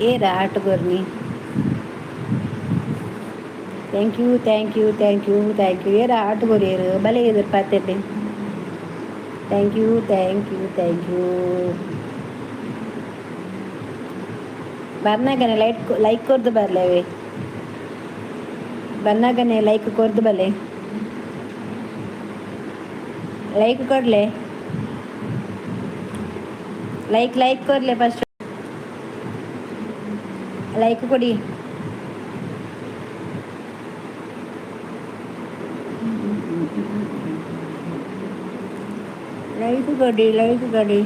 ಏರ ಆಟಗೋರ್ನಿ. Thank you, thank you, thank you, thank you. ಏರ ಆಟಗೋರಿ ಏರು ಬಲೆ ಎದುರು ಪಾತೆರ್ಲಿ. Thank you, thank you, thank you. ಬರ್ನಾಗನೆ light like ಕೊರ್ದು ಬರ್ಲೇವೆ. ಬನ್ನಾಗನೆ like ಕೊರ್ದು ಬಲೆ, ಲೈಕ್ ಕೊಡ್ಲೆ, ಲೈಕ್ ಲೈಕ್ ಕೊರ್ಲೆ. ಫಸ್ಟ್ ಲೈಕ್ ಕೊಡಿ. ಲೈಕ್ ಕೊಡಿ, ಲೈಕ್ ಕೊಡಿ,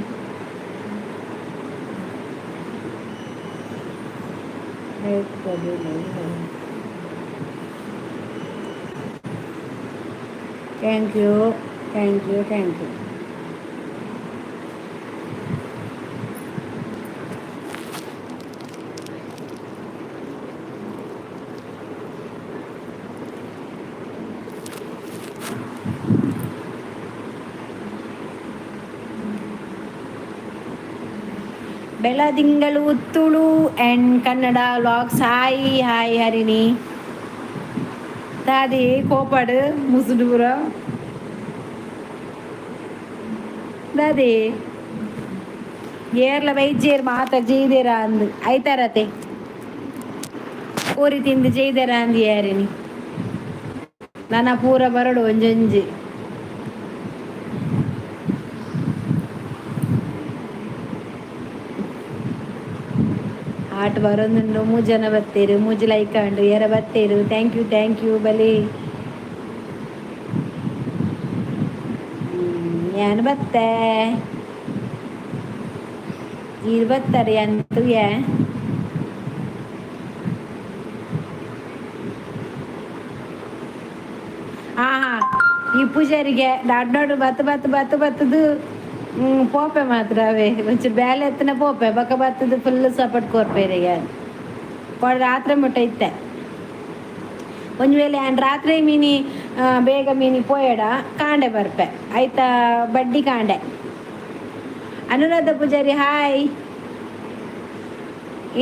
ಲೈಕ್ ಕೊಡಿ, ಲೈಕ್ ಕೊಡಿ. Thank you, thank you, thank you. Beladingalu Tulu and Kannada vlogs. Hi, hi Harini. ದಾದಿ ಕೋಪಾಡು ಮುಸುಡೂರ ದಾದಿ ಏರ್ಲ ವೈದ್ಯರು ಮಾತ ಜೈದೇರ ಅಂದು ಐತಾರತೆ ಕೋರಿ ತಿಂದು ಜೈದೇರ ಅಂದು ಯಾರಿನಿ. ನನ್ನ ಪೂರ ಬರಡು ಒಂಜೊಂಜಿ. ಆಟ ಬರೋದುಂಡು. ಮೂರು ಜನ ಬತ್ತೇರು, ಮೂಜಿ ಲೈಕ್ ಅಂಡು. ಏರ ಬತ್ತೇರು? Thank you, thank you. ಬಲಿ ಯಾನ್ ಬತ್ತೆ, ಈರ್ ಬತ್ತಾರೆ ಅಂತುಯೆ. ಹಾ ಹಾ, ಈ ಪೂಜಾರಿಗೆ ದೊಡ್ಡ ದೊಡ್ಡ ಬತ್ತು ಬತ್ತು ಬತ್ತು ಬತ್ತದು ಪೋಪೆ ಮಾತ್ರ ಅವೇ. ಒಂಚೂರು ಬೇಲೆ ಎತ್ತನ ಪೋಪೆ ಬೊಕ ಬತ್ತದು ಫುಲ್ ಸಪೋರ್ಟ್ ಕೊರ್ಪೇರಿಗೆ. ರಾತ್ರಿ ಮುಟ್ಟ ಇತ್ತೆ. ಒಂಜಿ ವೇಳೆ ಆ್ಯಂಡ್ ರಾತ್ರಿ ಮೀನಿ ಬೇಗ ಮೀನಿ ಪೋಯಡ ಕಾಂಡೆ ಬರ್ಪೆ ಆಯ್ತಾ? ಬಡ್ಡಿ ಕಾಂಡೆ. ಅನುರಾಧ ಪೂಜಾರಿ, ಹಾಯ್.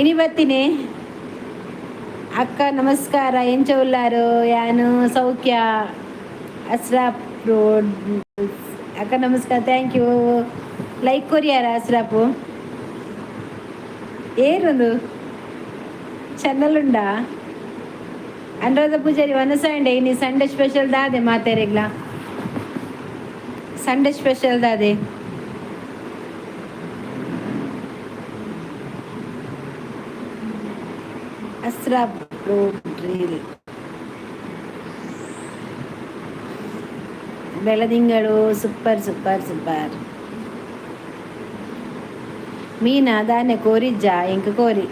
ಇನಿ ಬತ್ತೀನಿ ಅಕ್ಕ. ನಮಸ್ಕಾರ. ಎಂಚ ಉಲ್ಲಾರು? ಯಾನು ಸೌಖ್ಯ. ಅಸ್ರಾಪ್ ರೋಡ್ ಅಕ್ಕ, ನಮಸ್ಕಾರ. Thank you. Like ಕೊರಿಯಾರ ಅಸ್ರಾಪು. ಏರೊಂದು ಚಾನಲ್ ಉಂಡಾ? ಅನುರಾಧ ಪೂಜಾರಿ, ಒನ್ ಸಂಡೇ ಇನಿ ಸಂಡೇ ಸ್ಪೆಷಲ್ ದಾದೆ ಮಾತೆರೆಗ್ಲ? ಸಂಡೇ ಸ್ಪೆಷಲ್ ದಾದೆ? Ashraf road reel. Beladingalu super super super. ಮೀನಾ ದಾನೆ ಕೋರಿಜ್ಜ ಇಂಕ ಕೋರಿ.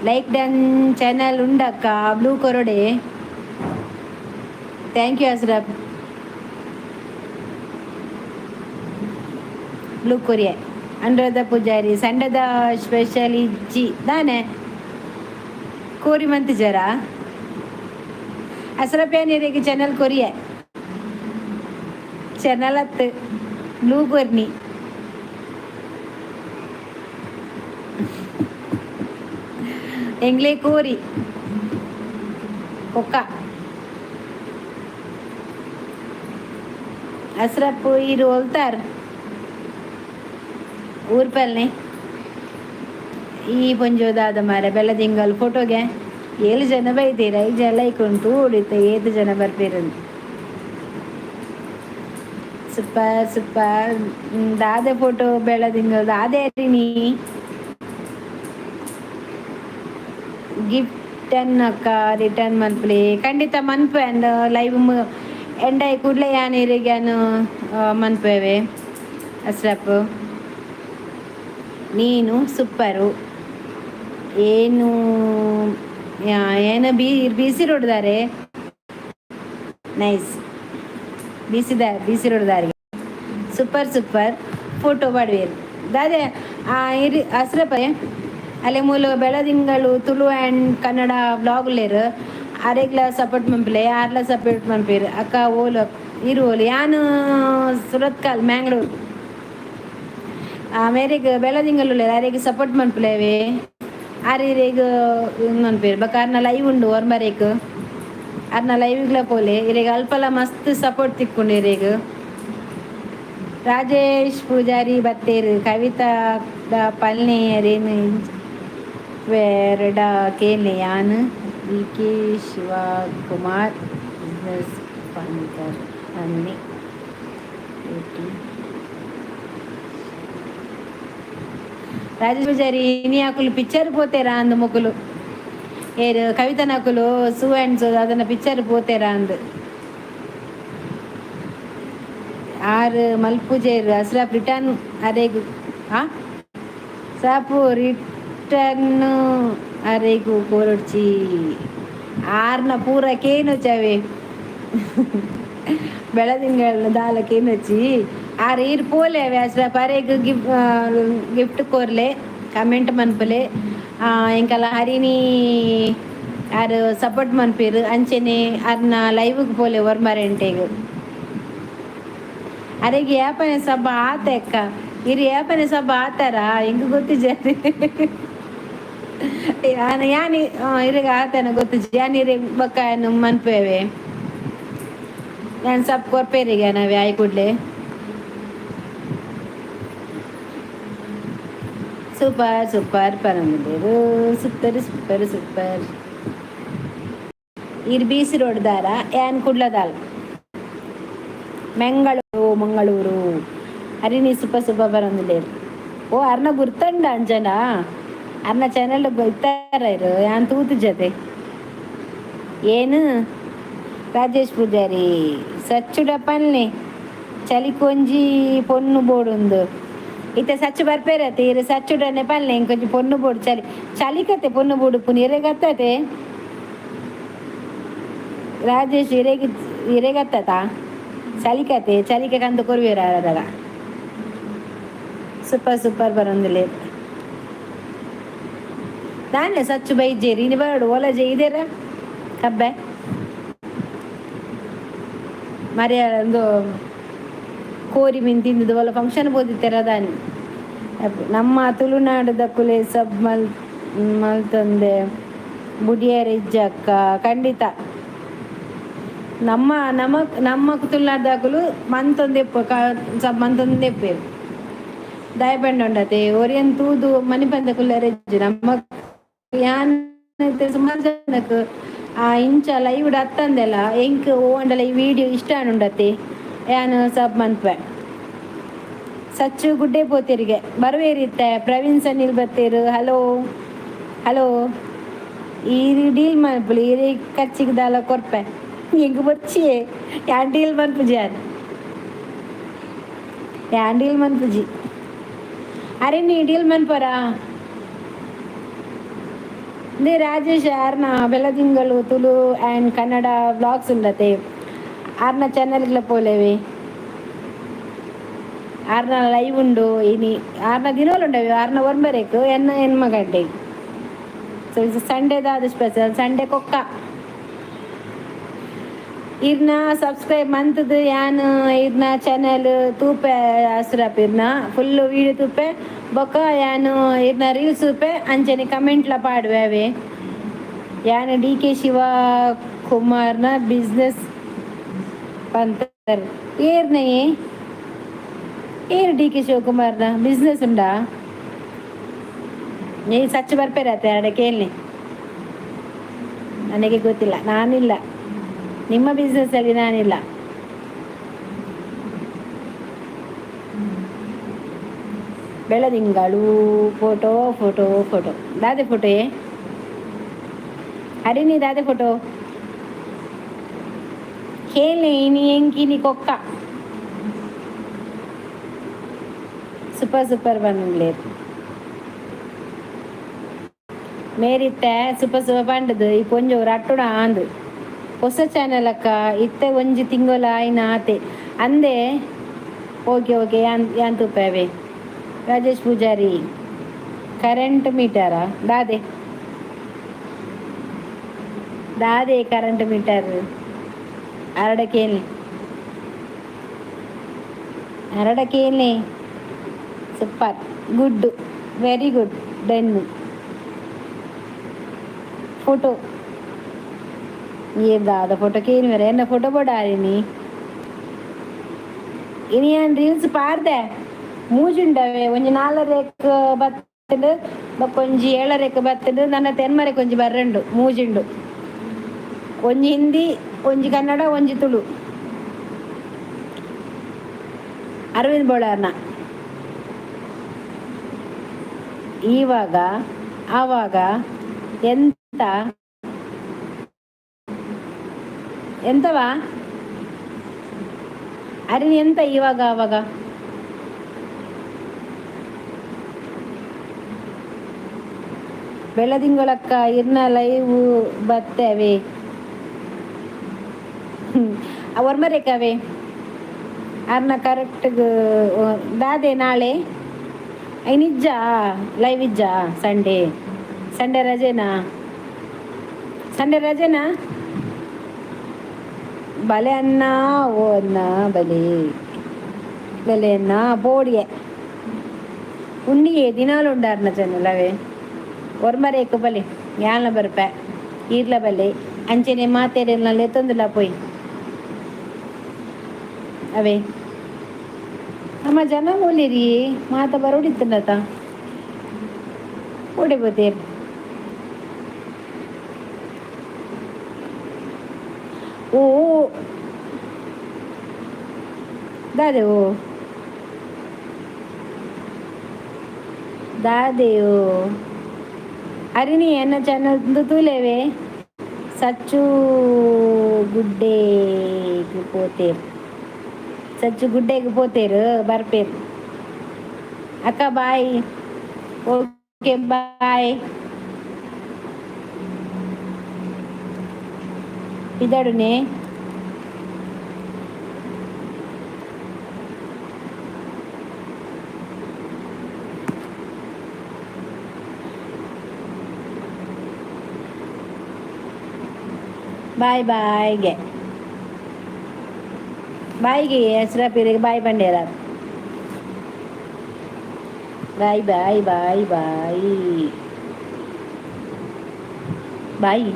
Like done. ಚಾನಲ್ ಉಂಡಕ್ಕ? ಬ್ಲೂ ಕೊರಡೆ. Thank you Ashraf. Blue Korea. Anuradha Poojary, ಸಂಡದ ಸ್ಪೆಷಲ್ ಇಜ್ಜಿ ದಾನೆ? ಕೋರಿ ಮಂತಿಜರ ಅಸ್ರಪ್ ಏನಿರಿಗೆ ಚಾನಲ್ ಕೊರಿಯ ಚಾನಲ್ ಅತ್ತು, ಬ್ಲೂ ಕೊರ್ನಿ. ಎಂಗ್ಲೇ ಕೋರಿ ಕೊಕ್ಕ. ಅಸ್ರಪ್ಪು ಇರು ಹೊಲ್ತಾರ್ ಊರ್ ಪಲ್ನೆ. ಈ ಪೊಂಜೋದಾದ ಮಾರೆ ಬೆಲ್ಲದಿಂಗಲ್ ಫೋಟೋಗೆ ಏಳು ಜನ ಬೈತೀರ, ಐದು ಜನ ಲೈಕ್ ಉಂಟು. ಓಡಿತ ಏಳು ಜನ ಬರ್ಪೇರಂದು. Super super. ದಾದೆ ಫೋಟೋ ಬೆಳದಿಂಗಲ್ ದಾದೆ ನೀ? ಗಿಫ್ಟ್ ಅಕ್ಕ ರಿಟರ್ನ್ ಮನ್ಪುಲೆ. ಖಂಡಿತ ಮನ್ಪು. ಅಂಡ್ ಲೈವ್ ಎಂಡ್ ಆಯಿ ಕೂಡಲೇ ಯಾನ್ ಇರೆಗ್ಯಾನು ಮನ್ಪುವೆ. ಅಸ್ರಪ್ ನೀನು ಸೂಪರು. ಏನು ಏನು ಬಿ ಬಿ ಸಿ ರೋಡ್ದಾರೆ. ನೈಸ್. ಬಿಸಿದ ಬಿ ಸಿ ರೋಡ್ದಾರಿಗೆ ಸೂಪರ್ ಸೂಪರ್ ಫೋಟೋ ಪಾಡ್ವೇರು ದಾದೆ ಇರಿ ಅಸ್ರಪ್ಪ? ಅಲ್ಲೇ ಮೂಲು ಬೆಳದಿಂಗಳು ತುಳು ಆ್ಯಂಡ್ ಕನ್ನಡ ವ್ಲಾಗ್ ಉಲ್ಲೇರು, ಅರೆಗ್ಲ ಸಪೋರ್ಟ್ ಮನ್ಪುಲೆ. ಆರ್ಲ ಸಪೋರ್ಟ್ ಮನ್ಪೇರು. ಅಕ್ಕ ಓಲು ಇರು ಓಲು? ಯಾನು ಸುರತ್ಕಲ್, ಮ್ಯಾಂಗ್ಳೂರ್. ಮೇರೆಗ್ ಬೆಳದಿಂಗಳು ಉಲ್ಲೇರು, ಅರೆಗ್ ಸಪೋರ್ಟ್ ಮನ್ಪುಲೇವೆ. ಆರ್ ಇರೆಗ್ ಮನ್ಪೇರು. ಬೊಕ ಅರ್ನ ಲೈವ್ ಉಂಡು ಒರ್ಮರೇಕ್, ಅರ್ನ ಲೈವ್ಗ್ಲ ಪೋಲೆ. ಇರೆಗ್ ಅಲ್ಪಲ ಮಸ್ತ್ ಸಪೋರ್ಟ್ ತಿಕ್ಕುಂಡು ಇರೆಗ್. ರಾಜೇಶ್ ಪೂಜಾರಿ ಬತ್ತೇರು. ಕವಿತಾ ಪಲ್ನೇಯರೇನು ವೇರಡ ಕೇನೆ ಯಾನ್. ಡಿ ಕೆ ಶಿವಕುಮಾರ್ ಬಿಸ್ನೆಸ್ ಪಂತರ್ ಅನ್ನಿ. ರಾಜೇಶ್ ಪೂಜಾರಿ, ಇನಿ ಅಕುಲು ಪಿಕ್ಚರ್ ಪೋತೇರಾ ಅಂದ್ ಮೊಕುಲು. ಏರು ಕವಿತನಕುಲು ಸೂ ಆ್ಯಂಡ್ ಸೋ ಅದನ್ನ ಪಿಕ್ಚರ್ ಪೋತೇರಾ ಅಂದ್. ಆರು ಮಲ್ಪುಜೇರು ಅಸ್ರಾಪ್ ರಿಟರ್ನ್ ಅರೆಗು. ಆ ಸಾಪು ರಿಟರ್ನ್ ಅರೆಗು ಕೋರೊಡ್ಚಿ. ಆರ್ನ ಪೂರ ಕೇನುಚವೆ ಬೆಳದಿಂಗಳ ದಾಲ ಕೇನೊಚ್ಚಿ. ಆರ್ ಈರ್ ಪೋಲೆ ಅವೆ ಅಸ್ರಾಪ್ ಅರೆಗ್ ಗಿಫ್ಟ್ ಕೋರ್ಲೆ, ಕಮೆಂಟ್ ಮನ್ಪುಲೆ. ಎಂಕಲ ಹರಿಣಿ ಆರ್ ಸಪೋರ್ಟ್ ಮನ್ಪೇರು. ಅಂಚೆನೆ ಅರ್ನ ಲೈವ್ಗೆ ಪೋಲೆ ಒರ್ಮರೆಂಟೆಗ್. ಅರೆಗೆ ಯಾಪನೆ ಸಬ್ಬ ಆತ ಅಕ್ಕ. ಇರು ಯಾಪನೆ ಸಬ್ಬ ಆತಾರ ಎಂಕ್ ಗೊತ್ತಿಜ್ಜಿ. ಯಾನ್ ಯಾನ್ ಇರೆಗ್ ಆತನ ಗೊತ್ತಿಜ್ಜಿ. ಯಾನ್ ಇರೆ ಬೊಕ್ಕ ಮನ್ಪುವೆ. ಯಾನ್ ಸಬ್ ಕೊರ್ಪೇರಿಗೆ ನಾವೇ ಆಯ್ ಕೂಡ್ಲೆ. ಸೂಪರ್ ಸೂಪರ್ ಪನೊಂದುಲ್ಲೆರ್. Super super super. ಈರ್ ಬೀಸಿ ರೋಡ್ ದಾರ, ಯಾನ್ ಕುಡ್ಲದಾಲ್. ಮೆಂಗಳೂರು ಮಂಗಳೂರು. ಹರಿಣಿ ಸೂಪರ್ ಸೂಪರ್ ಬರೊಂದುಲ್ಲೆರ್. ಓ ಅರ್ನ ಗುರ್ತಂಡ ಅಂಜನಾ ಅರ್ನ ಚಾನೆಲ್ ಇತ್ತಾರ ಇರು ಯಾನ್ ತೂತುಜತೆ. ಏನು ರಾಜೇಶ್ ಪೂಜಾರಿ ಸಚ್ಚುಡ ಪನ್ಲೆ ಚಲಿಕೊಂಜಿ ಪೊನ್ನು ಬೋಡುಂದು. ಇತ್ತೆ ಸಚ್ಚು ಬರ್ಪೇರತ್ತೆ. ಇರು ಸಚ್ಚುಡನೆ ಪನ್ಲೆ ಇಂಕೊಂಜಿ ಪೊನ್ನು ಬೋಡು, ಚಲಿ ಚಲಿಕತೆ ಪೊನ್ನು ಬೋಡು ಪುನಿ ಇರೆಗತ್ತದೆ. ರಾಜೇಶ್ ಇರೆಗ್ ಇರೆಗತ್ತತ ಚಲಿಕತೆ ಚಲಿಕೆ ಕಂದು ಕೊರುವೆರ ಅರಡ. Super super ಬರೊಂದುಲ್ಲೆರ್. ದಾನೆ ಸಚ್ಚು ಬೈಜೇರಿ ಇನಿ ಬರಡು ಓಲಜೆ ಇದೆರ ಕಬ್ಬೆ ಮರ್ಯಾಲ ಒಂದು ಕೋರಿ ಮೀನು ತಿಂದಿದ್ದು ಒಲ್ಲ ಫಂಕ್ಷನ್ ಪೋದಿತ್ತೆರ ದಾನಿ. ನಮ್ಮ ತುಳುನಾಡದಕುಲೆ ಸಬ್ ಮಲ್ತೊಂದೆ ಬುಡಿಯರೆ ಇಜ್ಜಕ್ಕ. ಖಂಡಿತ ನಮ್ಮ ನಮ್ಮ ನಮ್ಮ ತುಳುನಾಡ್ದಕುಲು ಮಂತೊಂದೆಪ್ಪು ಸಬ್ ಮಂತೊಂದೆಪ್ಪೇರು. ದಾಯ ಪಂಡ ಉಂಡತೆ ಒರಿಯನ್ ತೂದು ಮನಿಪಂದೆ ಕುಲ್ಲರೆ ಇಜ್ಜಿ. ನಮ್ಮ ಯಾನ್ ಸುಮಾರು ಜನಕ್ ಆ ಇಂಚ ಲೈವ್ ಅತ್ತಂದೆಲ್ಲ ಎಂಕ್ ಓಂಡಲ ಈ ವಿಡಿಯೋ ಇಷ್ಟ ಉಂಡತೆ ಯಾನ್ ಸಬ್ ಮನ್ಪುವೆ. ಸಚ್ಚು ಗುಡ್ಡೆ ಪೋತೆರಿಗೆ ಬರುವೇರಿತ್ತೆ. ಪ್ರವೀಣ್ ಸನಿಲ್ ಬತ್ತೇರು. Hello hello. ಈ ಡೀಲ್ ಮನ್ಪುಲಿ, ಇರೆ ಖರ್ಚಿಗೆ ದಾಲ ಕೊರ್ಪೆ. ಎಂಕ್ ಬೊರ್ಚಿಯೇ ಯಾನ್ ಡೀಲ್ ಮನ್ಪುಜಿ. ಯಾನ್ ಯಾನ್ ಡೀಲ್ ಮನ್ಪುಜಿ. ಅರೆ ನೀ ಡೀಲ್ ಮನ್ಪರಾ? ಇಂದೇ ರಾಜೇಶ್ ಆರ್ನ ಬೆಲದಿಂಗಳು ತುಳು ಆ್ಯಂಡ್ ಕನ್ನಡ ವ್ಲಾಗ್ಸ್ ಉಂಡತೆ, ಆರ್ನ ಚಾನೆಲ್ಗ್ಲ ಪೋಲೆವೆ. ಆರ್ನ ಲೈವ್ ಉಂಡು ಇನಿ. ಆರ್ನ ದಿನೋಲು ಉಂಡವೆ. ಆರ್ನ ಒರ್ಂಬರೇಕ್, ಎನ್ನ ಎನ್ಮ ಗಂಟೆಗೆ. ಸೊ ಸಂಡೇ ದಾದ ಸ್ಪೆಷಲ್? ಸಂಡೇ ಕೊಕ್ಕ. ಇರ್ನ ಸಬ್ಸ್ಕ್ರೈಬ್ ಮಂತದು ಯಾನ್ ಇರ್ನ ಚಾನೆಲ್ ತೂಪೆ. ಅಸ್ರಪ್ ಇರ್ನ ಫುಲ್ ವೀಡಿಯೋ ತೂಪೆ. ಬೊಕ್ಕ ಯಾನ್ ಇರ್ನ ರೀಲ್ಸ್ ತೂಪೆ. ಅಂಚನೆ ಕಮೆಂಟ್ಲ ಪಾಡುವೆ ಅವೇ. ಯಾನ್ ಡಿ ಕೆ ಶಿವ ಕುಮಾರ್ನ ಬಿಸ್ನೆಸ್ ಪಂತರ್. ಏರ್ನ ಏರ್ ಡಿ ಕೆ ಶಿವಕುಮಾರ್ನ ಬಿಸ್ನೆಸ್ ಉಂಡಾ? ನೀ ಸಚ್ಚು ಬರ್ಪೇರತ್ತೆ ಅಡ ಕೇಳಲಿ. ನನಗೆ ಗೊತ್ತಿಲ್ಲ, ನಾನಿಲ್ಲ ನಿಮ್ಮ ಬಿಸ್ನೆಸ್ ಅಲ್ಲಿ, ನಾನಿಲ್ಲ. ಬೆಳದಿಂಗಳು ಫೋಟೋ ಫೋಟೋ ಫೋಟೋ ದಾದೆ ಫೋಟೋ ಏ ಹರಿಣಿ ದಾದೆ ಫೋಟೋ ಕೇಳಿ ಇನಿ ಎಂಕಿನಿ ಕೊಕ್ಕ. ಸೂಪರ್ ಸೂಪರ್ ಬಂದ್ಲೇರ್. ಮೇರಿತ್ತೆ ಸೂಪರ್ ಸೂಪರ್ ಪಂಡದು. ಈ ಪೊಂಜೊವು ರಟ್ಟುಡ ಆಂದ್. ಹೊಸ ಚಾನೆಲ್ ಅಕ್ಕ, ಇತ್ತೆ ಒಂಜಿ ತಿಂಗೊಲು ಆಯ್ನ ಆತೆ ಅಂದೆ. ಓಕೆ ಓಕೆ, ಯಾನ್ ಯಾನ್ ತೂಪೆ. ರಾಜೇಶ್ ಪೂಜಾರಿ ಕರೆಂಟ್ ಮೀಟರಾ? ದಾದೆ ದಾದೆ ಕರೆಂಟ್ ಮೀಟರ್? ಅರಡ ಕೇಳಿ, ಅರಡ ಕೇಳಿ. Super good, very good, done. Photo ಏ ದಾದ ಫೋಟೋ ಕೇನು ಎನ್ನ ಫೋಟೋ ಬೋಡಾರಿನಿ. ಇನಿ ಯಾನ್ ರೀಲ್ಸ್ ಪಾಡ್ದೆ ಮೂಜುಂಡವೆ. ಒಂಜಿ ನಾಲರೆಕ್ ಬತ್ತುಂಡು, ಬೊಕ್ಕ ಒಂಜಿ ಏಳರೆಕ್ ಬತ್ತುಂಡು, ನನ ತೆನ್ಮರೆಕ್ ಒಂಜಿ ಬರ್ರಂಡು. ಮೂಜುಂಡು, ಒಂಜಿ ಹಿಂದಿ, ಒಂಜಿ ಕನ್ನಡ, ಒಂಜಿ ತುಳು. ಅರವಿಂದ್ ಬೋಳಾರ್ನ ಈವಾಗ ಆವಾಗ ಎಂತ ಎಂತವಾ ಅರೆ ಎಂತ ಇವಾಗ ಆವಾಗ? ಬೆಳದಿಂಗಳಕ್ಕ ಇರ್ನ ಲೈವ್ ಬತ್ತೇವೆ ಒರ್ಮರೇಕವೇ ಅರ್ನ ಕರೆಕ್ಟ್ ದಾದೆ ನಾಳೆ ಐನಿಜ್ಜಾ ಲೈವ್ ಇಜ್ಜಾ? ಸಂಡೇ ಸಂಡೇ ರಜೆನಾ? ಸಂಡೇ ರಜೆನಾ? ಬಲೆ ಅನ್ನ ಓ ಅನ್ನ ಬಲೆ ಬಲೆ ಅನ್ನ ಬೋಡಿಯೆ ಉಂಡಿಯೇ ದಿನಾಲು ಉಂಡಾರ್ನ ಚೆನ್ನಲವೇ. ಒರ್ಮರೇಕು ಬಲೆ ಯಾನ್ಲ ಬರ್ಪೆ ಈರ್ಲ ಬಲೆ ಅಂಚೆನೆ ಮಾತೆರೆಲ್ಲ ಲೆತ್ತೊಂದುಲ ಪೋಯಿ ಅವೇ. ನಮ್ಮ ಜನ ಮೂಲಿರಿ ಮಾತ ಬರೋಡಿತ್ತಂಡತ ಓಡೆ ಬೋತೇರ್. ಓ ದಾದೆ ಓ ದಾದೆಯೋ ಹರಿಣಿ ಎನ್ನ ಚಾನಲ್ ತೂಲೇವೆ. ಸಚ್ಚು ಗುಡ್ಡೆಗ್ ಪೋತೇರ್, ಸಚ್ಚು ಗುಡ್ಡೆಗ್ ಪೋತೇರು ಬರ್ಪೇರು. ಅಕ್ಕ ಬಾಯ್, ಓಕೆ ಬಾಯ್. ಪಿದಡುನೆ. ಬಾಯ್ ಬಾಯ್ಗೆ ಬಾಯ್ಗೆ ಹೆಸರ ಬಾಯ್ ಬಂಡೇರ. Bye bye bye bye bye.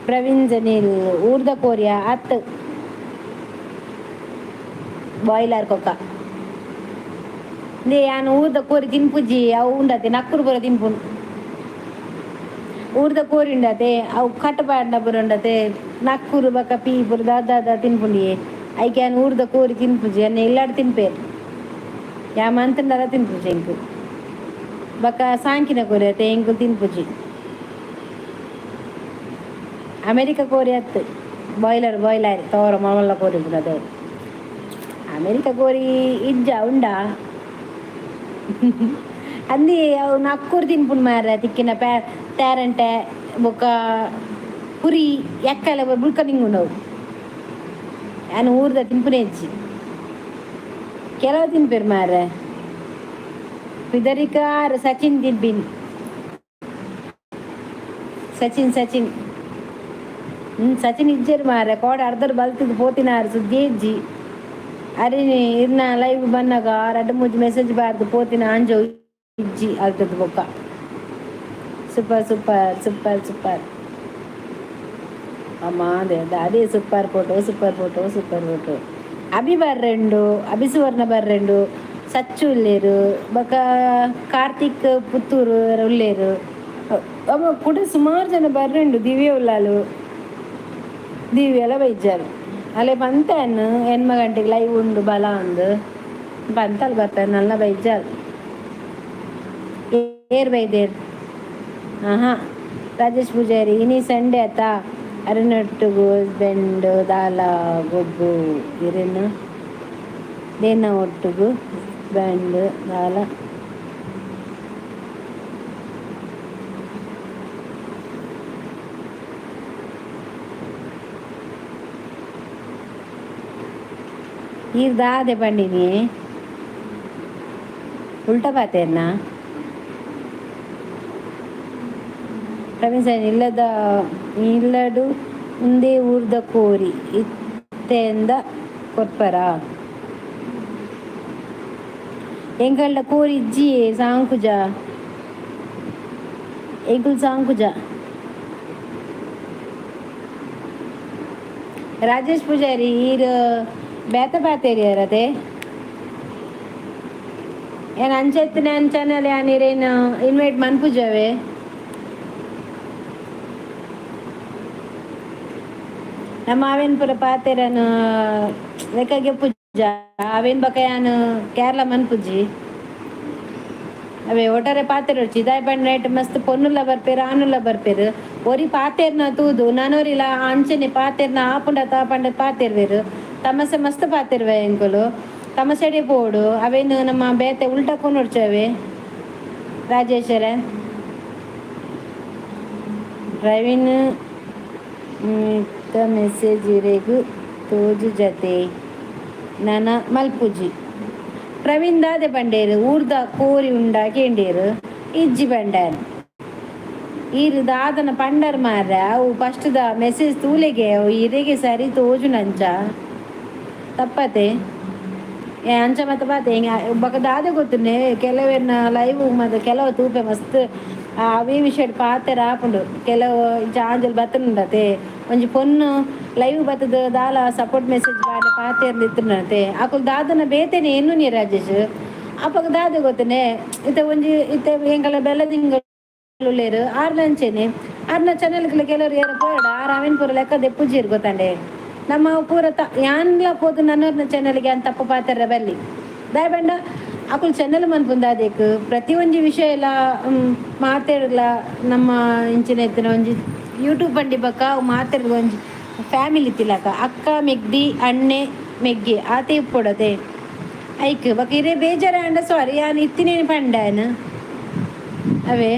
Praveen Janil ಊರ್ದ ಕೋರಿಯಾ ಅತ್ ಬಾಯ್ಲರ್ ಕೊಕ್ಕ ಇಂದೇ ಯಾನ್ ಊರ್ದ ಕೋರಿ ತಿನ್ಪುಜಿ. ಅವು ಉಂಡತೆ ನಕ್ಕುರು ಪೂರ ತಿನ್ಪುನು. ಊರ್ದ ಕೋರಿ ಉಂಡತೆ, ಅವು ಕಟ್ಟ ಪಾಡ್ನ ಪೂರ ಉಂಡತೆ. ನಕ್ಕುರು ಬೊಕ್ಕ ಪೀ ಪೂರ ದಾದ ತಿನ್ಪುಂಡಿಯೇ. ಐಕ್ ಯಾನ್ ಊರ್ದ ಕೋರಿ ತಿನ್ಪುಜಿ. ಅನ್ನ ಇಲ್ಲಾಡ್ ತಿನ್ಪೇರು ಯಾ ಮಂತಂಡಲ ತಿನ್ಪುಜಿ ಎಂಕು. ಬೊಕ್ಕ ಸಾಂಕಿನ ಕೋರಿ ಅತೆ ಎಂಕು ತಿನ್ಪುಜಿ. ಅಮೆರಿಕ ಕೋರಿ ಅತ್ತು, ಬಾಯ್ಲರ್ ಬಾಯ್ಲರ್ ತೋರ ಮಲ್ಲ ಕೋರಿ ಪುನದೆ. ಅಮೆರಿಕ ಕೋರಿ ಇಜ್ಜ ಉಂಡಾ ಅಂದಿ. ಅವು ನಕ್ಕೂರು ತಿನ್ಪುಂಡು ಮಾರ್ರೆ. ತಿಕ್ಕಿನ ಪ್ಯಾ ತೇರಂಟೆ ಬೊಕ್ಕ ಪುರಿ ಎಕ್ಕಲೆ ಬುಳ್ಕ ನಿಂಗುಂಡವು. ಯಾನ್ ಊರ್ದ ತಿನ್ಪುನೆ ಇಜ್ಜಿ, ಕೆಲವು ತಿನ್ಪೇರು ಮಾರ್ರೆ. ಪಿದರಿಕಾರ ಸಚಿನ್ ತಿನ್ಪಿನಿ. ಸಚಿನ್ ಸಚಿನ್ ಸಚಿನ್ ಇಜ್ಜೆರ್ ಮಾರ್ರೆ. ಕೋಡೆ ಅರ್ಧರ್ ಬಲ್ತದ್ ಪೋತಿನಾರ್, ಸುದ್ದಿ ಇಜ್ಜಿ. ಅರೆ ಇರ್ನ ಲೈವ್ ಬನ್ನಗ ರಡ್ಡ್ ಮೂಜಿ ಮೆಸೇಜ್ ಬಾರ್ದು ಪೋತಿನ ಆಂಜೋ ಇಜ್ಜಿ ಅಲ್ತದ್ ಬೊಕ್ಕ. ಸೂಪರ್ ಸೂಪರ್ ಸೂಪರ್ ಸೂಪರ್ ಅಮ್ಮ ಅದೇ ಅದೇ super photo super photo super photo. Abhi ಬರ್ರೆಂಡು, Abhi ಸುವರ್ಣ ಬರ್ರೆಂಡು, ಸಚ್ಚು ಉಲ್ಲೇರು, ಬೊಕ ಕಾರ್ತಿಕ್ ಪುತ್ತೂರು ಉಲ್ಲೇರು. ಅಮ್ಮ ಕೂಡ ಸುಮಾರು ಜನ ಬರ್ರೆಂಡು. ದಿವ್ಯ ಉಲ್ಲಾಲು, ದಿವ್ಯಲ ಬೈಜಾರು. ಅಲೆ ಪಂತೆನ್ ಎನ್ಮ ಗಂಟೆಗೆ ಲೈವ್ ಉಂಡು ಬಲ ಅಂದು ಪಂತಲ್ ಬರ್ತಾರೆ ನಲ್ಲ ಬೈಜಾರು. ಏರ್ ಬೈದೇರ್? ಆಹಾ ರಾಜೇಶ್ ಪೂಜಾರಿ ಇನಿ ಸಂಡೆ ಆತ ಅರನೊಟ್ಟುಗು ಹಸ್ಬೆಂಡ್ ದಾಲ ಗೊಬ್ಬು ಇರೆನ್ ದೇನ ಒಟ್ಟುಗು ಹಸ್ಬೆಂಡ್ ದಾಲ ಈರ್ ದಾದೆ ಪಂಡಿನಿ ಉಲ್ಟಾ ಪಾತೆರ್ನ? ಪ್ರವೀಣ್ ಸರ್ ಇಲ್ಲದ ಇಲ್ಲಡು ಉಂದೇ ಊರ್ದ ಕೋರಿ ಇತ್ತೆಂದ ಕೊರ್ಪರಾ? ಎಂಕಲ್ಡ ಕೋರಿ ಇಜ್ಜಿ ಸಾಂಕುಜ. ಎಂಕುಲು ಸಾಂಕುಜ. ರಾಜೇಶ್ ಪೂಜಾರಿ ಈರ್ ಬೇತ ಪಾತೆರಿಯರತೆ. ಏನ್ ಅಂಚೆತ್ತಿನ ಚಾನಲ್ ಯಾನ್ ಇರೇನು ಇನ್ವೈಟ್ ಮನ್ಪುಜವೆ. ನಮ್ಮ ಅವೇನ್ ಪೂರ ಪಾತೆರನು ಲೆಕ್ಕಗೆ ಪೂಜ ಅವೇನ್ ಬಕ ಯಾನ್ ಕೇರಳ ಮನ್ಪುಜಿ. ಅವೇ ಒಟ್ಟಾರೆ ಪಾತೆರೊಡ್ಚಿ. ದಾಯೆ ಪಂಡ ನೈಟ್ ಮಸ್ತ್ ಪೊನ್ನುಲ ಬರ್ಪೆರ್, ಆನುಲ ಬರ್ಪೆರ್. ಒರಿ ಪಾತೆರ್ನ ತೂದು ನನೊರಿಲ ಅಂಚನೆ ಪಾತೆರ್ನ ಆಪುಂಡ ಪಂಡ ಪಾತೆರ್ವೆರ್. ತಮಸೆ ಮಸ್ತ್ ಪಾತೆರ್ವೆ ಎಂಕುಲು. ತಮಸೆಡೆ ಪೋಡು ಅವೇನು ನಮ್ಮ ಬೇತೆ ಉಲ್ಟಾ ಕೊನೊಡ್ಚಿ ರಾಜೇಶ್ವರ. ಪ್ರವೀಣ್ ಮಿತ್ತ ಮೆಸೇಜ್ ಇರೆಗ್ ತೋಜುಜತೆ, ನನ ಮಲ್ಪುಜಿ. ಪ್ರವೀಣ್ ದಾದೆ ಪಂಡೇರು? ಊರ್ದ ಕೋರಿ ಉಂಡ ಕೇಂಡೇರು. ಇಜ್ಜಿ ಪಂಡಾರ್. ಈರ್ ದಾದನ ಪಂಡರ್ ಮಾರ್ರೆ, ಅವು ಫಸ್ಟ್ ದ ಮೆಸೇಜ್ ತೂಲೆಗೆ, ಅವು ಇರೆಗೆ ಸರಿ ತೋಜುನಂಚ ತಪ್ಪತೆ. ಏ ಅಂಚ ಮತ್ತೆ ಬಾತೆ ಬೊಕ ದಾದೆ ಗೊತ್ತುಂಡೆ, ಕೆಲವೆರ್ನ ಲೈವ್ ಮತ್ತೆ ಕೆಲವು ತೂಪೆ ಮಸ್ತ್ ಅವೇ ವಿಷಯಡ್ ಪಾತೆರ ಆಪುಂಡು. ಕೆಲವು ಇಂಚ ಆಂಜಲ್ ಬತ್ತುಂಡತೆ, ಒಂಜಿ ಪೊನ್ನು ಲೈವ್ ಬತ್ತದ ದಾಲ ಸಪೋರ್ಟ್ ಮೆಸೇಜ್ ಪಾಡ್ಲೆ ಪಾತೆರ್ಂದ್ ಇತ್ತುಂಡತೆ, ಅಕುಲು ದಾದನ ಬೇತೆನೆ ಎನ್ನುನಿ ರಾಜೇಶ್. ಅಪಗ ದಾದೆ ಗೊತ್ತುಂಡೆ, ಇತ್ತೆ ಒಂಜಿ ಇತ್ತೆ ಎಂಕಲ ಬೆಲ್ಲದಿಂಗ ಉಲ್ಲೆರ್, ಆರ್ನ ಅಂಚೆನೆ ಆರ್ನ ಚಾನೆಲ್ಗ್ಲ ಕೆಲವರು ಏರ ಪೋಯಡ ಆರ್ ಅವೆನ್ ಪೂರ ಲೆಕ್ಕ ದೆಪ್ಪುಜೆರ್ ಗೊತ್ತಂಡೆ. ನಮ್ಮ ಪೂರ ತ ಯಾನ್ಲ ಪೋದು ನನ್ನೋರ್ನ ಚಾನೆಲ್ಗೆ ಯಾನ್ ತಪ್ಪು ಪಾತೆರ ಬಲ್ಲಿ. ದಾಯೆ ಪಂಡ ಅಕುಲು ಚಾನೆಲ್ ಮನ್ಪುಂದು ದಾದೆಕ್? ಪ್ರತಿ ಒಂಜಿ ವಿಷಯ ಎಲ್ಲ ಮಾತೆರ್ಗ್ಲ ನಮ್ಮ ಇಂಚಿನ ಇತ್ತಿನ ಒಂಜಿ ಯೂಟ್ಯೂಬ್ ಬಂಡಿ ಬಕ್ಕ ಅವು ಮಾತೆರ್ಗ್ ಒಂಜಿ ಫ್ಯಾಮಿಲಿ ತಿಲಕ ಅಕ್ಕ ಮೆಗ್ದಿ ಅಣ್ಣೆ ಮೆಗ್ಗಿ ಆತೆ ಇಪ್ಪೊಡತೆ. ಐಕ್ ಬೊಕ ಇರೆ ಬೇಜಾರಾಂಡ ಸಾರಿ, ಯಾನ್ ಇತ್ತಿನೇನು ಪಂಡಾನ್ ಅವೇ.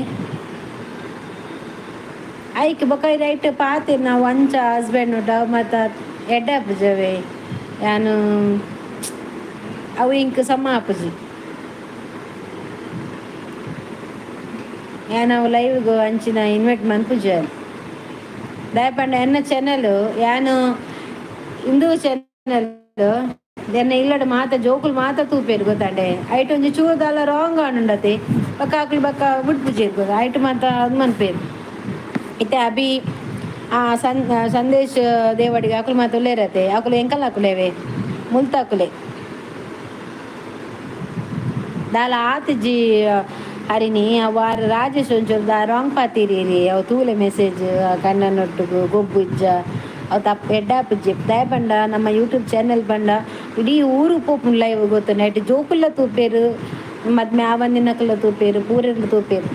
ಐಕ್ ಬೊಕ ರೈಟ್ ಪಾತೆರ್ ನಾವು ಅಂಚ ಹಸ್ಬೆಂಡ್ ಉಂಟ ಮತ್ತ ಎಡ್ಡೆ ಆಪುಜವೆ. ಯಾನು ಅವು ಇಂಕ್ ಸಮ ಆಪುಜಿ. ಯಾನ್ ಅವು ಲೈವ್ಗ್ ಅಂಚಿನ ಇನ್ವೈಟ್ ಮನ್ಪುಜ. ದಾಯೆ ಪಂಡ ಎನ್ನ ಚಾನೆಲ್ ಯಾನು ಇಂದು ಚಾನೆಲ್ ಎನ್ನ ಇಲ್ಲಡ್ ಮಾತ ಜೋಕುಲು ಮಾತ ತೂಪೆರ್ ಗೊತ್ತಾಂಡೆ. ಐಟ್ ಒಂಜಿ ಚೂರು ದಾಲ ರಾಂಗ್ ಆಂಡತೆ ಬೊಕ ಅಕುಲು ಬೊಕ ಬುಡ್ಪುಜೆರ್ ಗೊತ್ತ, ಐಟ್ ಮಾತ ಉಂದು ಮನ್ಪೆರ್. ಇತ್ತೆ ಅಭಿ ಆ ಸಂದೇಶ್ ದೇವಡಿಗೆ ಅಕುಲು ಮಾತ ಉಲ್ಲೇರತೆ, ಅಕುಲು ಎಂಕಲ್ನ ಅಕುಲೇವೆ ಮುಲ್ತ ಅಕುಲೆ. ದಾಲ ಆತಿಜಿ ಹರಿಣಿ. ವಾರ ರಾಜೇಶ್ ಒಂಚೂರು ದಾ ರಾಂಗ್ ಪಾತಿರಿ, ಅವು ತೂಲೆ ಮೆಸೇಜ್ ಕಣ್ಣನೊಟ್ಟುಗು ಗೊಬ್ಬು ಇಜ್ಜ, ಅವು ತಪ್ಪು ಎಡ್ಡೆ ಆಪುಜಿ. ದಾಯೆ ಪಂಡ ನಮ್ಮ ಯೂಟ್ಯೂಬ್ ಚಾನೆಲ್ ಪಂಡ ಇಡೀ ಊರು ಪೋಪುಂಡು ಲೈವ್ ಗೊತ್ತುಂಡು. ಐಟ್ ಜೋಕುಲ್ಲ ತೂಪೆರ್, ಮದ್ಮೆ ಆವಂದಿನಕುಲ್ಲ ತೂಪೆರ್, ಪೂರೆರ್ಲ ತೂಪೆರ್.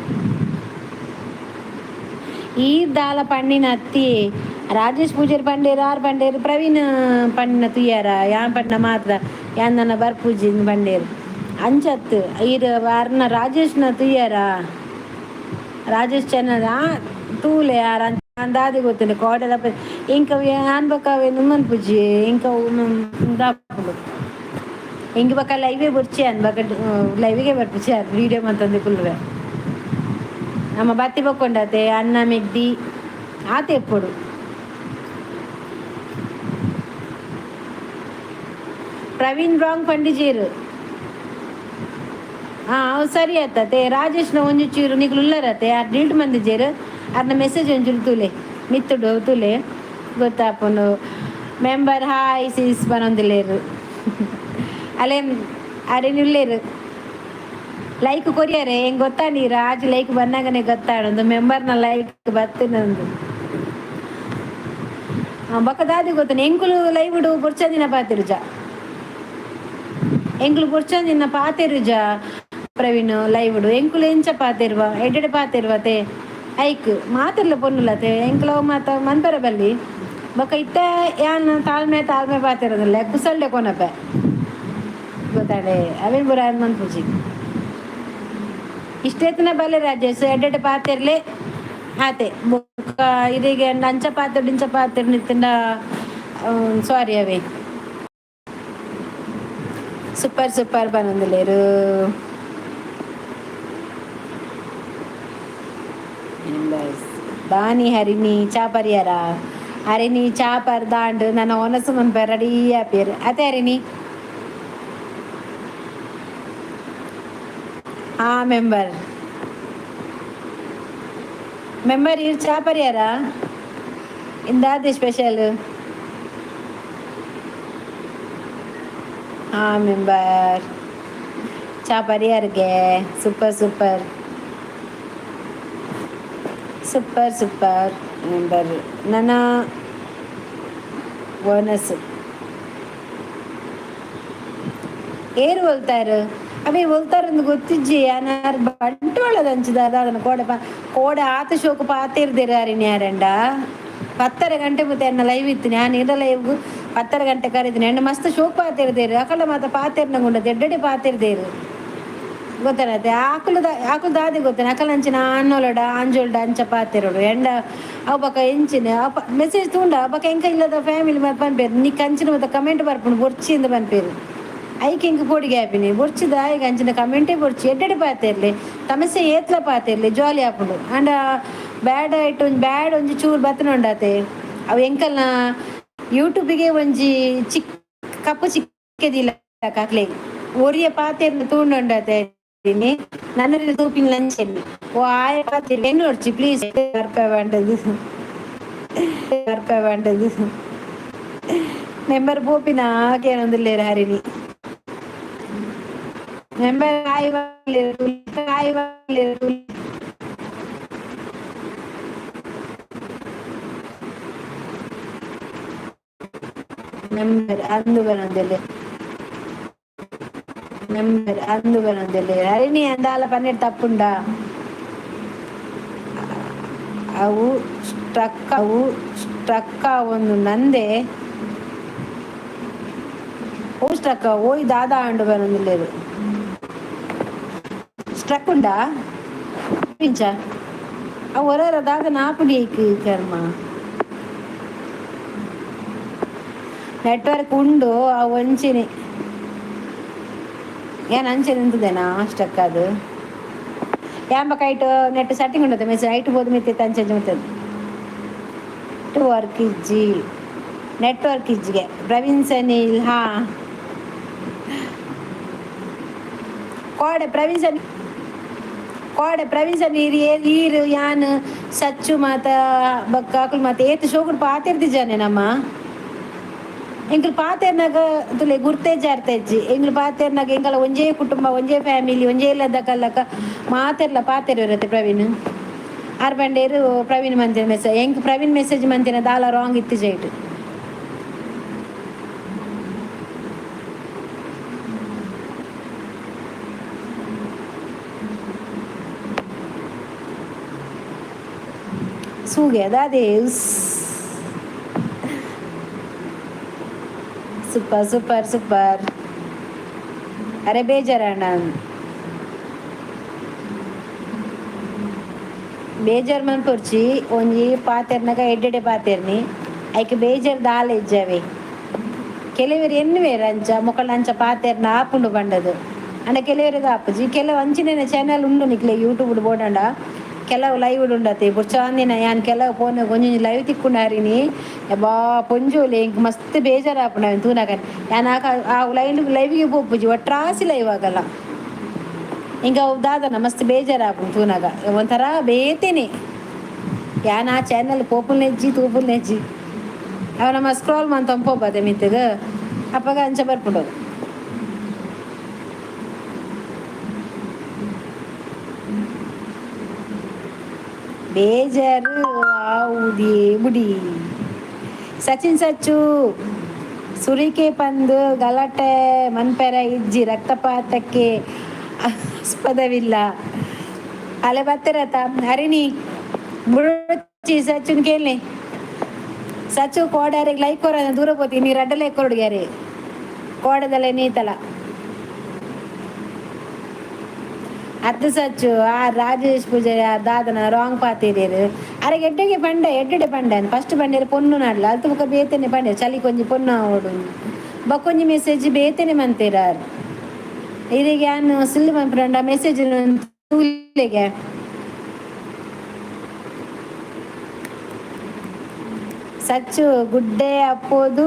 ಈ ದಾಲ ಪಂಡಿನ ಅತ್ತಿ ರಾಜೇಶ್ ಪೂಜಾರಿ ಪಂಡೇರು, ಆರ್ ಪಂಡೇರು, ಪ್ರವೀಣ್ ಪಂಡಿನ ತುಯ್ಯಾರ, ಯಾನ್ ಪಂಡ ಮಾತ್ರ ಯಾನ್ ನನ್ನ ಬರ್ಪೂಜಿ ಪಂಡೇರು. ಅಂಚತ್ ಈರ್ ಅರ್ನ ರಾಜೇಶ್ನ ತುಯ್ಯಾರ? ರಾಜೇಶ್ ಚಾನಲ್ ಆ ತೂಲೆ ಆರ್ ದಾದೆ ಗೊತ್ತುಂಡು ಕೋಡೆದ ಇಂಕ ಯಾನ್ ಬೊಕ ಅವೇನು ಮನ್ಪುಜಿ. ಇಂಕ ದಾಪುಂಡು ಇಂಕ್ ಬೊಕ ಲೈವೇ ಬೊರ್ಚಿ ಅನ್ ಬೊಕ ಲೈವಿಗೆ ಬರ್ಪುಜಿ ವೀಡಿಯೋ ಮಂತೊಂದು ಕುಲ್ಲುವೆ. ನಮ್ಮ ಬತ್ತಿ ಬೊಕ್ಕೊಂಡತೆ ಅನ್ನ ಮೆಗ್ದಿ ಆತೆ ಎಪ್ಪೊಡು. ಪ್ರವೀಣ್ ರಾಂಗ್ ಪಂಡಿಜೇರು. ಹಾಂ ಅವು ಸರಿ ಆತತೆ. ರಾಜೇಶ್ನ ಒಂಜಿ ಚೂರು ನಿಕುಲು ಉಲ್ಲರತೆ, ಆರ್ ಡಿಲ್ಟ್ ಮಂದಿಜೇರು. ಅರ್ನ ಮೆಸೇಜ್ ಒಂಚೂರು ತೂಲೆ, ಮಿತ್ತುಡು ತೂಲೆ, ಗೊತ್ತಾಪುಂಡು. ಮೆಂಬರ್ ಹಾಯ್ ಸೀಸ್ ಪನೊಂದುಲ್ಲೆರ್. ಅಲೆ ಅರೆನ್ ಉಲ್ಲೆರ್ ಲೈಕ್ ಕೊರಿಯರೆ. ಹೆಂಗ್ ಗೊತ್ತಾ ನೀ ರಾಜ್ ಲೈಕ್ ಬನ್ನಾಗನೆ ಗೊತ್ತಾಡೊಂದು ಮೆಂಬರ್ನ ಲೈಕ್ ಬತ್ತಿನೊಂದು ಬೊಕ ದಾದೆ ಗೊತ್ತುಂಡು, ಎಂಕುಲು ಲೈವ್ ಬೊರ್ಚಂದಿನ ಪಾತೆರುಜ, ಎಂಕುಲು ಬೊರ್ಚಂದಿನ ಪಾತೆರುಜ ಪ್ರವೀಣ್. ಲೈವ್ ಎಂಕುಲು ಎಂಚ ಪಾತೆರುವ, ಎಡ್ಡೆಡೆ ಪಾತೆರುವತೆ. ಐಕ್ ಮಾತೆರ್ಲ ಪೊನ್ನುಲತೆ, ಎಂಕುಲು ಮಾತ ಮನ್ಪೆರೆ ಬಲ್ಲಿ. ಬೊಕ ಇತ್ತೆ ಯಾನ್ ತಾಳ್ಮೆ ತಾಳ್ಮೆ ಪಾತೆರದಲ್ಲ ಕುಸಲ್ಡೆ ಕೊನಪೆ ಗೊತ್ತಾಂಡೆ. ಅವೇನ್ ಪೂರ ಮನ್ಪುಜಿ. ಇಷ್ಟೇತನ ಬಲ್ಲೆ ರಾಜೇಶ್, ಎಡ್ಡೆಡ್ಡೆ ಪಾತೆರ್ಲೆ ಆತೆ. ಬೊಕ್ಕ ಇರೆಗೆ ಅಂಚ ಪಾತೆರ್ಡು ಇಂಚ ಪಾತೆರ್ಡು ನಿತ್ತಂಡ ಸಾರಿ ಅವೇ. ಸೂಪರ್ ಸೂಪರ್ ಪನೊಂದುಲ್ಲೆರ್. ಬಾನಿ ಹರಿಣಿ ಚಾ ಪರಿಯರ? ಹರಿಣಿ ಚಾ ಪರ್ದಾಂಡ್ ನನ ಒನಸು ಮನ್ಪೆ ರೆಡಿ ಆಪೇರ್ ಅತೆ ಹರಿಣಿ. ಹಾ ಮೆಂಬರ್. ಮೆಂಬರ್ ಇರ್ ಚಾ ಪರಿಯಾರ ಇಂದಾದಿ ಸ್ಪೆಷಲ್? ಹಾ ಮೆಂಬರ್, ಚಾ ಪರಿಯಾರಿಗೆ. Super super super super member. ನನ್ನ ಓನಸ್ ಏರು ಒಲ್ತಾರು ಅವೇ ಒಲ್ತಾರಂದು ಗೊತ್ತಿಜ್ಜಿ. ಅನಾರ್ ಬಂಟ್ವಾಳದಂಚಿದ ಅದನ್ನ ಕೋಡೆ ಕೋಡೆ ಆತ ಶೋಕು ಪಾತಿರ್ದಿರ ಅರಿನ್ಯಾರಂಡ. 10:30 ಗಂಟೆ ಮತ್ತೆ ಎನ್ನ ಲೈವ್ ಇತ್ತು. ನಾನು ಇರ ಲೈವ್ 10:30 ಗಂಟೆ ಕರೀತೀನಿ. ಎಣ್ಣೆ ಮಸ್ತ್ ಶೋಕ್ ಪಾತಿರ್ದೇರು. ಅಕಲ ಮಾತ ಪಾತಿರ್ನ ಗುಂಡ ದೆಡ್ಡಡೆ ಪಾತಿರ್ದೇರು. ಗೊತ್ತನತೆ ಆಕುಲು ಆಕುಲು ದಾದಿ ಗೊತ್ತೇನೆ. ಅಕಲ ಅಂಚಿನ ಆನ್ನೋಲಡ ಆಂಜೋಲ್ಡ ಅಂಚ ಪಾತಿರೋಡು ಎಂಡ ಅವು ಬಕ ಎಂಚಿನ ಅಪ ಮೆಸೇಜ್ ತೂಂಡ ಬಕ ಎಂಕ ಇಲ್ಲದ ಫ್ಯಾಮಿಲಿ ಮತ್ತೆ ಪನ್ಪೇರು. ನಿಕ್ ಅಂಚಿನ ಮತ್ತೆ ಕಮೆಂಟ್ ಬರ್ಪುಂಡು ಬೊರ್ಚಿಂದ ಪನ್ಪೇರು. ಐಕ್ ಎಂಕ್ ಪೋಡಿಗೆ ಆಪಿನಿ. ಬೊರ್ಚಿದ ಈಗ ಅಂಚಿನ ಕಮೆಂಟೇ ಬೊರ್ಚಿ. ಎಡ್ಡೆಡೆ ಪಾತೆರ್ಲಿ, ತಮಸೆ ಏತ್ಲ ಪಾತೆರ್ಲಿ, ಜಾಲಿ ಆಪುಂಡು. ಆಂಡ ಬ್ಯಾಡ್ ಐಟ್ ಒಂಜಿ ಬ್ಯಾಡ್ ಒಂಜಿ ಚೂರು ಬತ್ತನ ಉಂಡಾತೆ. ಅವು ಎಂಕಲ್ನ ಯೂಟ್ಯೂಬಿಗೆ ಒಂಜಿ ಚಿಕ್ಕ ಕಪ್ಪು ಚಿಕ್ಕದಿಲ್ಲ ಕಾಕ್ಲೆ. ಒರಿಯ ಪಾತೆರ್ನ ತೂಂಡುಂಡಾತೆ. ನನ್ನ ತೂಪಿನ ಲಂಚೆಲ್ಲಿ ಓ ಆಯ ಪಾತೆರ್ ಎನ್ನೊಡ್ಚಿ ಪ್ಲೀಸ್. ಬರ್ಪ ಬಂಡದು, ಬರ್ಪ ಬಂಡದು. ಮೆಂಬರ್ ಪೋಪಿನ ಕೇನೊಂದುಲ್ಲೇರು ಹರಿಣಿ ಮೆಂಬರ್. ಆಯ್ ಆಯ್. ಮೆಂಬರ್ ಅಂದು ಬರೋದಿಲ್ಲ, ಮೆಂಬರ್ ಅಂದು ಬರೋದಿಲ್ಲ. ಹರಿಣಿ ಅಂದಾಲ ಪನ್ನೆರಡು ತಪ್ಪುಂಡ. ಅವು ಸ್ಟ್ರಕ್, ಅವು ಸ್ಟ್ರಕ್ ಒಂದು ನಂದೆ. ಓ ಸ್ಟ್ರಕ್ ಓಯ್ ದಾದಾ ಅಂಡು ಬರೋದಿಲ್ಲೇರು. ಸ್ಟ್ರಕ್ ಉಂಡಾ ಪಿಂಚ ಅವು ಹೊರ ದಾದ ನಾಪುಡಿ ಕರ್ಮ. ನೆಟ್ವರ್ಕ್ ಉಂಡು. ಅವು ಒಂಚಿನಿ ಏನ್ ಅಂಚೆ ನಿಂತದೇನಾ ಸ್ಟಕ್ ಅದು? ಯಾಂಬ ಕೈಟ್ ನೆಟ್ ಸೆಟ್ಟಿಂಗ್ ಉಂಡತೆ. ಮೆಸೇಜ್ ಐಟ್ ಬೋದು ಮಿತ್ತೆ ಅಂಚೆ ಮಿತ್ತದು ನೆಟ್ವರ್ಕ್ ಇಜ್ಜಿ, ನೆಟ್ವರ್ಕ್ ಇಜ್ಜಿಗೆ. ಪ್ರವೀಣ್ ಸನಿಲ್, ಹಾ ಕೋಡೆ ಪ್ರವೀಣ್ ಸನಿ, ಕೋಡೆ ಪ್ರವೀಣ್ ಸನಿ. ಈರು ಯಾನ್ ಸಚ್ಚು ಮಾತ ಬಕ್ಕ ಅಕುಲು ಮಾತ ಏತ್ ಶೋಕುಡು ಪಾತಿರ್ದಿಜಾನೆ. ನಮ್ಮ ಎಂಕುಲು ಪಾತೆರ್ನಾಗ ತುಲೆ ಗುರ್ತೇ ಜಾರ್ತಜ್ಜಿ. ಎಂಗ್ಲು ಪಾತೆರ್ನಾಗ ಎಂಕಲ ಒಂಜೇ ಕುಟುಂಬ, ಒಂಜೇ ಫ್ಯಾಮಿಲಿ, ಒಂಜೇ ಇಲ್ಲದ ಕಲ್ಲಕ ಮಾತೆರ್ಲ ಪಾತೆರ್ ಇರತ್ತೆ. ಪ್ರವೀಣ್ ಆರ್ ಬಂಡೇರು. ಪ್ರವೀಣ್ ಮಂತಿನ ಮೆಸೇಜ್ ಎಂಕ್ ಪ್ರವೀಣ್ ಮೆಸೇಜ್ ಮಂತಿನ ದಾಲ ರಾಂಗ್ ಇತ್ತು ಜೈಟ್. ಸೂಗೆ ಅದೇ. Super super super. ಅರೆ ಬೇಜಾರಣ್ಣ, ಬೇಜಾರ್ ಮನ್ಪೊರ್ಚಿ. ಒಂಜಿ ಪಾತೆರ್ನಗ ಎಡ್ಡೆಡೆ ಪಾತೆರ್ನಿ. ಐಕ್ ಬೇಜಾರ್ ದಾಲ ಇಜ್ಜಾವೆ. ಕೆಲವರು ಎನ್ನುವೇರು ಅಂಚ ಮೊಕಳ ಅಂಚ ಪಾತೆರ್ನ ಆಪುಂಡು ಬಂಡದು. ಅಂಡ ಕೆಲವರಿಗೆ ಆಪುಜಿ. ಕೆಲವು ಅಂಚಿನ ಚಾನೆಲ್ ಉಂಡು ನಿಕ್ಲೆ ಯೂಟ್ಯೂಬ್ ಬೋಡಂಡ. ಕೆಲವು ಲೈವ್ ಉಂಡತೆ ಬುಡ್ಚಾಂದಿನ. ಯಾನ್ ಕೆಲವು ಫೋನ್ ಒಂಜೊಂಜಿ ಲೈವ್ ತಿಕ್ಕುಂಡು ಹರಿನಿ. ಬಾ ಪೊಂಜೋಲೆ, ಎಂಕ್ ಮಸ್ತ್ ಬೇಜಾರಾಪುಂಡು ಅವೆನ್ ತೂನಗ. ಯಾನ್ ಆಕ ಆ ಲೈವ್ ಲೈವಿಗೆ ಪೋಪುಜಿ, ಒಟ್ರಾಸಿ ಲೈವ್ ಆಗಲ್ಲ. ಇಂಕ ಅವು ದಾದನ ಮಸ್ತ್ ಬೇಜಾರಾಪುಂಡು ತೂನಗ, ಒಂಥರ ಬೇತೆನೆ. ಯಾನ್ ಆ ಚಾನೆಲ್ ಪೋಪುಲ್ನೆಜ್ಜಿ, ತೂಪುಲ್ನೆಜ್ಜಿ. ಅವ ನಮ್ಮ ಸ್ಕ್ರೋಲ್ ಮಂತೊಂದು ಪೋಪದೆ ಮಿತ್ತಗ, ಅಪಗ ಅಂಚ ಬರ್ಪುಂಡು. ಬೇಜಾರು ಆವುದೇ ಬುಡಿ. ಸಚಿನ್ ಸಚ್ಚು, ಸುರಿಕೆ ಪಂದು ಗಲಾಟೆ ಮನ್ಪೆರ ಇಜ್ಜಿ, ರಕ್ತಪಾತಕ್ಕೆ ಆಸ್ಪದವಿಲ್ಲ. ಅಲೆ ಬತ್ತಿರತ ಹರಿಣಿ ಬುಡ್ಚಿ. ಸಚ್ಚುನ್ ಕೇಳಿ. ಸಚ್ಚು ಕೋಡಾರಿಗೆ ಲೈಕ್ ಕೊರ ದೂರ ಪೋತಿ. ನೀ ರಡ್ಡ ಲೈಕ್ ಕೊಡುಗ್ಯಾರಿ ಕೋಡದಲ್ಲೇ ನೀತಲ ಅತ್ತು. ಸಚ್ಚು ಆ ರಾಜೇಶ್ ಪೂಜಾರಿ ಆ ದಾದನ ರಾಂಗ್ ಪಾತಿರೇರು. ಅರೆ ಎಡ್ಡೆಗೆ ಪಂಡೆ, ಎಡ್ಡೆಡೆ ಪಂಡೆ. ಫಸ್ಟ್ ಪಂಡೇರು ಪೊನ್ನು ನಾಡ್ಲ ಅಲ್ತು. ಬೊಕ ಬೇತೆನೆ ಪಂಡೆ ಚಲಿ ಕೊಂಜಿ ಪೊನ್ನು ಆವೊಡು. ಬೊಕೊಂಜಿ ಮೆಸೇಜ್ ಬೇತೆನೆ ಮಂತೇರಾರ್. ಇರೆಗ್ ಯಾನ್ ಸಿಲ್ಲು ಮನ್ಪುಂಡ ಮೆಸೇಜ್ ತೂಲೆಗೆ. ಸಚ್ಚು ಗುಡ್ಡೆ ಅಪ್ಪೋದು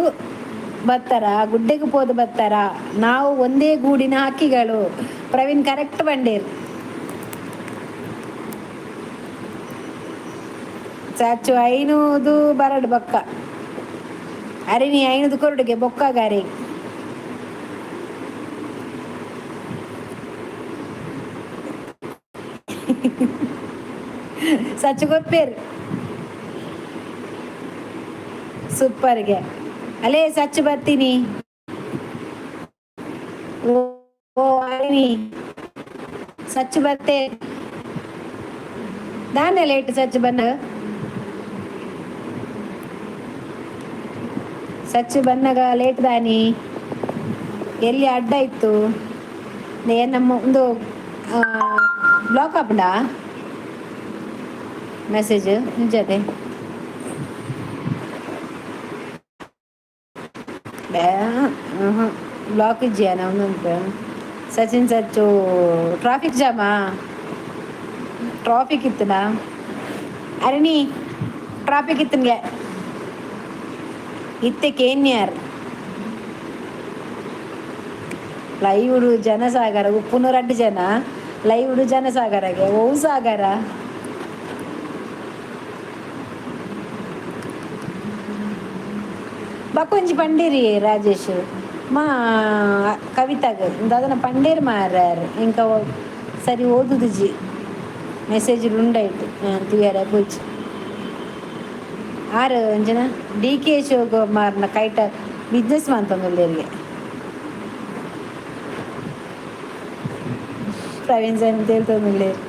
ಬತ್ತರ, ಗುಡ್ಡೆಗೆ ಪೋದು ಬತ್ತರ. ನಾವು ಒಂದೇ ಗೂಡಿನ ಹಕ್ಕಿಗಳು. ಪ್ರವೀಣ್ ಕರೆಕ್ಟ್ ಬಂಡೇರ್. ಸಚ್ಚು 500 ಬರಡು ಬೊಕ್ಕ ಅರೆ ನೀ 500 ಕೊರಡುಗೆ ಬೊಕ್ಕಾಗಾರೆ. ಸಚ್ಚು ಕೊರ್ಪೇರು ಸೂಪರ್ಗೆ. ಅಲೇ ಸಚ್ಚು ಬರ್ತೀನಿ. ಓ ಅರಿನಿ ಸಚ್ಚು ಬತ್ತೆ ದಾನೆ ಲೇಟ್ ಸಚ್ಚು ಬನ್ನ ಸಚ್ಚು ಬನ್ನಗ ಲೇಟ್ ದಾನಿ ಎಲ್ಲಿ ಅಡ್ಡ ಇತ್ತು ನಮ್ಮ ಒಂದು ಬ್ಲಾಕ್ ಆಪುಂಡ ಮೆಸೇಜ್ ನಿಜತೆ ಬ್ಲಾಕ್ ಇಜ್ಜಿಯಾನ ಒಂದೊಂದು. ಸಚಿನ್ ಸಚ್ಚು ಟ್ರಾಫಿಕ್ ಜಾಮಾ ಟ್ರಾಫಿಕ್ ಇತ್ತನಾ ಅರಣಿ ಟ್ರಾಫಿಕ್ ಇತ್ತನ್ಗೆ ಇತ್ತೆ ಕೇನ್ಯಾರ್ ಲೈವ್ ಜನಸಾಗರ ಉಪ್ಪುನೂರ ರಡ್ಡು ಜನ ಲೈವ್ ಜನಸಾಗರಗೆ ಓ ಸಾಗರ. ಬಕ್ಕೊಂಜಿ ಪಂಡೇರಿ ರಾಜೇಶ್ ಮಾ ಕವಿತಾಗ ದಾದನ ಪಂಡೇರ್ ಮಾರಾರ್ ಇಂಕ ಸರಿ ಓದುದುಜಿ ಮೆಸೇಜ್ ಉಂಡಾಯ್ತು ತೂಯರ ಪೋಚಿ ಆರು ಅಂಜನ ಡಿ ಕೆ ಶಿವಕುಮಾರ್ನ ಕೈಟ ಬಿಸ್ನೆಸ್ ಮಂತೊಂದುಲ್ಲೆರ್ಗೆ ಪ್ರವೀಣ್ ಸರ್ ತೇಲ್ತೊಂದುಲ್ಲೆರ್.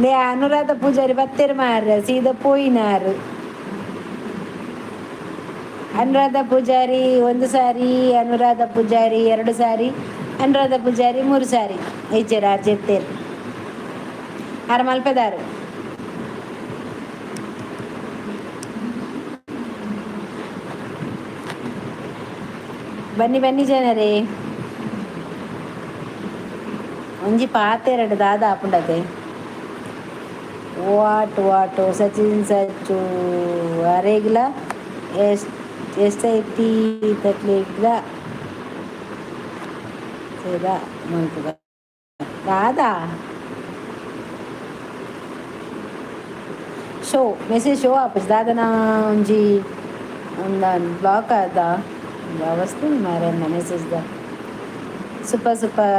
ನೇ ಅನುರಾಧ ಪೂಜಾರಿ ಬತ್ತೆರ್ ಮಾರ್ರೆ ಸೀದಾ ಪೋಯಿನಾರು. ಅನುರಾಧ ಪೂಜಾರಿ ಒಂದು ಸಾರಿ, ಅನುರಾಧ ಪೂಜಾರಿ ಎರಡು ಸಾರಿ, ಅನುರಾಧ ಪೂಜಾರಿ ಮೂರು ಸಾರಿ ಇಜ್ಜೆರ್ ಆರ್ ಜೆತ್ತೇರ್ ಆರ್ ಮಲ್ಪೆದಾರು. ಬನ್ನಿ ಬನ್ನಿ ಜನರೇ ಒಂಜಿ ಪಾತೆರಡ್ ದಾದ ಆಪುಂಡತೆ what what Sachin Sachu ಅರೆಗ್ಲ S S I T ತಕ್ಲೆಗ್ಲ ಸೇದಾ ಮಲ್ಪುಗ ದಾದಾ ಶೋ ಮೆಸೇಜ್ ಶೋ ಆಪುಜಿ ದಾದನ ಒಂಜಿ ಬ್ಲಾಕ್ ಆದ ವಸ್ತು ಮಾರನ್ನ message the super super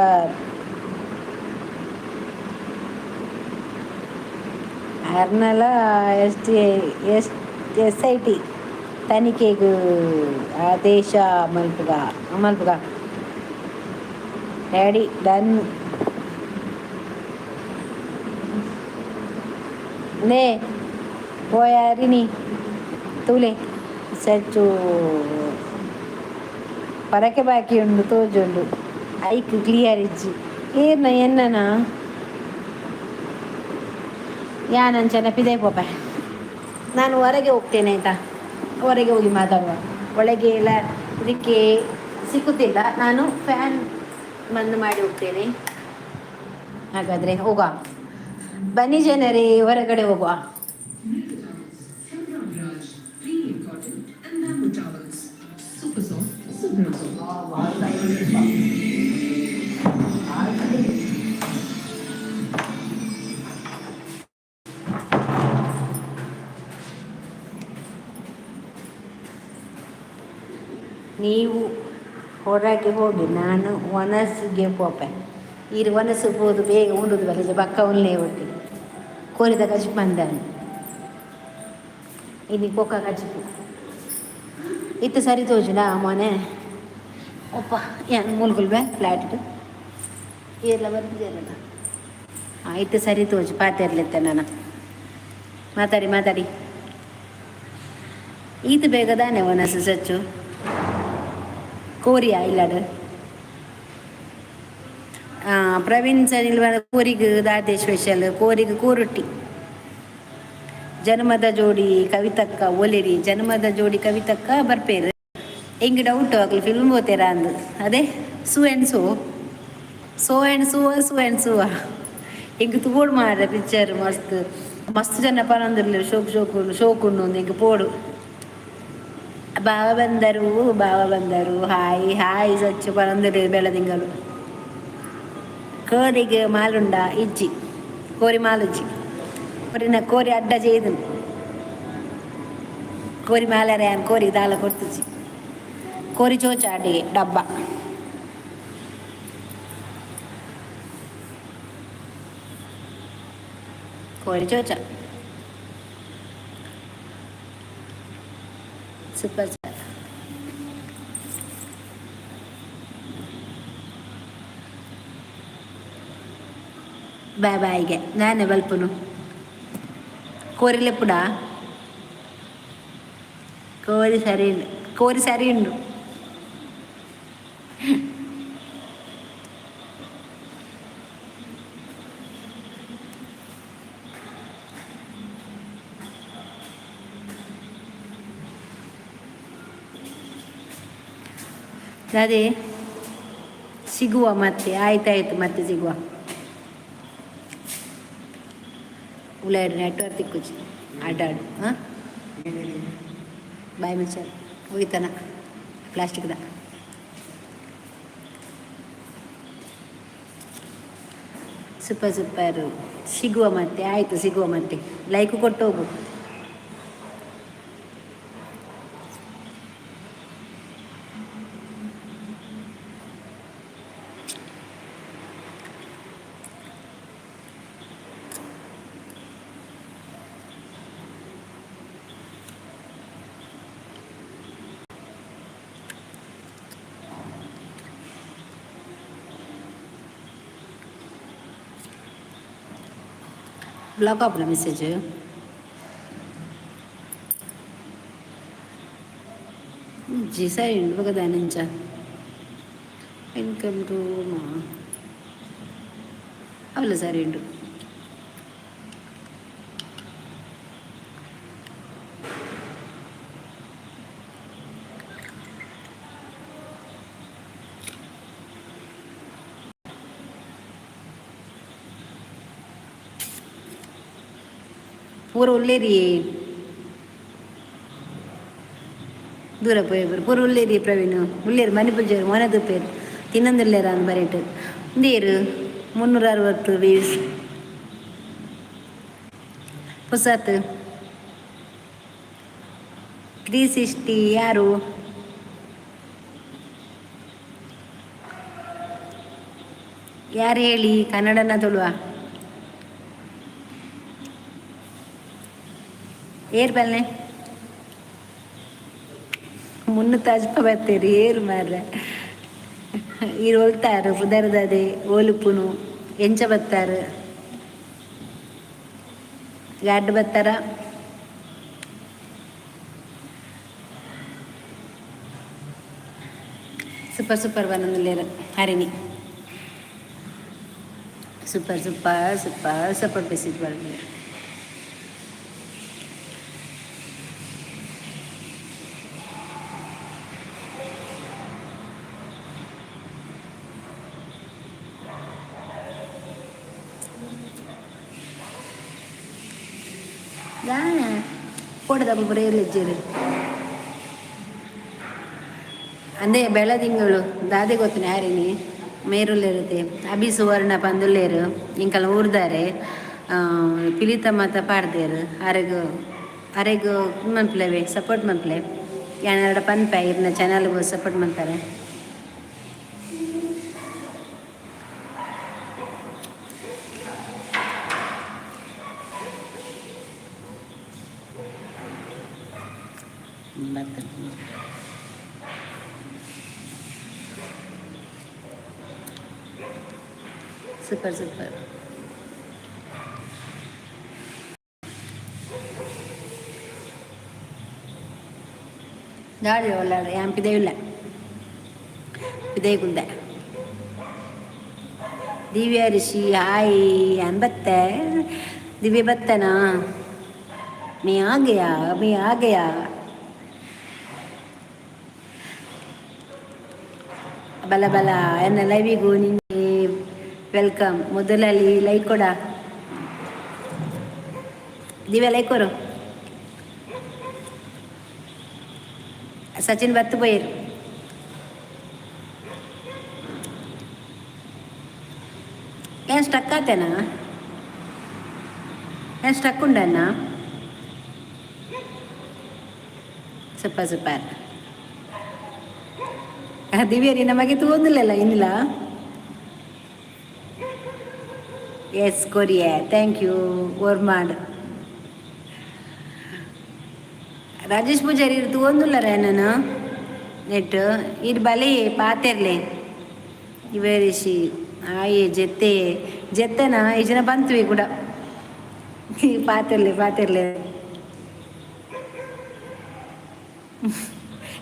ಅರ್ನಲ S T S S I T ತನಿಖೆಗೂ ಆದೇಶ ಮಲ್ಪುಗ ಮಲ್ಪುಗ ರೆಡಿ ಡನ್ ನೇ ಪೋಯಾರಿನಿ ತೂಲೆ ಸಚ್ಚು ಪರಕೆ ಬಾಕಿ ಉಂಡು ತೋಜುಂಡು ಐಕ್ ಕ್ಲಿಯರ್ ಇಜ್ಜಿ ಏರ್ನ ಎನ್ನನ ಯಾನಂಚನ ಪಿದೈ ಪೋಪೆ ನಾನು ಹೊರಗೆ ಹೋಗ್ತೇನೆ ಆಯ್ತಾ. ಹೊರಗೆ ಹೋಗಿ ಮಾತಾಡುವ, ಒಳಗೆ ಎಲ್ಲ ಇದಕ್ಕೆ ಸಿಕ್ಕುತ್ತಿಲ್ಲ. ನಾನು ಫ್ಯಾನ್ ಬಂದ್ ಮಾಡಿ ಹೋಗ್ತೇನೆ. ಹಾಗಾದರೆ ಹೋಗುವ ಬನ್ನಿ ಜನರೇ, ಹೊರಗಡೆ ಹೋಗುವ. ನೀವು ಹೊರಗೆ ಹೋಗಿ, ನಾನು ಒನಸ್ಗೆ ಪೋಪೆ. ಈರು ಒನಸ್ಸು ಪೋದು ಬೇಗ ಉಂಡುದು ಬಲೆ ಬಕ್ಕ ಉಲ್ಲೆ ಒಟ್ಟಿ ಕೋರಿದ ಕಜಿಪು ಮಂದಾನೆ ಇನ್ನು ಕೊಕ್ಕ ಕಜಿಪು ಇತ್ತು ಸರಿ ತೋಜುಂಡಾ ಮೊನೆ ಒಪ್ಪ ಏನು ಮೂಲ್ಗುಲ್ ಬೇ ಫ್ಲಾಟ್ ಏರ್ಲ ಬರ್ತಿದ್ದೇರಲ್ಲ. ಹಾಂ ಇತ್ತು ಸರಿ ತೋಜು ಪಾತೆರ್ಲಿತ್ತೆ ನಾನು ಮಾತಾಡಿ ಮಾತಾಡಿ ಈತ ಬೇಗ ದಾನೆ ಒನಸು ಸಚ್ಚು ಕೋರಿಯಾ ಇಲ್ಲಡು. ಪ್ರವೀಣ್ ಸರ್ ಇಲ್ವ ಕೋರಿಗೆ ದಾದೆ ಸ್ಪೆಷಲ್ ಕೋರಿಗೆ ಕೋರೊಟ್ಟಿ. ಜನ್ಮದ ಜೋಡಿ ಕವಿತಕ್ಕ ಒಲಿರಿ ಜನ್ಮದ ಜೋಡಿ ಕವಿತಕ್ಕ ಬರ್ಪೇರು ಎಂಗ್ ಡೌಟ್ ಅಕ್ಲು ಫಿಲ್ಮ್ ಹೋತೇರಾ ಅಂದು ಅದೇ ಸು ಆ್ಯಂಡ್ ಸೋ so and ಸೂವ ಸು ಆ್ಯಂಡ್ ಸೂವ ಎಂಕ್ ತೂವೊಡು ಮಾರ್ರೆ ಪಿಕ್ಚರ್ ಮಸ್ತ್ ಮಸ್ತ್ ಜನ ಪನೊಂದುಲ್ಲೆರ್ ಶೋಕ್ ಶೋಕ್ ಶೋಕ್ ಉಂಡು ಎಂಕ್ ಪೋಡು. ಬಾವ ಬಂದರು ಬಾವ ಬಂದರು ಹಾಯ್ ಹಾಯ್ ಸಚ್ಚು ಪನೊಂದುಲ್ಲೆರ್ ಬೆಳದಿಂಗಳು. ಕೋರಿಗೆ ಮಾಲುಂಡ ಇಜ್ಜಿ ಕೋರಿ ಮಾಲುಜ್ಜಿ. ಕೋರಿನ ಕೋರಿ ಅಡ್ಡ ചെയ്ದು ಕೋರಿ ಮೇಲೆರೆ ಕೋರಿ ದಾಲ ಕೊಡ್ತಿಚ್ಚಿ ಕೋರಿ ಚೋಚ ಅಡ್ಡಿಗೆ ಡಬ್ಬ. ಕೋರಿ ಚೋಚ. Super sir. ಬಾಯ್ ಬಾಯ್ಗೆ ನಾನೇ ಬಲ್ಪುನು ಕೋರಿಲೆಪ್ಪುಡ ಕೋರಿ ಸರಿ ಉಂಡು, ಕೋರಿ ಸರಿ ಉಂಡು. ಅದೇ ಸಿಗುವ ಮತ್ತೆ. ಆಯ್ತಾಯ್ತು, ಮತ್ತೆ ಸಿಗುವ. ಉಳ್ಳಾಡಿ ನೆಟ್ವರ್ಕ್ ತಿಕ್ಕುಚಿ ಆಟಾಡು. ಹಾಂ, ಬಾಯ್ ಮಚ್ಚ. ಹೋಯ್ತಾನ ಪ್ಲಾಸ್ಟಿಕ್ದ. ಸೂಪರ್ ಸೂಪರ್, ಸಿಗುವ ಮತ್ತೆ. ಆಯಿತು, ಸಿಗುವ ಮತ್ತೆ. ಲೈಕ್ ಕೊಟ್ಟು ಹೋಗು. ಬ್ಲಾಕ್ ಆಪುನ ಮೆಸೇಜ್. ಜಿ ಸರಿ ಉಂಡು ಬೊಕ ದಾನೆಂಚ. Welcome to ಮಾ ಅವಲ ಸರಿ ಉಂಡು. ಪೂರ ಉಲ್ಲೇರಿ ದೂರ ಪೋಯ್ ಪೂರ ಉಲ್ಲೇರಿ. ಪ್ರವೀಣ್ ಉಲ್ಲೇರು, ಮಣಿಪುಜೇರು ಮೊನೆ ತೂಪೇರು ತಿನ್ನೊಂದುಲ್ಲೇರ ಅಂದ್ ಬರೇಟ್ ಇಂದೇರು. 360 ವ್ಯೂಸ್ ಪುಸಾತ್ 360. ಯಾರು ಯಾರು ಹೇಳಿ, ಕನ್ನಡನ ತುಳುವ? ಏರ್ ಬಲ್ನೆ ಮುನ್ನೂತ್ತ ಬತ್ತೀರಿ. ಏರು ಮಾರ್ರೆ ಈರು ಒಲ್ತಾರು ಪುದರ್ದದೆ ಓಲುಪುನು ಎಂಚ ಬತ್ತಾರು ಗಾಡ್ ಬತ್ತಾರ. ಸೂಪರ್ ಸೂಪರ್ ಬಂದೊಂದುಲ್ಲೇರು Harini. Super super super support message ಬರ್ತಾರೆ. ಪೋಟದ ಪೂರ ಇರ್ಲಿಜ್ಜೇರು ಅಂದೇ. ಬೆಳದಿಂಗಳು ದಾದೆ ಗೊತ್ತನೆ ಹರಿಣಿ ಮೇರುಲ್ಲೇರುತ್ತೆ. ಅಭಿ ಸುವರ್ಣ ಪಂದುಲ್ಲೇರು ಇಂಕಲ್ ಊರ್ದಾರೆ ಪಿಲಿತ ಮಾತ ಪಾಡ್ದೇರು. ಅರೆಗ್ ಅರೆಗ್ ಮನ್ಪ್ಲೇವೆ ಸಪೋರ್ಟ್ ಮನ್ಪ್ಲೆ. ಯಾನೆರಡ ಪನ್ಪೆ ಇರ್ನ ಚಾನಲ್ಗೆ ಸಪೋರ್ಟ್ ಮಾಡ್ತಾರೆ. ಬರ್ತದೆ. ಸೂಪರ್ ಸೂಪರ್ ದಾಳಿ ಒಲ್ಲಾಡ ಯಾನ್ ಪಿದಯಿಲ್ಲ, ಪಿದಯಿ ಕುಲ್ದೆ. ದಿವ್ಯ ಋಷಿ ಹಾಯ್ ಅನ್ ಬತ್ತೆ. ದಿವ್ಯ ಬತ್ತನಾ? मैं आ गया, मैं आ गया. ಬಲ ಬಲ ಎನ್ನ ಲೈವಿಗೂ ನಿನ್ನೆ welcome. ಮೊದಲಲ್ಲಿ ಲೈಕ್ ಕೊಡ ದಿವ್ಯ, ಲೈಕ್ ಕೊರು. ಸಚಿನ್ ಬತ್ತು ಪೋಯರು. ಏನು ಸ್ಟಕ್ ಆತೇನಾ? ಏನು ಸ್ಟಕ್ ಉಂಡಣ್ಣ? Super super. ದಿವ್ಯರಿ ನಮಗೆ ತೂಂದಿಲ್ಲಲ್ಲ ಇನ್ನಿಲ್ಲ. S Korea, thank you. ಓರ್ಮಾಡ್ Rajesh Poojary ಇರ್ ತೂವೊಂದುಲ್ಲರ ನಾನು ನೆಟ್ ಇರ್ ಬಲಿ ಪಾತೆರ್ಲೆ. ಇವರಿಷಿ ಆಯೆ ಜೆತ್ತೆ ಜೆತ್ತನ ಈ ಜನ ಬಂತ್ವಿ ಕೂಡ. ಪಾತೆರ್ಲೆ ಪಾತೆರ್ಲೆ.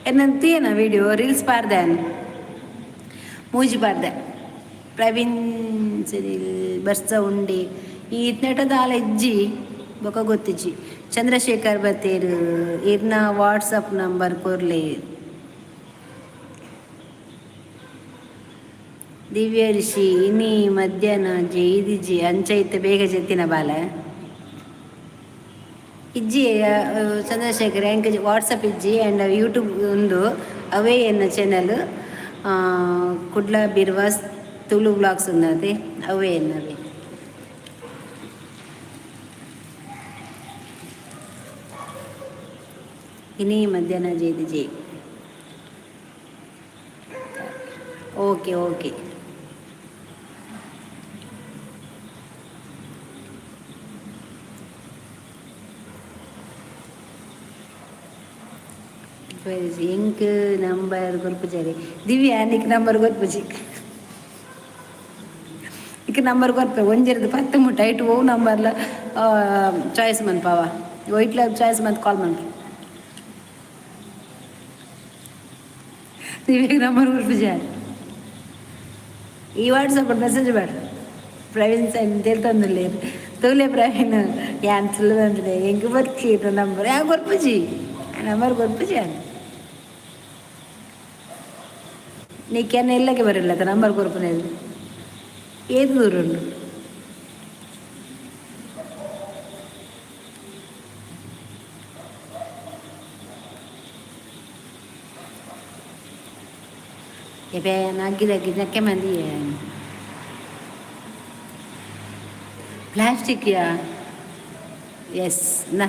ಎನ್ನಂತೀಯನ ವಿಡಿಯೋ ರೀಲ್ಸ್ ಪಾರ್ದೆ, ಮೂಜಿ ಪಾರ್ದೆ. ಪ್ರವೀಣ್ ಸಿರಿಲ್ ಬರ್ಸ ಉಂಡಿ ಈ ಇತ್ನೆಟದ ಇಜ್ಜಿ ಬೊಕ ಗೊತ್ತಿಜ್ಜಿ. ಚಂದ್ರಶೇಖರ್ ಬತ್ತೇರು, ಇರ್ನ ವಾಟ್ಸಪ್ ನಂಬರ್ ಕೊರ್ಲೆ. ದಿವ್ಯ ಋಷಿ, ಇನಿ ಮಧ್ಯಾಹ್ನ ಜೈದಿಜಿ ಅಂಚೈತೆ ಬೇಗ ಜೆತ್ತಿನ ಬಾಲೆ ಇಜ್ಜಿ. ಚಂದ್ರಶೇಖರ್, ಎಂಕ್ ವಾಟ್ಸಪ್ ಇಜ್ಜಿ ಆ್ಯಂಡ್ ಯೂಟ್ಯೂಬ್ ಉಂದು. ಅವೇ ಎನ್ನ ಚಾನಲ್, ಕುಡ್ಲ ಬಿರ್ವಾಸ್ ತುಳು ಬ್ಲಾಗ್ಸ್ ಉಂದತೆ, ಅವೇ ಎನ್ನವೇ. ಇನಿ ಮಧ್ಯಾಹ್ನ ಜೈದಿಜಿ. Okay okay. ಎಂಕ್ ನಂಬರ್ ಕೊರ್ಪುಜಾರಿ ದಿವ್ಯಾ, ನಿಕ್ ನಂಬರ್ ಕೊರ್ಪುಜಿ. ಇಕ್ ನಂಬರ್ ಕೊರ್ಪೆ ಒಂಜಿರ್ದು 10 ಮುಟ್ಟ. ಐಟ್ ಓವು ನಂಬರ್ಲ ಚಾಯ್ಸ್ ಮನ್ಪಾವ? ಒಯ್ಟ್ಲ ಚಾಯ್ಸ್ ಮಂತ್ ಕಾಲ್ ಮನ್ಪ. ದಿವ್ಯಾಗ ನಂಬರ್ ಕೊರ್ಪುಜಾರಿ. ಈ ವಾಟ್ಸಪ್ ಮೆಸೇಜ್ ಬೇಡ. ಪ್ರವೀಣ್ ಸೈನ್ ತೇಲ್ತಂದುಲ್ಲೇರು ತೂಲೆ ಪ್ರವೀಣ್, ಯಾನ್ ಸುಳ್ಳು ಎಂಕ್ ಬರ್ಚಿ ನಂಬರ್. ಯಾ ಕೊರ್ಪುಜಿ, ನಂಬರ್ ಕೊರ್ಪುಜಿ. ನೀಕೆನ್ನ ಇಲ್ಲಕ್ಕೆ ಬರಲ್ಲ ನಂಬರ್ ಕೊರ್ಪುನೇದು. ಏತ್ ದೂರ ಉಂಡು? ಎಬೆ ನಗ್ಗಿ ನಕ್ಕೆ ಮಂದಿ ಪ್ಲಾಸ್ಟಿಕ್ ಯಾ. ಎಸ್ ನಾ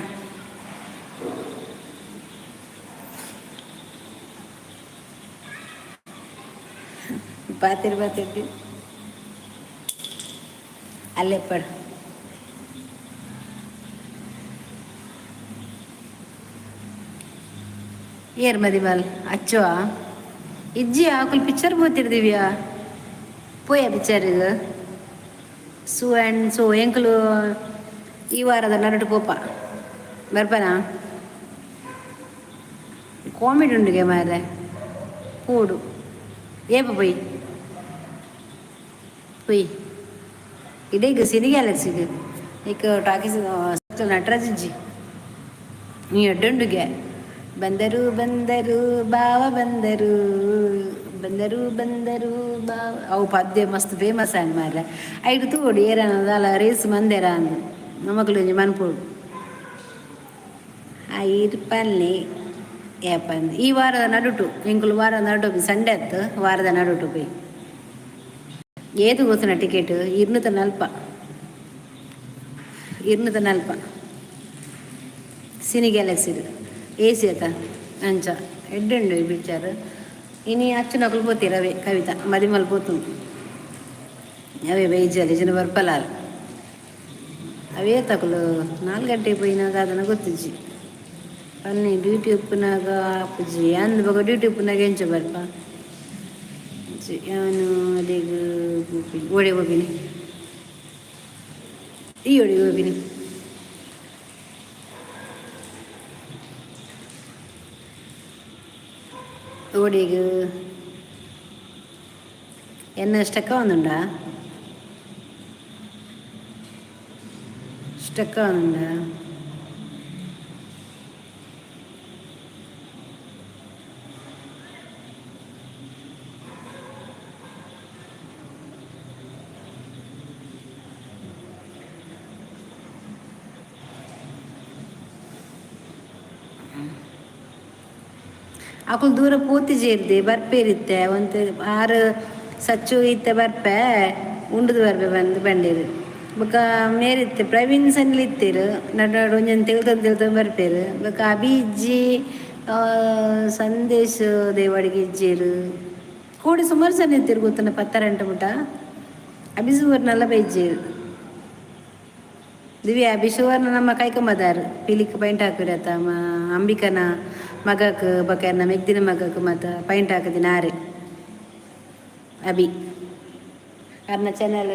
ಪಾತಿರ್ ಪಾತಿರ್ತಿ ಅಲ್ಲೇ ಪಡ್. ಏರ್ ಮದಿಮಲ್ ಅಚ್ಚುವ ಇಜ್ಜಿ ಆಕುಲ್ ಪಿಕ್ಚರ್ ಪೋತಿರ್ದಿವ್ಯಾ ಪೋಯ ಪಿಕ್ಚರ್ಗ್ ಸು ಆ್ಯಂಡ್ ಸೊ. ಎಂಕುಲು ಈ ವಾರದ ನಡುಟು ಪೋಪ, ಬರ್ಪನಾ? ಕಾಮಿಡಿ ಉಂಡುಗೆ ಮಾರ್ರೆ, ಪೋಡು. ಏಪ ಪೋಯಿ ಪೋಯಿ ಇಡೀ ಸಿನಿ ಗ್ಯಾಲಕ್ಸಿಗೆ ಈಗ ಟಾಕೀಸ್ ನಟರಾಜ್ ಇಜ್ಜಿ. ನೀ ಎಡ್ಡುಂಡುಗೆ. ಬಂದರು ಬಂದರು ಬಾವ ಬಂದರು, ಬಂದರು ಬಂದರು ಬಾವ. ಅವು ಪದ್ಯ ಮಸ್ತ್ ಫೇಮಸ್ ಆಂಡ್ ಮಾರ್ರೆ. ಐಟ್ ತೂವೊಡು ಏರನ ದಾಲ ರೇಸ್ ಮಂದೆರ ಅಂದ್ ನಮಕ್ಲು ಒಂಜಿ ಮನ್ಪೊಡು. ಆ ಈರ್ ಪನ್ಲೆ ಏಪಂದ್? ಈ ವಾರದ ನಡುಟು ಎಂಕುಲು ವಾರದ ನಡುಟು, ಸಂಡೆ ಅತ್ತು, ವಾರದ ನಡುಟು ಪೋಯಿ. ಏತು ಗೊತ್ತುನ ಟಿಕೆಟ್? 240, 240. ಸಿನಿ ಗ್ಯಾಲಕ್ಸಿಡ್ ಎ ಸಿ ಅತ, ಅಂಚ ಎಡ್ಡೆ ಈ ಪಿಕ್ಚರ್. ಇನಿ ಅಚ್ಚುನಕುಲು ಪೋತೀರ ಅವೇ ಕವಿತಾ ಮದಿಮಲ್ ಪೋತು. ಅವೇ ಬೈಜಲ್ ಜನ ಬರ್ಪಲಾಲ್. ಅವೇ ತಕುಲು 4 ಗಂಟೆಗೆ ಪೋಯಿನಾಗ ಅದನ್ನ ಗೊತ್ತಿಜ್ಜಿ. ಪನ್ನಿ ಡ್ಯೂಟಿ ಉಪ್ಪುನಾಗ ಆಪುಜಿ ಅಂದ್. ಬೊಕ ಡ್ಯೂಟಿ ಉಪ್ಪುನಾಗ ಎಂಚ ಬರ್ಪ ಯಾನು? ಅಡೆಗ್ ಓಡೆ ಹೋಗಿನಿ, ಈ ಓಡಿ ಹೋಗಿನಿ. ಓಡಿಗ್ ಎನ್ನ ಸ್ಟಕ್ ಆವೊಂದುಂಡಾ? ಸ್ಟಕ್ ಆವೊಂದುಂಡಾ? ಅಕುಲು ದೂರ ಪೋತಿಜೇರ್ದೆ ಬರ್ಪೇರಿತ್ತೆ. ಒಂತೆ ಆರು ಸಚ್ಚು ಇತ್ತೆ ಬರ್ಪೆ, ಉಂಡುದು ಬರ್ಪೆ ಬಂದು ಬಂಡೇರು. ಬೊಕ ಮೇರಿತ್ತೆ ಪ್ರವೀಣ್ ಸನ್ಲಿ ಇತ್ತೆರ್ ನಡು ನಡು ಒಂಜೊಂದು ತೆಲ್ತೊಂದು ತೆಲ್ತೊಂದು ಬರ್ಪೆರ್. ಬೊಕ ಅಭಿ ಇಜ್ಜಿ, ಸಂದೇಶ್ ದೇವಾಡಿಗೆ ಇಜ್ಜೆರ್. ಕೋಡೆ ಸುಮಾರು ಜನ ಇತ್ತೆರ್ ಗೊತ್ತುಂಡ ಪತ್ತರಂಟೆ ಮುಟ. ಅಭಿ ಸುವರ್ಣಲ ಬೈಜೆರ್. ದಿವ್ಯಾ ಅಭಿ ಸುವರ್ಣ ನಮ್ಮ ಕೈಕಂಬದಾರ್ ಪಿಲಿಕ್ ಪೈಂಟ್ ಹಾಕುರತ ಅಂಬಿಕನ ಮಗಕ್ ಬೊಕ ಎನ್ನ ಮೆಗ್ದಿನ ಮಗಕ್ ಮಾತ ಪೈಂಟ್ ಹಾಕುದಿನ ಆರೆ ಅಭಿ. ಅರ್ನ ಚಾನಲ್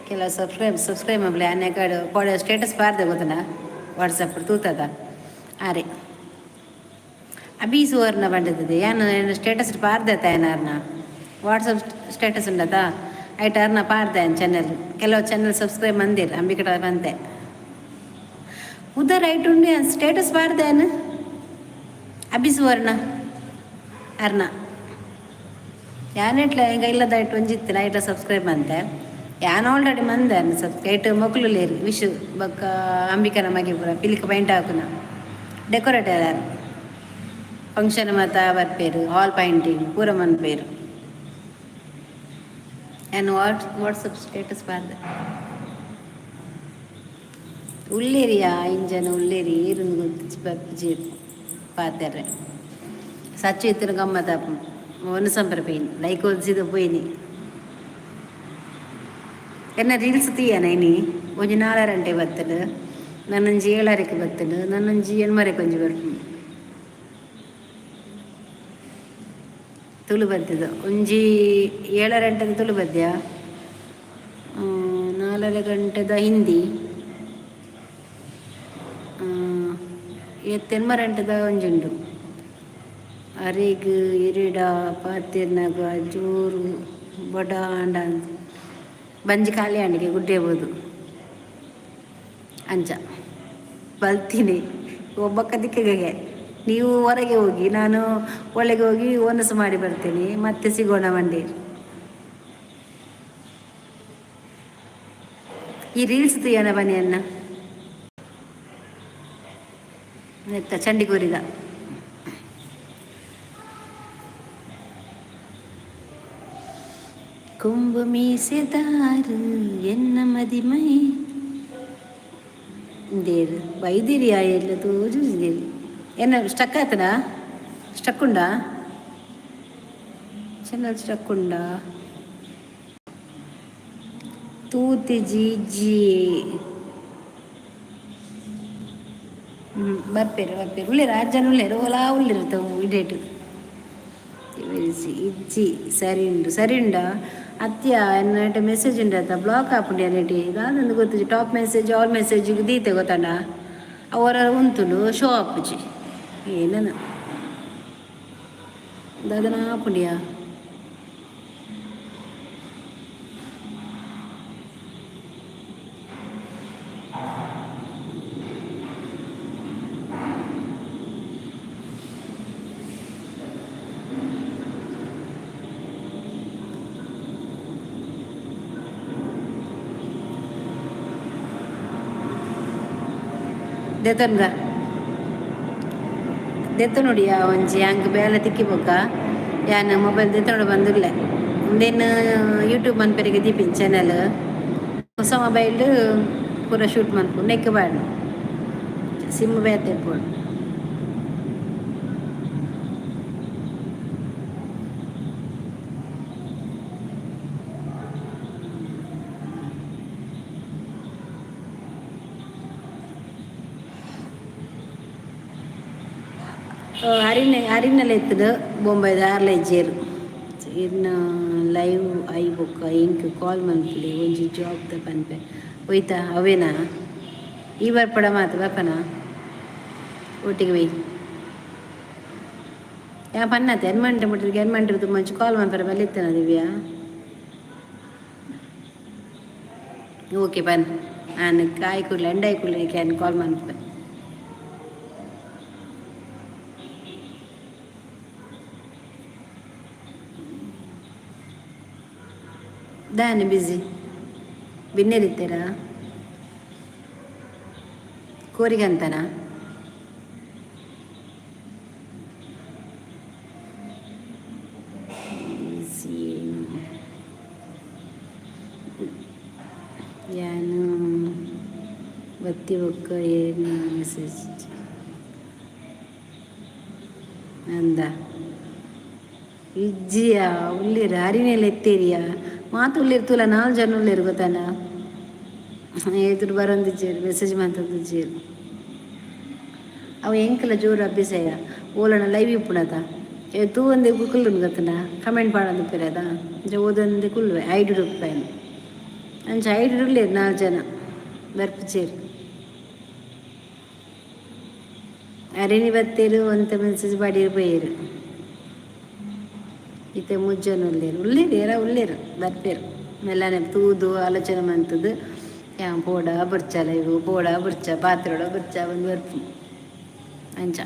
ಕೆಲ ಸಬ್ಸ್ಕ್ರೈಬ್ ಸಬ್ಸ್ಕ್ರೈಬ್ ಮಲ್ಪುಲೆ. ಆನೆ ಕಡೆ ಕೋಡೆ ಸ್ಟೇಟಸ್ ಪಾರ್ದೆ ಗೊತ್ತುಂಡ ವಾಟ್ಸಪ್ ತೂತದ ಆರೆ. ಅಭಿ ಸುವರ್ಣ ಪಂಡದಿದೆ ಯಾನ್ ಸ್ಟೇಟಸ್ ಪಾರ್ದೆ ಅರ್ನ ವಾಟ್ಸಪ್ ಸ್ಟೇಟಸ್ ಉಂಡತ ಐಟ್ ಅರ್ನ ಪಾರ್ದೆ ಚಾನಲ್. ಕೆಲವು ಚಾನಲ್ ಸಬ್ಸ್ಕ್ರೈಬ್ ಮಂದಿರ್ ಅಂಬಿಕಟ ಬಂತೆ ಉದರ್ ಐಟ್ ಉಂಡು ಸ್ಟೇಟಸ್ ಪಾರ್ದೆ ಅಭಿ ಸುವರ್ಣ ಅರ್ನ. ಯಾನ್ ಎಟ್ಲ ಎಂಕ ಇಲ್ಲದ ಐಟ್ ಒಂಜಿ ಇತ್ತಿನ ಐಟ ಸಬ್ಸ್ಕ್ರೈಬ್ ಮಂತೆ. ಯಾನ್ ಆಲ್ರೆಡಿ ಮಂದೆ ಅರ್ನ ಸಬ್ಸ್ಕ್ರೈಬ್. ಐಟ್ ಮೊಕುಲು ಲೇರ್ ವಿಶು ಬೊಕ್ಕ ಅಂಬಿಕನ ಮಗೆ ಪೂರ ಪಿಲಿಕ್ ಪೈಂಟ್ ಹಾಕುನ ಡೆಕೋರೇಟರ್ ಆರ್. ಫಂಕ್ಷನ್ ಮಾತ ಬರ್ಪೇರು, ಹಾಲ್ ಪೈಂಟಿಂಗ್ ಪೂರ ಮನ್ಪೇರು. ಯಾನ್ ವಾಟ್ಸಪ್ ಸ್ಟೇಟಸ್ ಪಾರ್ದೆ. ಉಲ್ಲೇರಿಯಾ ಇಂಜನ ಉಲ್ಲೇರಿ ಏರುಂದು ಗೊತ್ತಿಜ್ಜಿ ಬರ್ಪುಜೆರ್ ಪಾತೆರ್ರೆ. ಸಚ್ಚು ಇತ್ತಿನ ಗಮ್ಮತ್ ಆಪುಂಡು. ಒನು ಸಂಪರ ಪೋಯಿನಿ ಲೈಕ್ ಒಲ್ಸಿದ ಪೋಯಿನಿ. ಎನ್ನ ರೀಲ್ಸ್ ತೀಯನ ಇನಿ ಒಂಜಿ ನಾಲರೆ ಗಂಟೆ ಬತ್ತುಂಡು, ನನೊಂಜಿ ಏಳರೆಕ್ ಬತ್ತುಂಡು, ನನೊಂಜಿ ಎಣ್ಮರೆಕ್ ಒಂಜಿ ಬರ್ಪುಂಡು. ತುಳು ಬತ್ತದ ಒಂಜಿ ಏಳರೆ ಗಂಟೆದ ತುಳು ಬದ್ಯ, ನಾಲರೆ ಗಂಟೆದ ಹಿಂದಿ, ಎನ್ಮರೆ ಗಂಟೆದ ಒಂಜಿ ಉಂಡು. ಅರೆಗ್ ಇರಿಡ ಪಾತೆರ್ನಗ ಜೋರು ಬಡ ಆಂಡ ಬಂಜಿ ಖಾಲಿ ಆಂಡಿಗೆ ಗುಡ್ಡೆ ಬೋದು ಅಂಚ ಬಲ್ತೀನಿ ಒಬ್ಬಕ್ಕ ದಿಕ್ಕಿಗೆ. ನೀವು ಹೊರಗೆ ಹೋಗಿ, ನಾನು ಒಳಗೆ ಹೋಗಿ ಒನಸು ಮಾಡಿ ಬರ್ತೇನೆ. ಮತ್ತೆ ಸಿಗೋಣ ಮಂಡಿ. ಈ ರೀಲ್ಸ್ ತೀಯನ ಬನ್ನಿ ಅನ್ನ ನೆತ್ತ ಚಂಡಿಗೂರಿದ. ಕೊಂಬು ಮೀಸೆದಾರು ಎನ್ನ ಮದಿಮೈ ದೇರು ಬೈದಿರಿ ಎಲ್ಲ ತೋಜುದೇರು. ಏನ ಸ್ಟಕ್ ಆತನಾ? ಸ್ಟಕ್ ಉಂಡಾ? ಚಾನಲ್ ಸ್ಟಕ್ ಉಂಡಾ? ತೂತಿಜಿ ಜಿ ಬರ್ಪೇರು ಬರ್ಪೇರು ಉಳ್ಳೇರು ಆರು ಜನ ಉಳ್ಳೇರು ಓಲಾ ಉಳ್ಳೇರು ಇಡೇಟು ಇಜ್ಜಿ. ಸರಿ ಉಂಡು ಸರಿ ಉಂಡಾ ಅತ್ಯ ಎನ್ನ ಮೆಸೇಜ್ ಉಂಡಾತ ಬ್ಲಾಕ್ ಆಪುಂಡು ಎನ್ನಟಿ ದಾದಂದು ಗೊತ್ತಿಜ್ಜಿ. ಟಾಪ್ ಮೆಸೇಜ್ ಆಲ್ ಮೆಸೇಜ್ ದೀತೆ ಗೊತ್ತಂಡ ಅವರ ಉಂತುಂಡು ಶೋ ಆಪುಜಿ ಏನನ ದಾದನ ಆಪುಂಡಿಯಾ. ದೆತೊನ್ಗ ದೆತ್ತೊನುಡಿಯಾ ಒಂಜಿ ಅಂಕ್ ಬೇಲೆ ತಿಕ್ಕಿ ಬೊಕ್ಕ ಯಾನ್ ಮೊಬೈಲ್ ದೆತ್ತೊಂಡು ಬಂದುಲ್ಲೆ. ಉಂದೆನ್ ಯೂಟ್ಯೂಬ್ ಮನ್ಪೆರೆಗ್ ದೀಪಿನ ಚಾನಲ್ ಹೊಸ ಮೊಬೈಲ್ ಪೂರ ಶೂಟ್ ಮನ್ಪು ನೆಕ್ ಬಾಡ್ ಸಿಮ್ ಬೇತೆ ಇಪ್ಪೊಡು. ಹರಿನ ಹರಿನಲ ಇತ್ತುಂಡು ಬೊಂಬೈದ ಆರ್ಲ ಇಜ್ಜೆರ್. ಇರ್ನ ಲೈವ್ I ಬೊಕ್ಕ ಎಂಕ್ ಕಾಲ್ ಮನ್ಪುಲೆ ಒಂಜಿ ಜಾಬ್ ದ ಪನ್ಪೆ ಒಯ್ತಾ ಅವೇನಾ ಈ ಬರ್ಪಡ ಮಾತ ಬರ್ಪನಾ ಒಟ್ಟಿಗೆ ಬೈ. ಯಾ ಪನ್ನತೆ ಎನ್ಮಂಟೆ ಮುಟ್ಟಿಗೆ ಎನ್ಮಂಟೆ ಮಂಚು ಕಾಲ್ ಮನ್ಪರೆ ಬಲ್ಲಿತ್ತನ ದಿವ್ಯಾ. ಓಕೆ ಪನ್ ಆನ್ ಕಾಯಿ ಕೂಡಲೇ ಎಂಡಾಯಿ ಕೂಡಲೇ can call ಮನ್ಪೆ. ದಾನೆ ಬಿಸಿ ಬಿನ್ನೆರಿತ್ತೀರಾ ಕೋರಿಗಂತನಾ? ಯಾನು ಬತ್ತಿ ಬೊಕ್ಕ ಏರ್ನ ಮೆಸೇಜ್ ಅಂದ ಇಜ್ಜಿಯ ಉಳ್ಳೇರು ಅರಿನೆಲ್ಲ ಎತ್ತೇರಿಯಾ ಮಾತು ಉಳ್ಳೇರು ತೂಲ ನಾಲ್ ಜನ ಉಳ್ಳೇರು ಗೊತ್ತಾನ. ಎದುರು ಬರೊಂದಿಜ್ಜೆರ್, ಮೆಸೇಜ್ ಮಂತೊಂದಿಜ್ಜೆರ್. ಅವು ಎಂಕಲ ಜೋರು ಅಭ್ಯಾಸಯ ಓಲನ ಲೈವ್ ಇಪ್ಪುನತ ಏ ತೂವಂದೆ ಕುಲ್ಲುನು ಗೊತ್ತನ, ಕಮೆಂಟ್ ಪಾಡೊಂದು ಉಪ್ಪೆರದ ಅಂಚ ಓದೊಂದು ಕುಲ್ಲುವೆ. ಐಡ್ ಉಪ್ಪೇನು ಅಂಚ ಐಡ್ ಉಲ್ಲೇರು ನಾಲ್ ಜನ ಬರ್ಪುಜೆರ್. ಅರೆನಿ ಬತ್ತೇರು ಒಂತೆ ಮೆಸೇಜ್ ಪಾಡಿಯೆರ್ ಪೋಯೆರ್. ಇತ್ತೆ ಮೂಜಿ ಜನ ಉಲ್ಲೇರು ಉಲ್ಲೇರು ಏರ ಉಲ್ಲೇರು ಬರ್ಪೇರು ಮೆಲ್ಲನೆ ತೂದು ಆಲೋಚನೆ ಮಂತುದು ಯಾನ್ ಪೋಡ ಬೊರ್ಚ ಲೈವ್ ಪೋಡ ಬೊರ್ಚ ಪಾತೆರೊಡ ಬೊರ್ಚ ಬಂದು ಬರ್ಪು ಅಂಚ.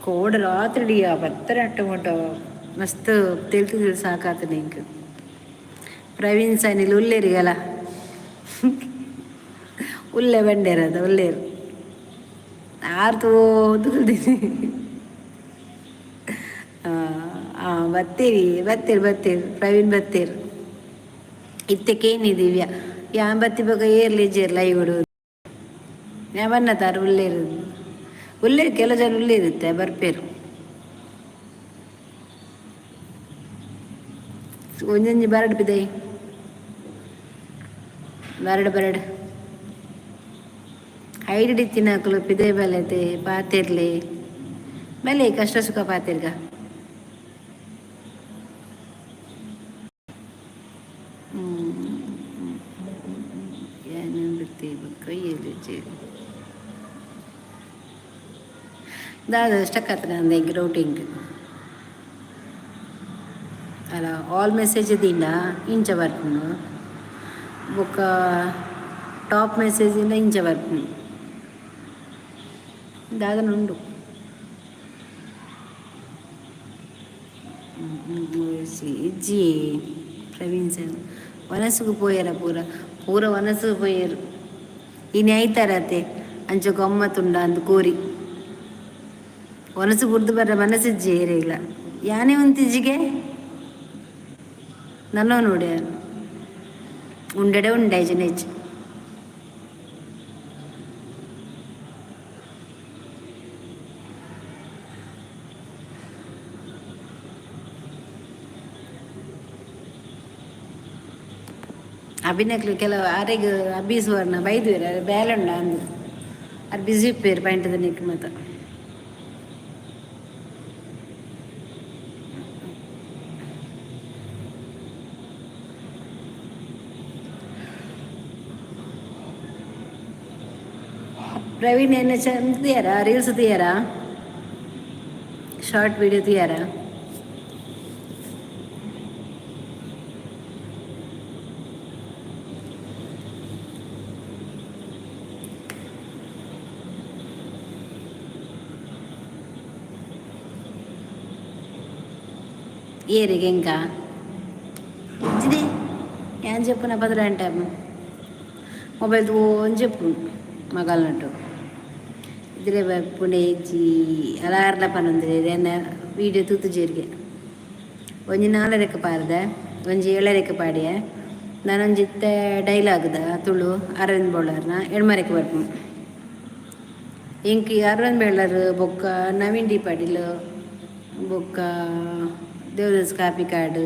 ಕೋಡ ರಾತ್ರಿ ಪತ್ತರ ಅಟ್ಟ ಮುಟ್ಟ ಮಸ್ತ್ ತೆಲ್ತು ತೆಲ್ತು ಸಾಕಾತನೆ ಎಂಕ್. ಪ್ರವೀಣ್ ಸನಿಲ್ ಉಲ್ಲೇರಿಗಲ ಉಲ್ಲೆ ಬಂಡೇರದ ಉಲ್ಲೇರು ಆರ್ ತೋದು ಕುಲ್ದಿನಿ. ಬತ್ತೀರಿ ಬತ್ತೀರಿ ಬತ್ತೀರಿ ಪ್ರವೀಣ್ ಬತ್ತೀರಿ. ಇತ್ತೆ ಕೇನಿ ದಿವ್ಯ ಯಾನ್ ಬತ್ತಿ ಬೊಕ ಏರ್ಲ ಇಜ್ಜೆರ್ ಲೈವ್ ಯಾನ್ ಬನ್ನತಾರ್ ಉಲ್ಲೇರು ಉಲ್ಲೇರು ಕೆಲ ಜನ ಉಲ್ಲೇರು ಇತ್ತೆ ಬರ್ಪೇರು. ಒಂಜೊಂಜಿ ಬರಡ್ ಪಿದಯಿ ಬರಡ್ ಬರಡ್ ಐಡ್ ಇತ್ತಿನಕುಲು ಪಿದಯಿ ಬಲತೆ ಪಾತೆರ್ಲೆ ಬಲೆ ಕಷ್ಟ ಸುಖ ಪಾತೆರ್ಗ. ಯಾನ್ ಬತ್ತಿ ಬೊಕ್ಕ ಏರ್ಲ ದಾದ ಸ್ಟಕ್ ಆತನ ಎಂಕ್ ರೌಟಿಂಗ್ ಅಲ್ಲ ಆಲ್ ಮೆಸೇಜ್ ದಿಂಡ ಇಂಚ ಬರ್ಪುಂಡು ಬೊಕ್ಕ ಟಾಪ್ ಮೆಸೇಜ್ ಇಂದ ಇಂಚ ಬರ್ಪುಂಡು ದಾದನ ಉಂಡು. ಇಜ್ಜಿ ಪ್ರವೀಣ್ ಸರ್ ವನಸುಗು ಪೋಯೆರ ಪೂರ ಪೂರ ವನಸುಗು ಪೋಯೆರ್. ಇನಿ ಐತಾರತೆ ಅಂಚ ಗಮ್ಮತ್ತುಂಡ ಅಂದ್ ಕೋರಿ ವನಸು ಬುಡ್ದು ಬರ್ರ ಮನಸ್ಸಿಜ್ಜಿ ಏರೆಗ್ಲ ಯಾನೇ ಉಂತಿಜ್ಜಿಗೆ ನನ್ನೋ ನೋಡಿ ಉಂಡೆಡೆ ಉಂಡಾಯ್ಜಿ ನೆಚ್ಚು. ಅಭಿನಕ್ಲು ಕೆಲವು ಆರೆಗ್ ಅಬ್ಬಿ ಸುವರ್ಣ ಬೈದುವೆರ್ ಅರೆ ಬೇಲೆ ಉಂಡ ಅಂದ್ ಅರ್ ಬಿಸಿ ಇಪ್ಪೇರು ಪೈಂಟದ ನಿಕ್ ಮಾತ. ಪ್ರವೀಣ್ ಏನ ಚಂದ తీಯರಾ ರೀಲ್ಸ್ తీಯರಾ ಶಾರ್ಟ್ ವಿಡಿಯೋ తీಯರಾ? ಏರಿಗೆ ಎಂಕ ಇಜ್ಜಿದೆ ಯಾನ್ ಜೆಪ್ಪುನ ಪದ್ರಾಂಟೆ ಮೊಬೈಲ್ ತೂವೊಂದು ಜೆಪ್ಪುನು ಮಗಲ್ನಟ್ಟು ಇದ್ರೆ ಬರ್ಪುಂಡೆ ಇಜ್ಜಿ ಅಲಾರ್ಲ ಪನೊಂದುಲ್ಲೆರ್ ಎನ್ನ ವೀಡಿಯೋ ತೂತುಜೆರ್ಗೆ. ಒಂಜಿ ನಾಲರೆಕ್ ಪಾರ್ದೆ ಒಂಜಿ ಏಳರೆಕ್ ಪಾಡಿಯೆ ನನೊಂಜಿ ಇತ್ತೆ ಡೈಲಾಗ್ದ ತುಳು ಅರವಿಂದ್ ಬೋಳಾರ್ನ ಎಣ್ಮರೆಕ್ ಬರ್ಪುಂಡು. ಎಂಕ್ ಅರವಿಂದ್ ಬೆಳ್ಳಾರ್ ಬೊಕ್ಕ ನವೀನ್ ಡಿ ಪಾಟೀಲ್ ಬೊಕ್ಕ ದೇವದಾಸ್ ಕಾಪಿಕಾಡ್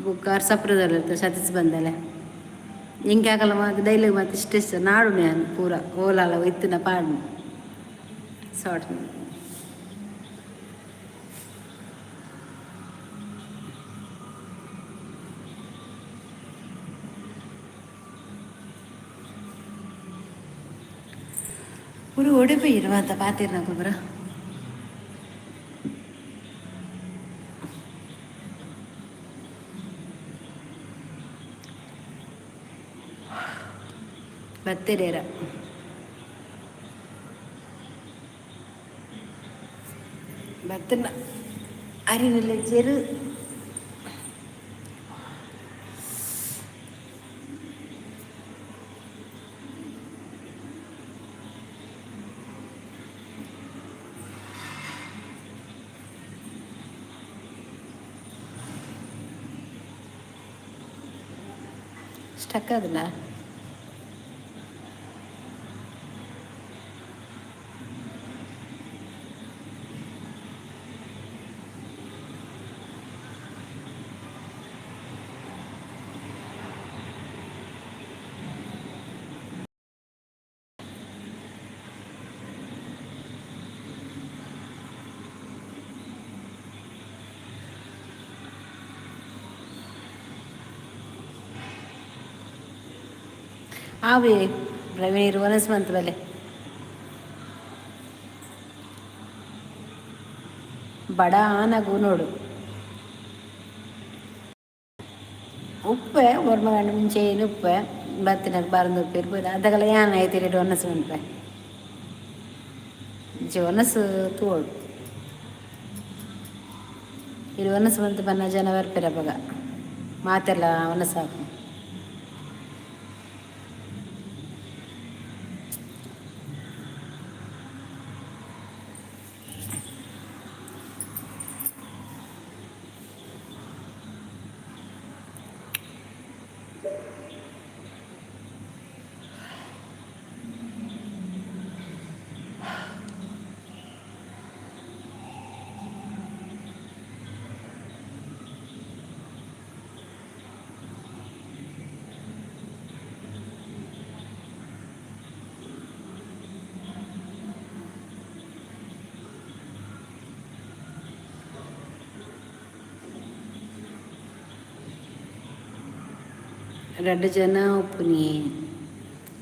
ಬೊಕ್ಕ ಅರ್ಸಪ್ರದಲ್ಲ ಸತೀಶ್ ಬಂದಲೆ ಎಂಕ್ ಆಕಲ ಮಾತ ಡೈಲಾಗ್ ಮಾತ ಇಷ್ಟ ಇಷ್ಟ ನಾಡುನೆ ಯಾನ್ ಪೂರ ಓಲಾಲ ಇತ್ತಿನ ಪಾಡ್ನು ಶಾರ್ಟ್. ಪೂರ ಓಡೆ ಪೋಯೆರ್ ಮಾತ ಪಾತೆರ್ನಕುಲು ಪೂರ. ಬತ್ತೆರೇರ ಬತ್ತನ ಅರಿನಿಲ್ಲ. ಸ್ಟಕ್ ಆದಲ್ಲ. ಆವೇ ಪ್ರವೀಣ್ ಒನಸ್ ಮಂತ್ ಬಲೆ. ಬಡ ಆನಗು ನೋಡು. ಉಪ್ಪೆ ಒರ್ಮ ಗಂಟೆ ಮುಂಚೆ ಏನು ಉಪ್ಪೆ ಬತ್ತಿನಕ್ ಬಾರಂದು ಉಪ್ಪು ಇರ್ಬೋದು. ಅದಗಲ ಯಾನ್ ಐತಿರಿ ಒನಸ್ ಮನ್ಪೆ ಇಂಚ ಒನಸ್ ತೂವೊಡು. ಇರು ಒನಸ್ ಮಂತ್ ಪನ್ನ ಜನ ಬರ್ಪೆರ್ ಅಪಗ ಮಾತೆರ್ಲ ಒನಸ್ ಆಪುಂಡು. ರಡ್ಡ್ ಜನ ಉಪ್ಪುನಿ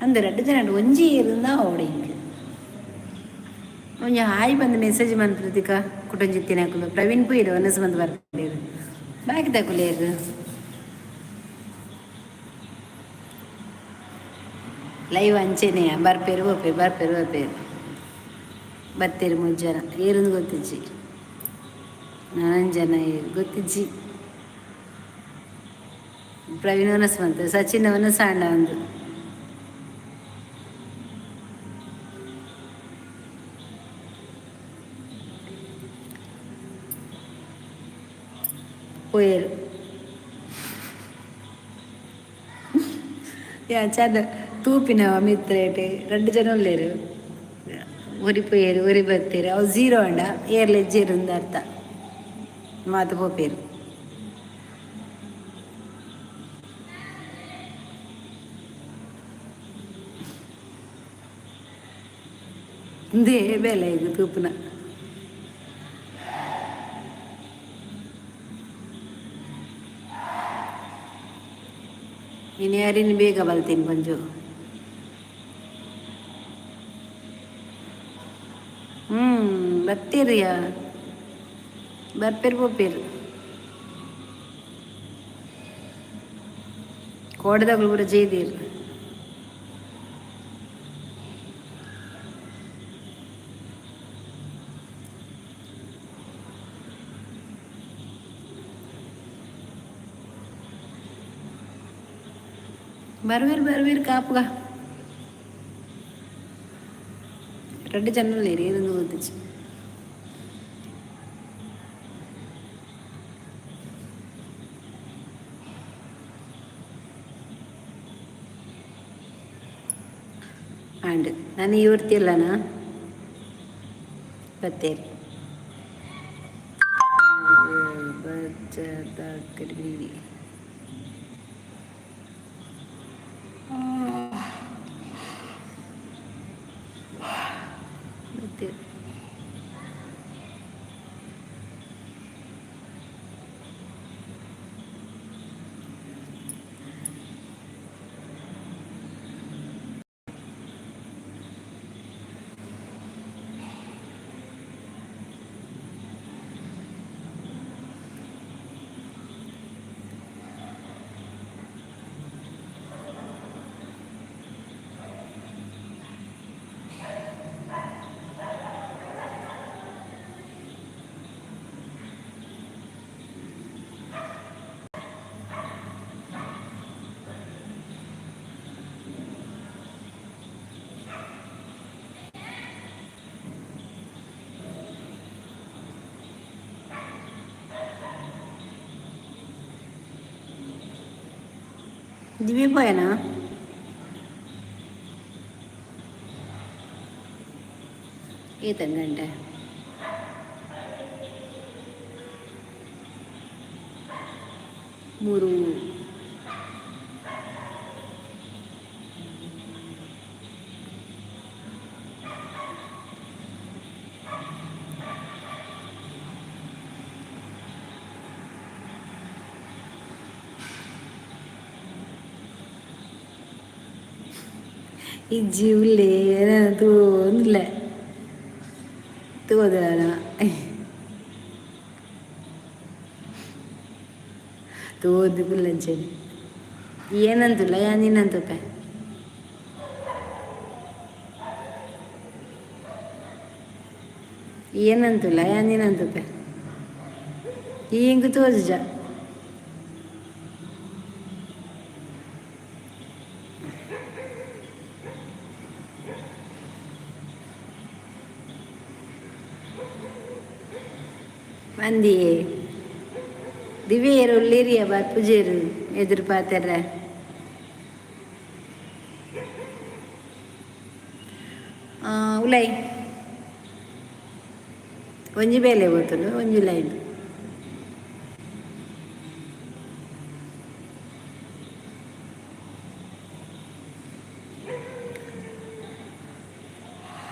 ಅಂದ್ ರಡ್ಡ್ ಜನ ಒಂಜಿ ಇರುಂದ ಆವೊಡು ಎಂಕ್. ಒಂಜಿ ಹಾಯ್ ಬಂದು ಮೆಸೇಜ್ ಮನ್ಪುದಿಕ ಕುಟೊಂಜಿತ್ತಿನಕುಲು. ಪ್ರವೀಣ್ ಪೂಯೆರ್ ಒನಸ್ ಮಂತ್ ಬರ್ಪೆರ್ ಬಾಕಿದಕುಲು ಲೈವ್ ಅಂಚೆನೆ ಬರ್ಪೆರ್ ಪೋಪೆರ್ ಬರ್ಪೆರ್ ಪೋಪೆರ್. ಬತ್ತೆರ್ ಮೂಜಿ ಜನ ಏರುಂದು ಗೊತ್ತಿಜ್ಜಿ. ನಾನ್ ಜನ ಏರ್ ಗೊತ್ತಿಜ್ಜಿ. ಪ್ರವೀಣ್ ಒನಸ್ ಮಂತ್ ಸಚಿನ್ ಒನಸ್ ಆಂಡ ಅಂದ್. ಪೋಯೆರ್ ಚಂದ ತೂಪಿನ ಮಿತ್ರೇಟ್ ರಡ್ಡ್ ಜನ ಉಲ್ಲೆರ್. ಒರಿ ಪೋಯೆರ್ ಒರಿ ಬತ್ತೆರ್ ಅವು ಝೀರೋ ಆಂಡ ಏರ್ಲ ಇಜ್ಜೆರ್ ಇಂದ್ ಅರ್ಥ ಮಾತ ಪೋಪೆರ್. ಉಂದೇ ಬೇಲೆ ಇದು ತೂಪುನ. ಇನಿ ಅರಿನ್ ಬೇಗ ಬಲ್ತಿನಿ ಪಂಜು. ಹ್ಮ್ ಬತ್ತೆರ್ಯಾ ಬರ್ಪೆರ್ ಪೋಪೆರ್. ಕೋಡೆದಕುಲು ಪೂರ ಜೈದೆರ್. ಬರುವೆರ್ ಬರುವೆರ್ ಕಾಪುಗ. ರಡ್ಡ್ ಜನ ಉಲ್ಲೆರ್ ಏರುಂದು ಗೊತ್ತಿಜ್ಜಿ. ಆಂಡ್ ನನ ಈ ಒರ್ತಿ ಉಲ್ಲನಾ ಬತ್ತೆರ್. ಬತ್ತೆರ್. ದಿವ್ಯ ಪೋಯನಾ? ಏತ್ ಗಂಟೆ? ಮೂರು. ಇಜ್ಜಿ ಉಲ್ಲೆ ತೂಂದಿಲ್ಲ ತೂದನ ತೂದು ಕುಲ್ಲಂಚೆನೆ ಏನಂತಲ್ಲ ಯಾನಿನಂತಪ್ಪ. ಏನಂತಲ್ಲ ಯಾನಿನಂತಪ್ಪ ಹಿಂಗೆ ತೋಜ. ಮಂದಿಯೇ ದಿವ್ಯರು ಉಳ್ಳೇರಿಯ ಬರ್ಪುಜೇರು ಎದುರು ಪಾತೆರ. ಉಲೈ ಒಂಜಿ ಬೇಲೆ ಪೋತುಂಡು ಒಂಜಿ ಲೈನ್.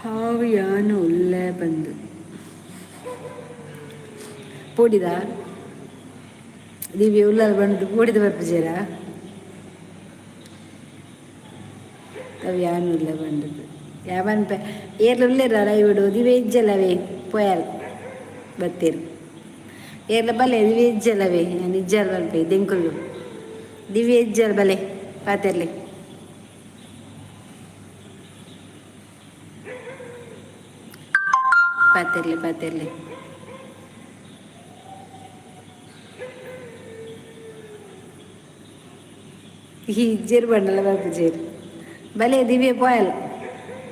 ಹಾವು ಯಾನು ಉಲ್ಲೆ ಬಂದು ಪೋಡಿದ ದಿವ್ಯ ಉಳ್ಳಾಲ ಬಂದು ಪೋಡಿದ ಬರ್ಪುಜೇರಾ ಅವು ಯಾನು ಉಲ್ಲ ಬಂದದ್ದು ಯಾವನ್ ಏರ್ಲ ಉಲ್ಲೇರ ಇವಿಡು ದಿವ್ಯ ಇಜ್ಜಲ್ಲವೇ ಪೋಯಾಲ್ ಬತ್ತೀರು ಏರ್ಲ ಬಲೆ ದಿವ್ಯ ಇಜ್ಜಲ್ಲವೇ ನಾನು ಇಜ್ಜಲ್ ಬರ್ಪೆ ದೆಂಕುಲ್ಲು ದಿವ್ಯ ಇಜ್ಜಲ್ ಬಲೆ ಪಾತೆರ್ಲೆ. ಪಾತೆರ್ಲೆ ಪಾತೆರ್ಲೆ. ಈ ಇಜ್ಜೇರು ಬಂಡಲ ಬರ್ಪುಜೇರು ಬಲೆ ದಿವ್ಯ ಪೋಯಲ್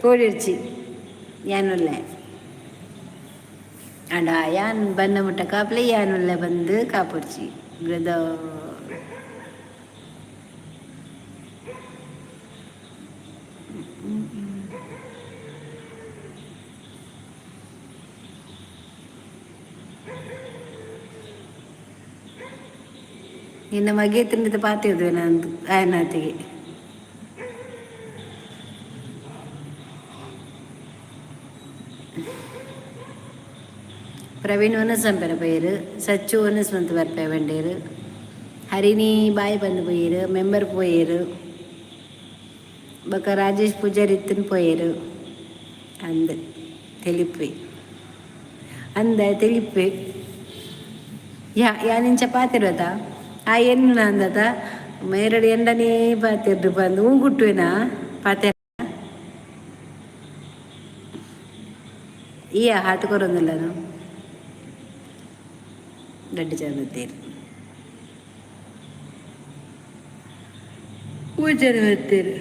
ಪೋಡಿರ್ಚಿ ಯಾನುಲ್ಲೆ ಅಂಡ ಯಾನ್ ಬನ್ನ ಮುಟ್ಟ ಕಾಪ್ಲೆ ಯಾನುಲ್ಲೆ ಬಂದು ಕಾಪುಡ್ಚಿ ಬ್ರದರ್. ನಿನ್ನ ಮಗೆ ತಿಂಡಿದ ಪಾತಿದ್ವೆ ನಂದು ಆಯನಾತಿಗೆ. ಪ್ರವೀಣ್ ಒನಸಂಪೆರ ಪೈರು ಸಚ್ಚು ಒನಸ್ವಂತ ಬರ್ಪೆ ಬಂಡೇರು ಹರಿಣಿ ಬಾಯಿ ಬಂದು ಪೋಯೇರು ಮೆಂಬರ್ ಪೋಯೇರು ಬೊಕ ರಾಜೇಶ್ ಪೂಜಾರಿ ಇತ್ತನ್ ಪೋಯೇರು ಅಂದ್ ತೆಲಿಪೆ ಅಂದ ತೆಲಿಪೆ ಯಾ ಯಾನಿಂಚ ಪಾತಿರೋದ ಆ ಎನ್ನು ಅಂದದ ಮೇರಡು ಎಂಡನೇ ಪಾತಿರ್ದು ಬಂದು ಉಂಗುಟ್ಟುವೆನಾ ಪಾತೆ ಈ ಹಾಟ್ ಕೊರೊಂದಿಲ್ಲ ರಡ್ಡ್ ಜನ ಬತ್ತೇರು ಮೂರು ಜನ ಬತ್ತೇರು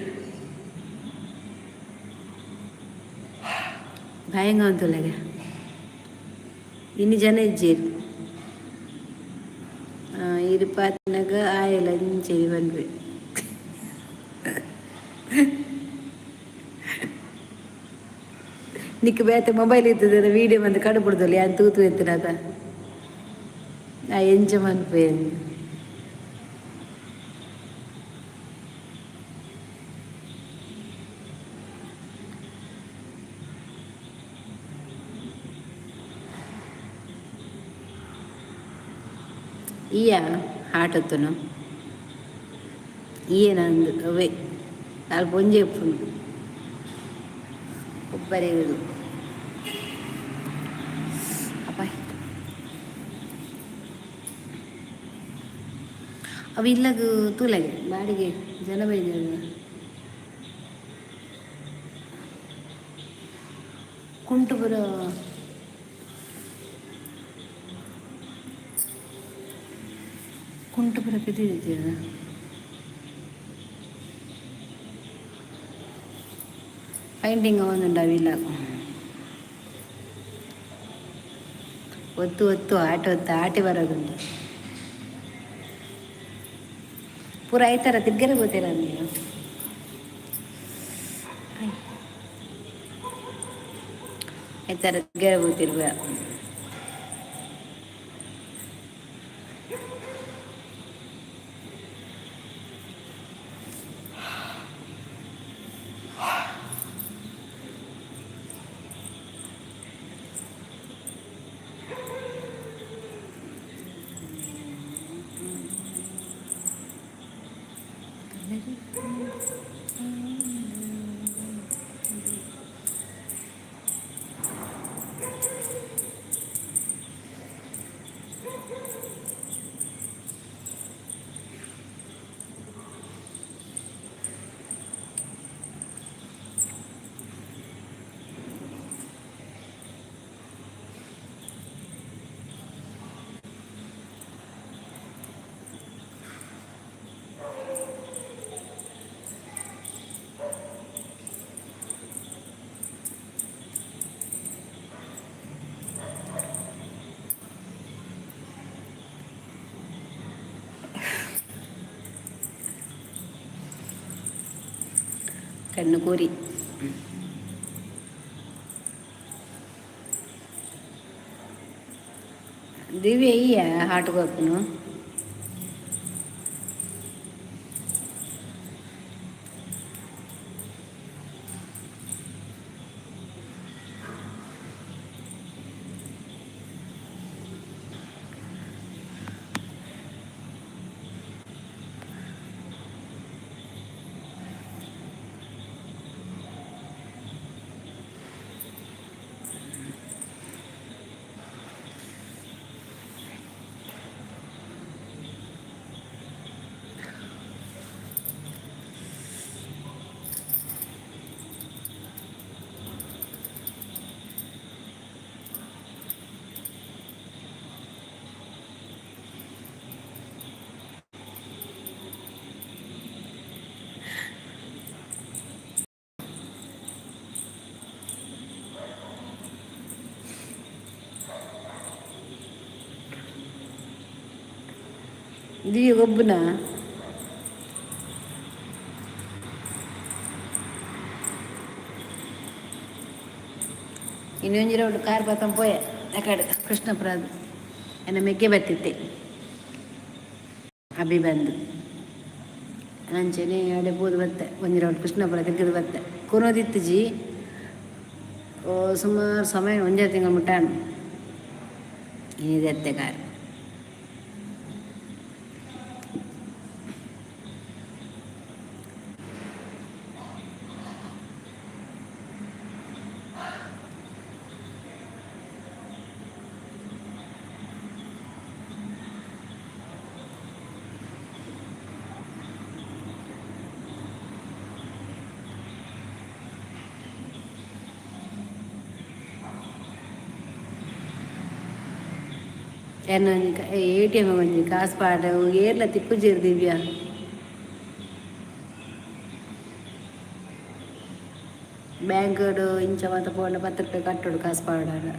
ಭಯಂಗ ಅಂತುಲ್ಲಗೆ ಇನ್ನು ಜನ ಇಜ್ಜೇರು ಇರು ಪಾತಿನಾಗ ಆಯಲ್ಲ ಇಂಚೆರಿ ಪನ್ಪೆ. ನಿಕ್ ಬೇತೆ ಮೊಬೈಲ್ ಇತ್ತದ ವೀಡಿಯೋ ಬಂದು ಕಡುಬುಡ್ದಲ್ಲ ಯಾನ್ ತೂತು ಎತ್ತಿನಾತ ಆ ಎಂಚ ಮನ್ಪೆ. ಈಯ ಆಟೊತ್ತುನು ಈಯೇನಂದು ಅವೇ ಅಲ್ಪ ಒಂಜಿ ಉಪ್ಪುಂಡು ಒಬ್ಬರೇ ಅಪ್ಪ ಅವು ಇಲ್ಲಗ ತೂಲಗೆ ಬಾಡಿಗೆ ಜನ ಬೈದ ಕುಂಟುಪುರ ಕುಂಟುಪುರ ಪಿದಿದೆ. ಪೈಂಟಿಂಗ್ ಒಂದುಂಡು ಅವಿಲ್ಲ ಒತ್ತು ಒತ್ತು ಆಟ ಒತ್ತು ಆಟಿ ಬರೋದುಂಟು ಪೂರ ಐತರ ತಿರ್ಗರೆ ಗೊತ್ತಿರ ನೀವು ಐತರ ತಿರ್ಗರೆ ಗೊತ್ತಿರುವ. ಕಣ್ಣು ಕೂರಿ. ದಿವ್ಯ ಈಯ ಹಾಟ್ ಕೊರ್ಪುನು. ದಿವ್ಯ ಗೊಬ್ಬುನ? ಇನ್ನೊಂಜಿ ರೌಂಡ್ ಕಾರ್ ಬತ್ತಂ ಪೋಯೆ ಅಕಡೆ ಕೃಷ್ಣಪುರ. ಎನ್ನ ಮೆಗ್ಗೆ ಬತ್ತಿತ್ತೆ, ಅಭಿ ಬಂದು ಅಂಚೆನೆ ಅಡೆ ಪೋದು ಬತ್ತೆ. ಒಂಜಿ ರೌಂಡ್ ಕೃಷ್ಣಪುರ ತಿರ್ಗದು ಬತ್ತೆ. ಕೊನೊದಿತ್ತುಜಿ, ಸುಮಾರು ಸಮಯ ಒಂಜೇ ತಿಂಗಳು ಮುಟ್ಟಾನು. ಇನಿದೆತ್ತೆ ಕಾರ್. ಎನ್ನ ಒಂಜಿ ಎಟಿಎಮ್ ಒಂಜಿ ಕಾಸ್ ಪಾಡ ಏರ್ಲ ತಿಕ್ಕುಜೆರ್ ದಿವ್ಯ. ಬ್ಯಾಂಕ್ಡ್ ಇಂಚ ಮಾತ ಪೋಂಡ 10 ರೂಪಾಯಿ ಕಟ್ಟೊಡು ಕಾಸ್ ಪಾಡಾಗ.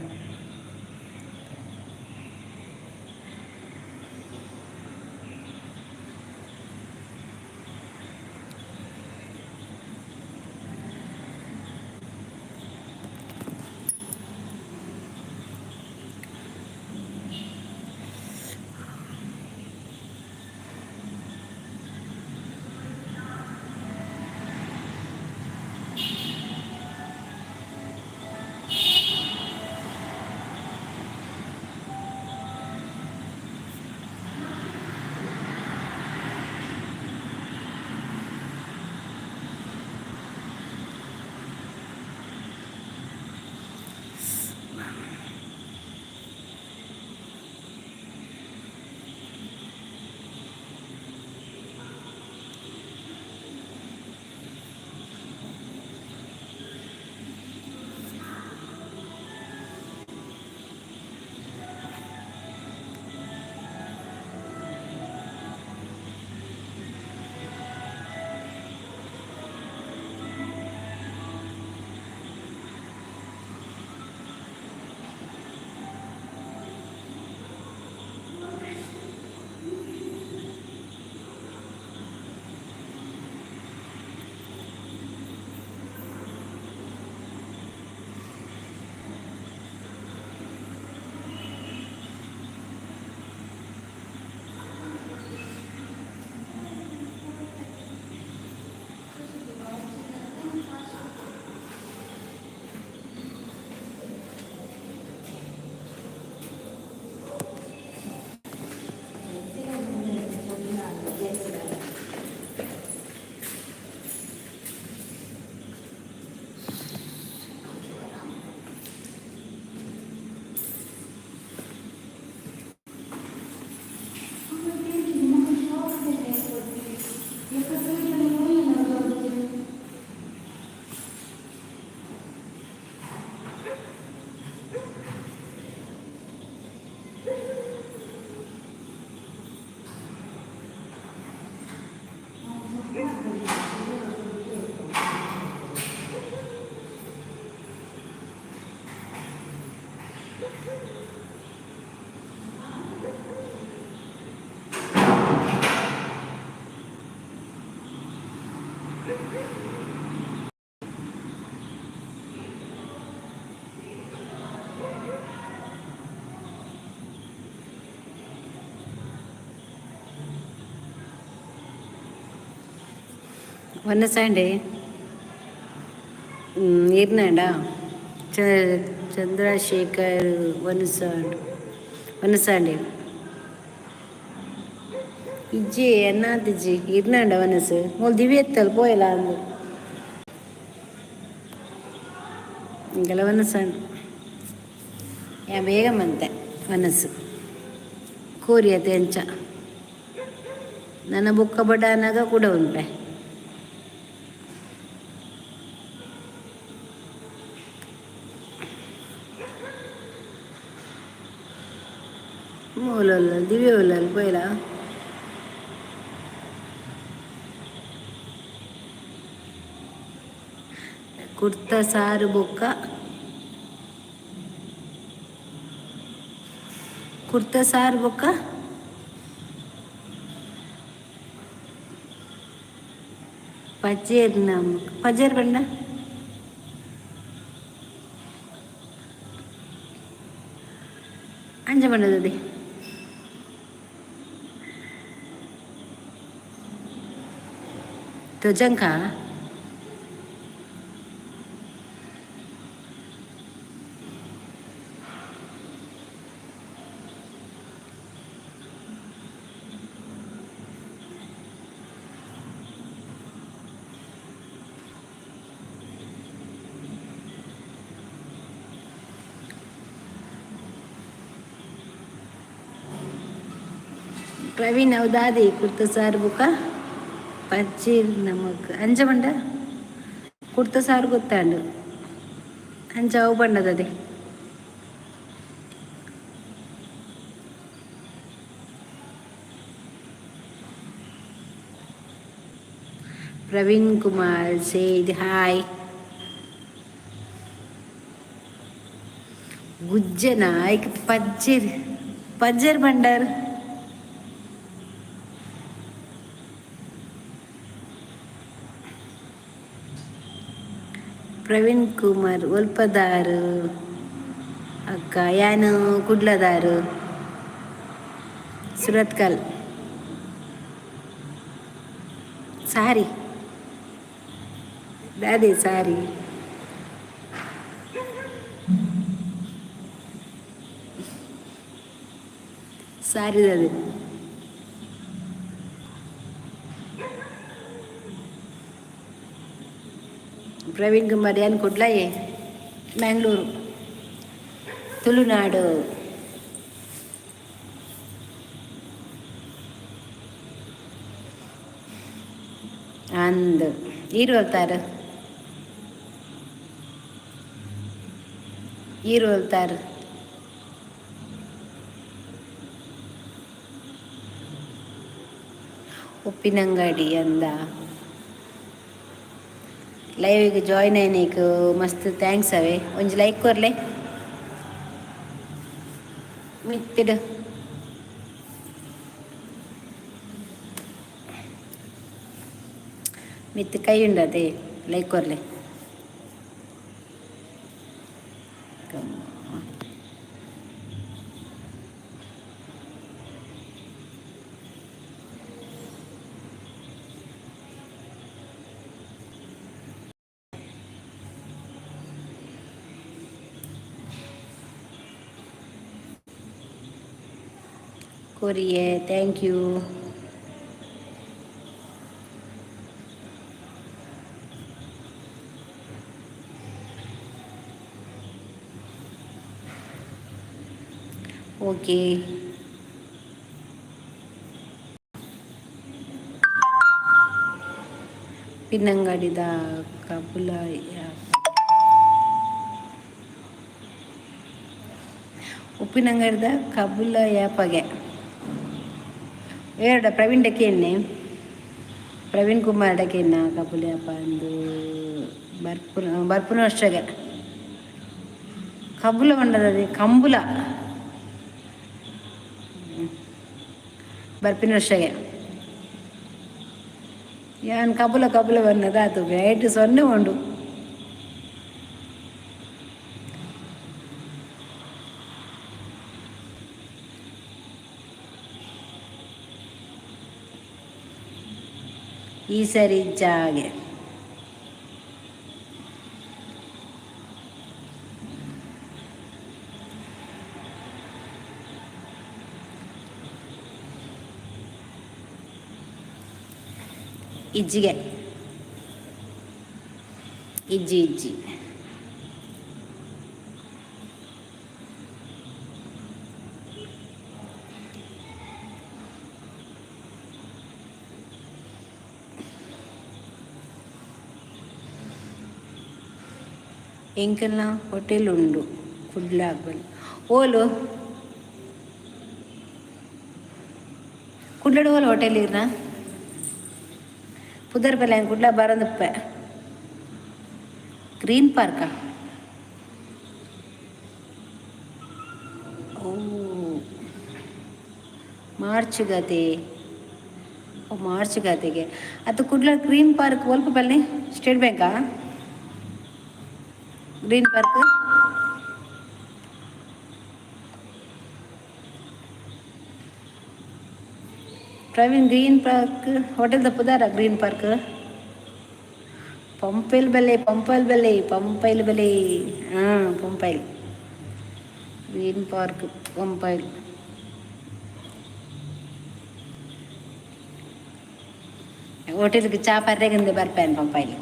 ವನಸಾಂಡೆ ಇರ್ನಾಂಡ ಚಂದ್ರಶೇಖರ್ ವನಸಾಂಡ್ ವನಸಾಂಡೆ ಇಜ್ಜಿ ಎನ್ನಾತಿಜ್ಜಿ ಇರ್ನಾಂಡ ವನಸು ಮೂಲು ದಿವ್ಯತ್ತಲ್ ಪೋಯಲ ಅಂದು ಇಂಗೆಲ ವನಸಾಂಡ್ ಯಾ ಬೇಗ ಮಂತೆ ವನಸು ಕೋರಿಯತೆ ಅಂಚ ನನ್ನ ಬುಕ್ಕ ಬಡಾನಾಗ ಕೂಡ ಉಂಟೆ. ಮೂಲಲ್ಲ ದಿವ್ಯ ಉಲ್ಲಲ್ ಪೋಯಲ. ಕುರ್ತ ಸಾರು ಬೊಕ್ಕ ಕುರ್ತ ಸಾರು ಬೊಕ್ಕ ಪಜೇರ್ ನಮ್ಮ ಪಜೇರ್ ಬಣ್ಣ ಅಂಜ ಬಣ್ಣದದಿ ತೊಜಂಕ. ಪ್ರವೀಣ್ ಅವು ದಾದಿ ಕುರ್ತ ಸಾರು ಬುಕ್ಕ ಪಜ್ಜೇರ್ ನಮಕ್ ಅಂಚ ಪಂಡ ಕುರ್ತ ಸಾರು ಗೊತ್ತಾಂಡು ಅಂಚ ಅವು ಪಂಡದದೆ. ಪ್ರವೀಣ್ ಕುಮಾರ್ ಸೇದ್ ಹಾಯ್. ಗುಜ್ಜನ ಐಕ್ ಪಜ್ಜೇರ್ ಪಜ್ಜೇರ್ ಬಂಡಾರ್. ಪ್ರವೀಣ್ ಕುಮಾರ್ ಒಲ್ಪದಾರು ಅಕ್ಕ? ಯಾನು ಕುಡ್ಲದಾರು, ಸುರತ್ಕಲ್. ಸಾರಿ ದಾದಿ ಸಾರಿ ಸಾರಿ ದಾದಿ. ಪ್ರವೀಣ್ ಕುಮಾರ್ ಯಾನ್ ಕುಡ್ಲಯೇ, ಮ್ಯಾಂಗ್ಳೂರು, ತುಳುನಾಡು. ಅಂದ್ ಈರು ಹೇಳ್ತಾರ ಈರು ಹೇಳ್ತಾರ. ಉಪ್ಪಿನಂಗಡಿ ಅಂದ. ಲೈವ್ಗೆ ಜಾಯ್ನ್ ಆಯ್ನೈಕ್ ಮಸ್ತ್ thanks ಅವೇ. ಒಂಜಿ ಲೈಕ್ ಕೊರ್ಲೆ ಮಿತ್ತಿಡು. ಮಿತ್ತು ಕೈ ಉಂಡತೆ ಲೈಕ್ ಕೊರ್ಲೆ. ಕೊರಿಯೆ thank you. Okay. ಉಪ್ಪಿನಂಗಡಿದ ಕಬುಲ ಉಪ್ಪಿನಂಗಡಿದ ಕಬುಲ ಯಾಪಗೆ ಏಡ ಪ್ರವೀಣ್ ಡಕೆನ್ನೆ ಪ್ರವೀಣ್ ಕುಮಾರ್ ಡಕೆನ್ನ ಕಬುಲ ಯಾಪ ಅಂದು ಬರ್ಪುನ ಬರ್ಪುನ ವರ್ಷಗೆ ಕಬುಲ ಬಂಡದ ಕಂಬುಲ ಬರ್ಪಿನ ವರ್ಷಗೆ ಯಾನ್ ಕಬುಲ ಕಬುಲ ಬನ್ನದ ಆತು ಐಟ್ ಸೊನ್ನೆ ಉಂಡು. ಈ ಸರಿ ಜಾಗೆ. ಇಜ್ಜಿಗೆ ಇಜ್ಜಿ ಇಜ್ಜಿ. ಎಂಕಲ್ನ ಹೋಟೆಲ್ ಉಂಡು ಕುಡ್ಲ ಬಲ್ಲಿ. ಓಲು ಕುಡ್ಲಡ್ ಓಲು ಹೋಟೆಲ್ ಇರ್ನ? ಪುದರ್ ಬಲ್ಲ. ಕುಡ್ಲ ಬರಂದುಪ್ಪೆ. ಗ್ರೀನ್ ಪಾರ್ಕಾ? ಓ, ಮಾರ್ಚ್ ಗತೆ. ಓ, ಮಾರ್ಚ್ ಗತೆಗೆ ಅದು. ಕುಡ್ಲ ಗ್ರೀನ್ ಪಾರ್ಕ್ ಒಲ್ಪ ಬಲ್ಲೆ? ಸ್ಟೇಟ್ ಬ್ಯಾಂಕಾ Green Park? Praveen, Green Park ಹೋಟೆಲ್ದ ಪುದಾರ? ಗ್ರೀನ್ ಪಾರ್ಕ್ ಪಂಪೈಲ್ ಬಲೆ, ಪಂಪೈಲ್ ಬಲೆ, ಪಂಪೈಲ್ ಬಲೆ. ಹಾಂ, ಪಂಪೈಲ್. Green Park ಪಂಪೈಲ್. ಹೋಟೆಲ್ಗೆ ಚಾ ಪರ್ರೆಗಂದೆ ಬರ್ಪೇನು ಪಂಪೈಲ್.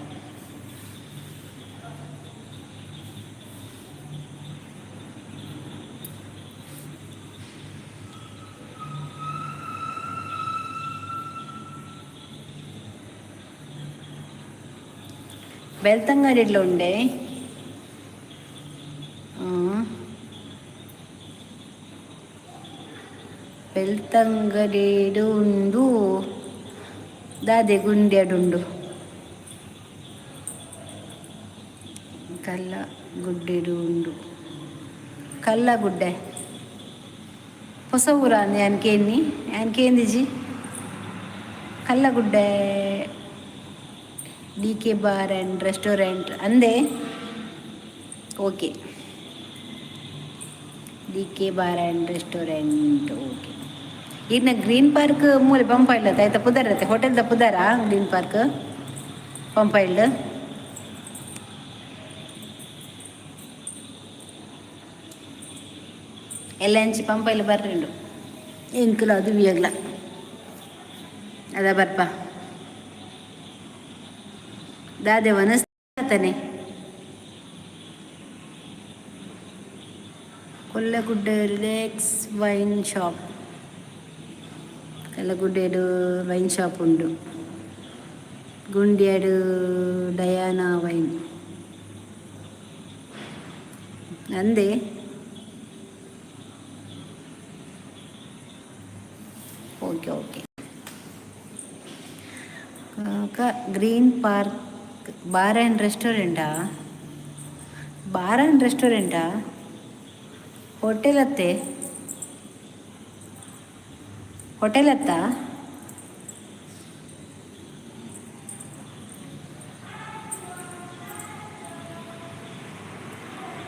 ಬೆಳ್ತಂಗಡಿಡ್ಲ ಉಂಡೆ. ಬೆಳ್ತಂಗಡಿಡು ಉಂಡು. ದಾದೆ ಗುಂಡ್ಯಾಡುಂಡು? ಕಲ್ಲ ಗುಡ್ಡೆಡು ಉಂಡು. ಕಲ್ಲ ಗುಡ್ಡೆ ಹೊಸ ಊರ. ಯಾನ್ ಕೇನ್ನಿ, ಯಾನ್ ಕೇಂದಿಜಿ. ಕಲ್ಲಗುಡ್ಡೆ D K bar and restaurant ಅಂದೆ. Okay, D K bar and restaurant, okay. ಇನ್ನು ಗ್ರೀನ್ ಪಾರ್ಕ್ ಮೂಲೆ ಪಂಪೈಲ್ ಆಯ್ತಾ? ಪುದರ್ ಐತೆ ಹೋಟೆಲ್ದ ಪುದರ? Green park ಪಂಪೈಲ್ಡ್. ಎಲ್ಲ ಅಂಚಿ ಪಂಪೈಲ್ ಬರ್ರಿಂಡು. ಎಂಕುಲು ಅದು ವಿಯಗ್ಲ ಅದ ಬರ್ಪ. ದಾದೆ ವನಸ್ತಾನೆ? Kollagudde relax wine shop. ಕಲ್ಲಗುಡ್ಡೆಡು ವೈನ್ ಶಾಪ್ ಉಂಡು. ಗುಂಡ್ಯಾಡು ಡಯಾನಾ ವೈನ್ ಅಂದೆ. Okay okay. Green park bar and ರೆಸ್ಟೋರೆಂಟಾ? Bar and ರೆಸ್ಟೋರೆಂಟಾ? Hotel ಅತ್ತೆ? ಹೋಟೆಲ್ ಅತ್ತ?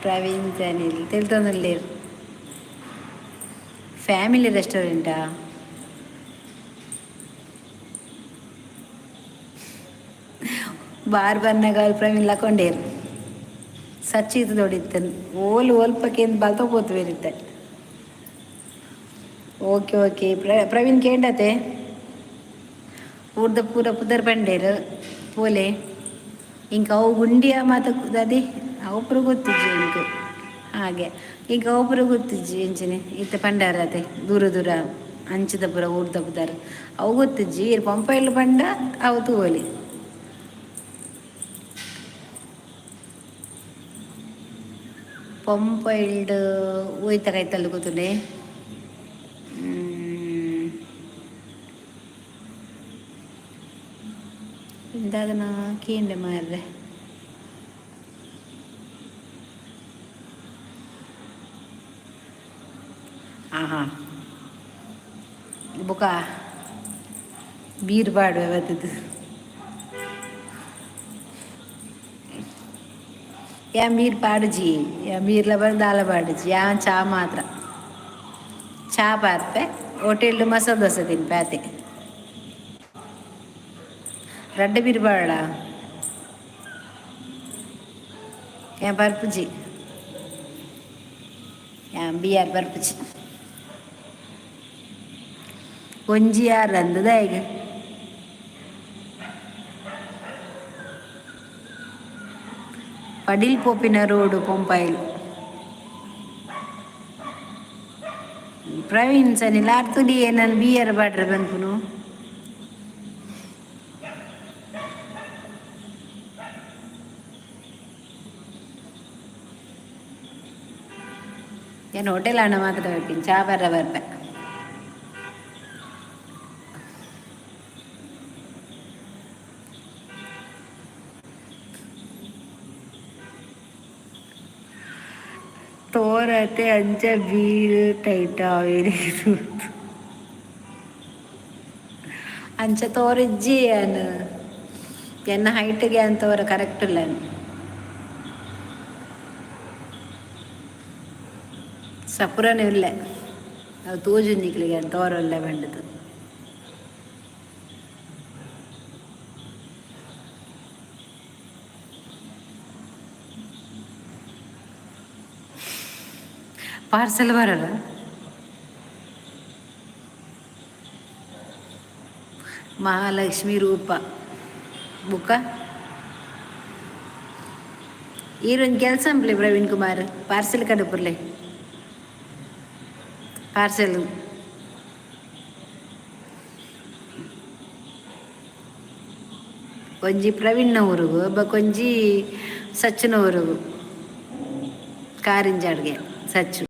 ಪ್ರವೀಣ್ ಚಾನೆಲ್ ತೆಲ್ತೊಂದುಲ್ಲೆರ್. ಫ್ಯಾಮಿಲಿ ರೆಸ್ಟೋರೆಂಟಾ? ಬಾರ್ ಬನ್ನಗ ಪ್ರವೀಣ್ ಲಕೊಂಡೇರು. ಸಚ್ಚಿತ್ ದೊಡಿತ್ತನ್ ಓಲು ಒಲ್ಪಕೇಂದ್ ಬಲ್ತ ಪೋತು. ಓಕೆ ಓಕೆ, ಪ್ರವೀಣ್ ಕೇಂಡತೆ. ಊರ್ದ ಪೂರ ಪುದರ್ ಪಂಡೇರು ಪೋಲೆ. ಇಂಕ ಅವು ಗುಂಡಿಯ ಮಾತ ಅದೇ ಅವು ಪೂರ ಗೊತ್ತಿಜ್ಜಿ ಇಂಕ್. ಹಾಗೆ ಇಂಕ ಅವು ಪೂರ ಗೊತ್ತಿಜ್ಜಿ. ಎಂಚನೆ ಇತ್ತೆ ಪಂಡಾರತೆ, ದೂರ ದೂರ ಅಂಚದ ಪೂರ ಊರ್ದ ಪುದರ್ ಅವು ಗೊತ್ತಿಜ್ಜಿ. ಇರ್ ಪಂಪೈಲ್ ಪಂಡ ಅವು ತೂವೊಲಿ. ಪಂಪೈಲ್ಡ್ ಒಯ್ತ ಕೈತಲ್ ಗೊತ್ತುಂಡೆ. ಎಂದಾದನ ಕೇಂಡೆ ಮಾರ್ರೆ. ಆಹಾ, ಬೊಕ ಬೀರ್ ಪಾಡುವೆ ಬತ್ತದು. ಯಾನ್ ಬೀರ್ ಪಾಡುಜಿ. ಯಾನ್ ಬೀರ್ಲ ಬರ್ ದಾಲ ಪಾಡುಜಿ. ಯಾನ್ ಚಾ ಮಾತ್ರ. ಚಾ ಪಾರ್ಪೆ, ಹೋಟೆಲ್ ಮಸಾಲೆ ದೋಸೆ ತಿನ್ಪೆ, ಆತೆ. ರಡ್ಡ್ ಬಿರ್ಬಾಳ ಏ ಬರ್ಪುಜಿ ಬಿಯರ್ ಬರ್ಪುಜಿ ಒಂಜಿ ಯಾರ್ ಅಂದದ ಈಗ. ಪಡಿಲ್ ಪೋಪಿನ ರೋಡು ಪೊಂಪಾಯಿಲ್. ಪ್ರವೀಣ್ ಸನಿ ಲಾರ್ತುಡಿ ನನ್ ಬಿಯರ್ ಬಾಡ್ರೆ ಬನ್ಪುನು. ಏನು ಹೋಟೆಲ್ ಅಣ್ಣ ಮಾತ್ರ ಬರ್ತೀನಿ, ಚಾ ಬರ್ರ ಬರ್ಪೆ. ತೋರತೆ ಅಂಚ ಬೀರು ಟೈಟ್ ಅಂಚ ತೋರಿಜ್ಜಿ ಅನ್ ಎನ್ನ ಹೈಟ್ಗೆ ಅಂತವರ ಕರೆಕ್ಟ್ ಇಲ್ಲ. ಸಪುರನೇ ಇಲ್ಲ ಅವು ತೋಜುಂದಿಕ್ಲಿಗೆ ತೋರಲ್ಲ ಬಂಡದು. ಪಾರ್ಸೆಲ್ ಬರಲ್ಲ. ಮಹಾಲಕ್ಷ್ಮಿ ರೂಪ ಬುಕ್ಕ ಈರೊಂದು ಕೆಲಸ ಅಂಪ್ಲೆ ಪ್ರವೀಣ್ ಕುಮಾರ್, ಪಾರ್ಸೆಲ್ ಕಡಪುರ್ಲೆ ಪಾರ್ಸೆಲ್. ಒಂಜಿ ಪ್ರವೀಣ್ನ ಊರುಗು, ಬೊಕೊಂಜಿ ಸಚ್ಚಿನ ಊರುಗು, ಕಾರಿಂಜಾಡ್ಗೆ ಸಚ್ಚು.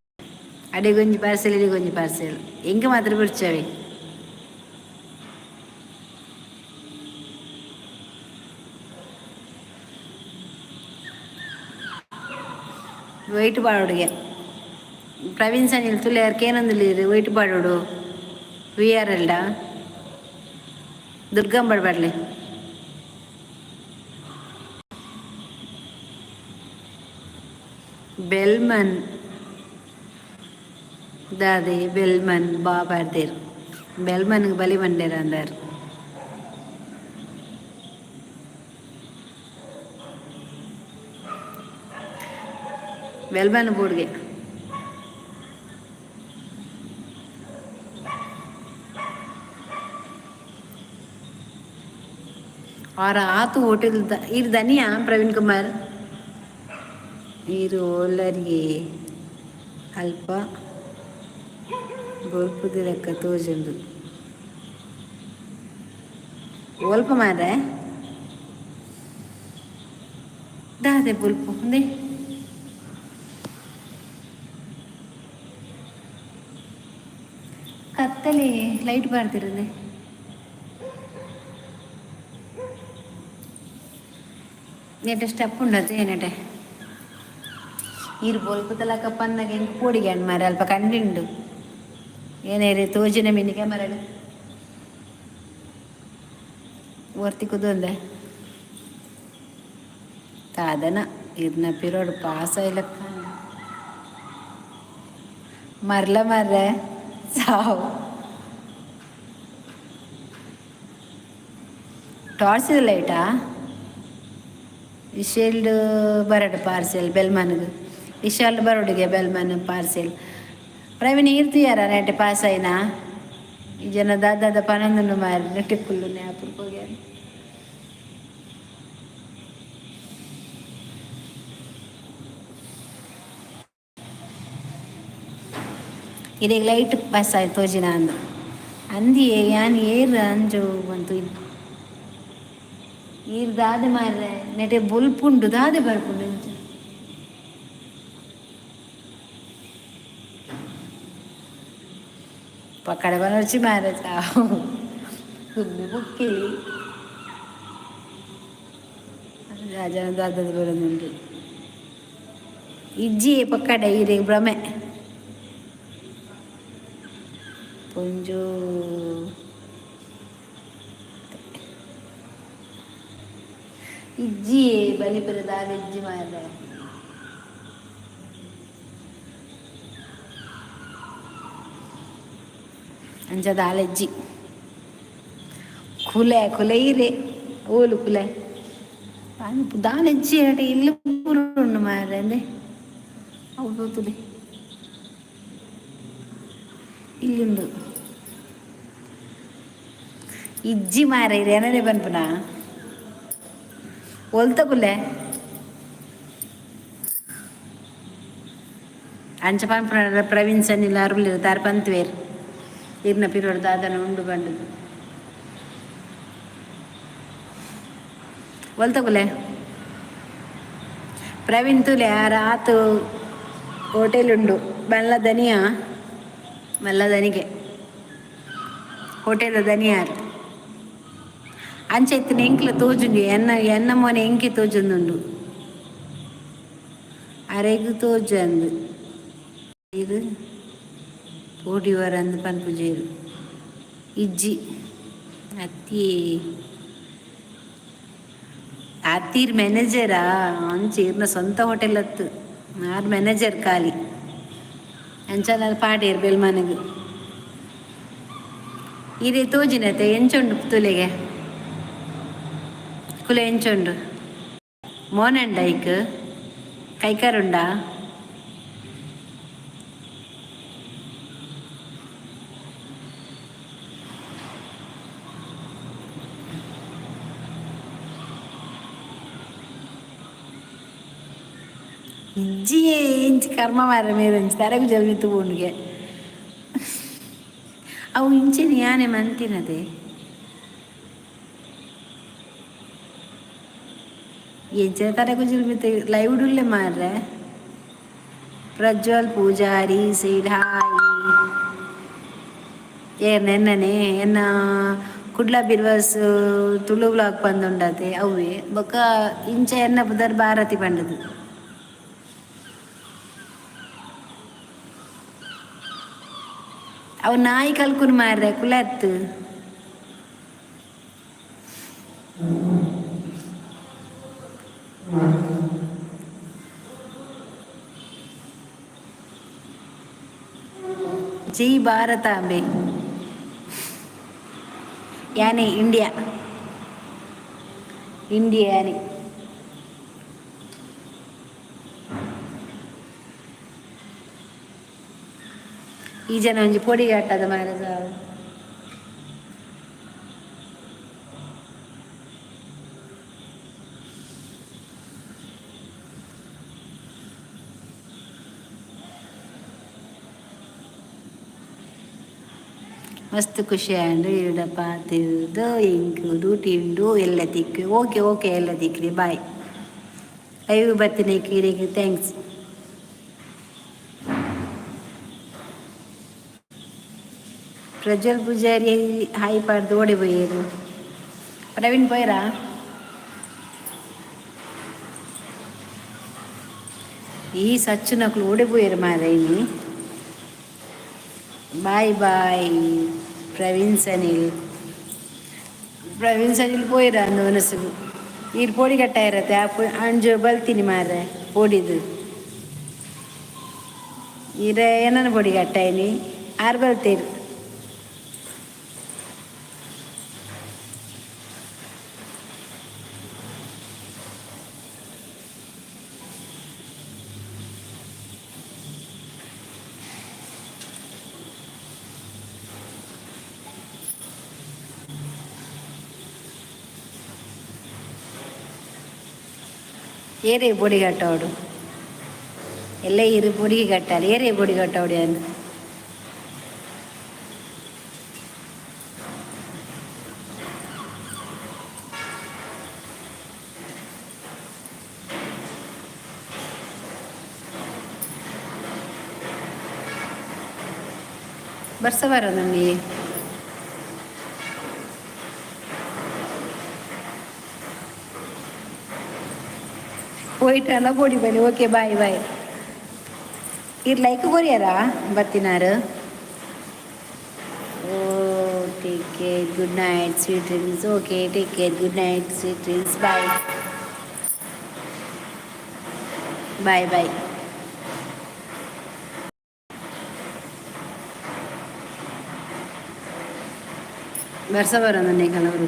ಅಡಿಗೊಂಜಿ parcel, ಇಡಿಗೊಂಜಿ parcel. ಎಂಕ್ ಮಾತ್ರ ಬಿಡ್ಚವಿ. ವೈಟ್ ಪಾಡೋಡುಗೆ ಪ್ರವೀಣ್ ಸನಿಲ್ ತುಳಿಯಾರ್ ಕೇನೊಂದುಲ್ಲೆರ್ ವೈಟ್ ಪಾಡೋಡು we are ಎಲ್ಡ ದುರ್ಗಂಬಡ್ ಪಾಡ್ಲೆ. ಬೆಲ್ಮನ್ ದಾದೆ ಬೆಲ್ಮನ್ ಬಾ ಪಾಡ್ದೆರ್ ಬೆಲ್ಮನ್ಗ್ ಬಲಿ ಪಂಡೆರ್ ಅಂದಾರ್. ಬೆಲ್ಮನ್ ಬೋರ್ಡ್ಗೆ ಆರ ಆತು ಹೋಟೆಲ್ ಇರ್ ದನಿಯಾ ಪ್ರವೀಣ್ ಕುಮಾರ್ ಈರು ಓಲರಿಗೆ ಅಲ್ಪ ಬೊಲ್ಪುದ ಲೆಕ್ಕ ತೋಜುಂಡು. ಒಲ್ಪ ಮಾರ್ರೆ ದಾದೆ ಬೊಲ್ಪು ಉಂದೆ? ಕತ್ತಲೆ ಲೈಟ್ ಬಾರ್ದಿರಂದೆ. ನೆಟೆ ಸ್ಟೆಪ್ ಉಂಡತೆ ನೆಟೆ. ಈರ್ ಬೊಲ್ಪುದ ಲೆಕ್ಕ ಪನ್ನಗ ಎಂಕ್ ಪೋಡಿಗೆ ಮಾರ್ರೆ, ಅಲ್ಪ ಕಂಡಿಂಡು ಏನೇರಿ ತೋಜಿನ ಮಿನಿ ಕ್ಯಾಮರಾಡ್ ಒರ್ತಿ ಕುದೊಂದೆ ದಾದನ ಇರ್ನ ಪಿರೋಡು ಪಾಸ್ ಆಯ್ಲಕ್ಕ ಮರ್ಲ ಮಾರ್ರೆ ಸಾವು. ಟಾರ್ಚ್ ಲೈಟಾ ವಿಶೇಲ್ಡ್ ಬರಡು ಪಾರ್ಸೆಲ್ ಬೆಲ್ಮನ್ಗ್. ವಿಶಾಲ್ ಬರೋಡಿಗೆ ಬೆಲ್ಮನ್ ಪಾರ್ಸೆಲ್. ಪ್ರವೀಣ್ ಈರ್ತಿಯಾರ ನೆಟ್ಟೆ ಪಾಸ್ ಆಯ್ನಾ? ಈ ಜನ ದಾದಾದ ಪನೊಂದುಂಡು ಮಾರ್ರೆ, ನೆಟ್ಟೆ ಕುಲ್ಲುನೆ ಅಪರೂಪಗ್. ಇರೆಗ್ ಲೈಟ್ ಪಾಸ್ ಆಯ್ ತೋಜಿನ ಅಂದ್ ಅಂದಿಯೇ ಯಾನ್ ಏರ್ ಅಂಜು ಬಂತು. ಈರ್ ದಾದೆ ಮಾರ್ರೆ ನೆಟೆ ಬೊಲ್ಪುಂಡು, ದಾದೆ ಬರ್ಪುಂಡು ಇಂಚ? ಪಕ್ಕಡೆ ಬನೊರ್ಚಿ ಮಾರ್ರೆ ಸಾವು ಬುಕ್ಕಿಲಿ ಜನ ದಾದದ ಬರೋದುಂಟು. ಇಜ್ಜಿ ಪಕ್ಕಡೆ ಈರೆಗ್ ಭ್ರಮೆ ಪೊಂಜು. ಇಜ್ಜಿ ಬಲಿಪುರ ದಾದ ಇಜ್ಜಿ ಮಾರ್ರೆ. ಅಂಚ ದಾಲ ಇಜ್ಜಿ. ಕುಲೆ ಕುಲೆ ಈರೆ. ಓಲು ಕುಲೆ ದಾನೆಜ್ಜಿ ಆಟ ಇಲ್ಲಿ ಪೂರ ಉಂಡು ಮಾರ್ರೆ ಅಂದೆ ಅವು ತೂತುಲೆ ಇಲ್ಲುಂಡು ಇಜ್ಜಿ ಮಾರ ಏನೇ ಪನ್ಪುನ ಒಲ್ತ ಕುಲೆ ಅಂಚ ಪನ್ಪುನ ಪ್ರವೀಣ್ ಸನ್ನಿಲ್ ಅರುಳಿರು ತಾರ್ ಪಂತ್ವೇರ್ ಇರ್ನ ಪಿರೋಡು ದಾದನ ಉಂಡು ಬಂಡುದು ಒಲ್ತ ಕುಲೆ ಪ್ರವೀಣ್ ತುಲೆ ಆತು ಹೋಟೆಲ್ ಉಂಡು ಮಲ್ಲ ದನಿಯಾ ಮಲ್ಲ ದನಿಗೆ ಹೋಟೆಲ್ ದನಿಯಾರು ಅಂಚ ಇತ್ತಿನ ಎಂಕ್ಲ ತೋಜುಂಡು ಎನ್ನ ಎನ್ನ ಮೋನೆ ಎಂಕೆ ತೋಜೊಂದುಂಡು ಅರೆಗ್ ತೋಜಂದು ಇದು ಪೋಡಿ ವರಂದು ಪನ್ಪುಜೇರು ಇಜ್ಜಿ ಅತ್ತಿ ಅತ್ತೀರ್ ಮ್ಯಾನೇಜರಾ ಅಂಚ ಇರ್ನ ಸ್ವಂತ ಹೋಟೆಲ್ ಅತ್ತು ಆರ್ ಮ್ಯಾನೇಜರ್ ಖಾಲಿ ಅಂಚ ಪಾಡೇರ್ ಬೆಲ್ಮಾನಗ್ ಇದೇ ತೋಜಿನತೆ ಎಂಚುಂಡು ತುಲೆಗೆ ಕುಲೆ ಎಂಚುಂಡು ಮೋನಂಡ ಐಕ್ ಕೈಕಾರುಂಡಾ. ಇಜ್ಜಿಯೇ ಇಂಚಿ ಕರ್ಮ ಮಾರ ಮೇರಂಚಿ ತರಗು ಜಲ್ಮಿತ್ತು ಪೋಂಡುಗೆ ಅವು ಇಂಚಿನ ಯಾನೆ ಮಂತಿನದೆ ಎಂಚಿನ ತರಗು ಜಲ್ಮಿತ್ತು ಲೈವ್ ಉಳ್ಳೆ ಮಾರ್ರೆ. Prajwal Poojary side hi. ಏರ್ನ ಎನ್ನನೆ ಎನ್ನ ಕುಡ್ಲ ಬಿರ್ವಸ್ ತುಳು ಬ್ಲಾಗ್ ಪಂದುಂಡತೆ ಅವ್ವೆ ಬೊಕ್ಕ ಇಂಚ ಎನ್ನ ಪುದರ್ ಭಾರತಿ ಪಂಡದು. ಅವು ನಾಯಿ ಕಲ್ಕುನ್ ಮಾರ್ರೆ ಕುಲತ್ತು ಜೈ ಭಾರತಾಂಬೆ ಯಾನೆ ಇಂಡಿಯಾ ಇಂಡಿಯಾ ಯಾನೆ. ಈ ಜನ ಒಂಜಿ ಪೊಡಿ ಕಟ್ಟದ ಮಾರ ಸಾವು. ಮಸ್ತ್ ಖುಷಿ ಆಂಡ್ ಇರಡ ಪಾತೆರ್ದ್ ಎಂಕ್ ಡ್ಯೂಟಿ ಉಂಡು ಎಲ್ಲ ತಿಕ್ಕು ಓಕೆ ಓಕೆ ಎಲ್ಲ ತಿಕ್ಕ್ರಿ ಬಾಯ್ ಲೈವ್ ಬತ್ತಿನ ಇರೆಗ್ thanks. Prajwal Poojary hi ಪಾಡ್ದು ಓಡಿ ಪೋಯೆರ್ ಪ್ರವೀಣ್ ಪೋಯರಾ. ಈ ಸಚ್ಚುನಕುಲು ಓಡಿ ಪೋಯೆರ್ ಮಾರ್ರೆ ಇನಿ. Bye bye Praveen Sanil. ಪ್ರವೀಣ್ ಸನಿಲ್ ಪೋಯಿರ ಅಂದು ಮನಸ್ಸುಗು ಈರ್ ಪೋಡಿ ಕಟ್ಟಾಯಿರತ್ತೆ ಅಂಜು ಬಲ್ತೀನಿ ಮಾರ್ರೆ ಪೋಡಿದು ಈರ ಏನನ ಪೊಡಿ ಕಟ್ಟಾಯಿನಿ ಆರು ಬಲ್ತೀರು. ಏರೇ ಪೊಡಿ ಕಟ್ಟೋಡು ಎಲ್ಲ ಇರು ಪೊಡಿ ಕಟ್ಟಾలి ಏರೇ ಪೊಡಿ ಕಟ್ಟೋಡು ಅಂತ. ಬರ್ಸ ಬರೋದಂడి ಹೋಯ್ಟಲ್ಲ ಪೊಡಿ ಬನ್ನಿ. Okay bye bye. ಇರ್ ಲೈಕ್ ಕೊರಿಯರಾ ಬತ್ತಿನಾರು. ಓ take care, good night, sweet dreams. Okay take care, good night, sweet dreams, bye bye bye. ಬರ್ಸ ಬರೋದಂడి ಕಲವರು.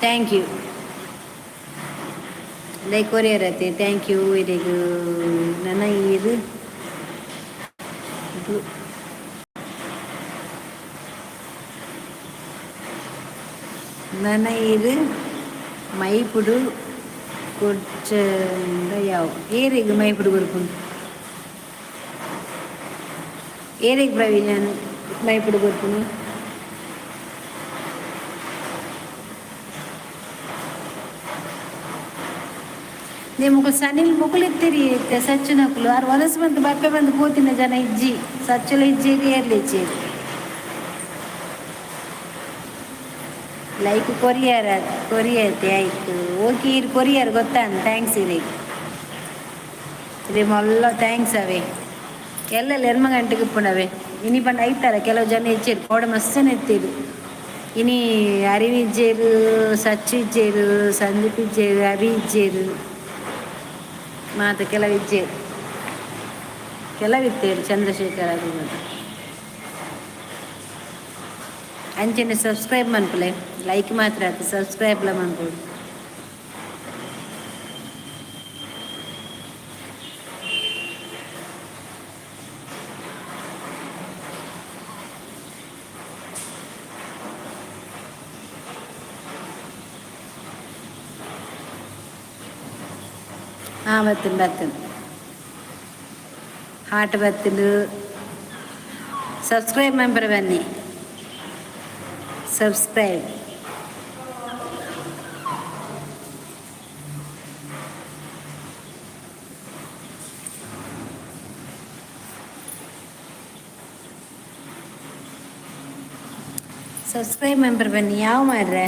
Thank you. Like courier ಐತೆ. Thank you. ಇರೆಗ್ ನನ್ನ ಇದು ನನ್ನ ಇದು ಮೈಪುಡು ಕೊಡ್ಚಂದ ಯಾವ ಏರಿಗ್ ಮೈಪುಡು ಕೊರ್ಪುಂಡು? ಏರಿಗ್ ಪ್ರವೀಣ್ ಮೈಪುಡು ಕೊರ್ಪುನು? ಮುಕುಲು ಸನಿಲ್ ಮುಕುಲು ಇತ್ತೀರಿ ಸಚ್ಚುನಕುಲು. ಆರು ವನಸು ಬಂದು ಬಪ್ಪೆ ಬಂದು ಕೂತಿನ ಜನ ಇಜ್ಜಿ, ಸಚ್ಚುಲ ಇಜ್ಜಿ, ಏರ್ಲಿ ಇಜ್ಜಿ. ಲೈಕ್ ಕೊರಿಯರ್ ಕೊರಿಯರ್ ಆಯ್ತು. ಓಕೆ, ಇರ್ ಕೊರಿಯರ್ ಗೊತ್ತಾನ್. Thanks ಇರಿಗೆ ಇದೇ ಮೊಲ್ಲ thanks ಅವೇ. ಎಲ್ಲೆಲ್ಲ ಎರ್ಮ ಗಂಟೆಗೆ ಇಪ್ಪುನವೇ. ಇನಿ ಪಂಡ ಐತಾರ, ಕೆಲವು ಜನ ಹೆಚ್ಚಿರು ಕೋಡ ಮಸ್ತನ ಎತ್ತಿರು. ಇನಿ ಅರಿನ್ ಇಜ್ಜೇರು, ಸಚ್ಚು ಇಜ್ಜೇರು, ಸಂದೀಪ್ ಇಜ್ಜೇರು, ಅಭಿ ಇಜ್ಜೇರು, ಮಾತ ಕೆಲವು ಇಜ್ಜೇರು, ಕೆಲವಿತ್ತೇರು ಚಂದ್ರಶೇಖರ್ ಅದು ಮಾತ. ಅಂಚನೆ ಸಬ್ಸ್ಕ್ರೈಬ್ ಮನ್ಪುಲೆ. ಲೈಕ್ ಮಾತ್ರ ಆತು, ಸಬ್ಸ್ಕ್ರೈಬ್ಲ ಮನ್ಪೊಡು. ಹಾಂ, ಬರ್ತೇನೆ ಬರ್ತೇನೆ. ಹಾರ್ಟ್ ಬರ್ತೇನೆ. ಸಬ್ಸ್ಕ್ರೈಬ್ ಮೆಂಬರ್ ಬನ್ನಿ. ಸಬ್ಸ್ಕ್ರೈಬ್ ಸಬ್ಸ್ಕ್ರೈಬ್ ಮೆಂಬರ್ ಬನ್ನಿ. ಯಾವ ಮಾರ್ರೆ?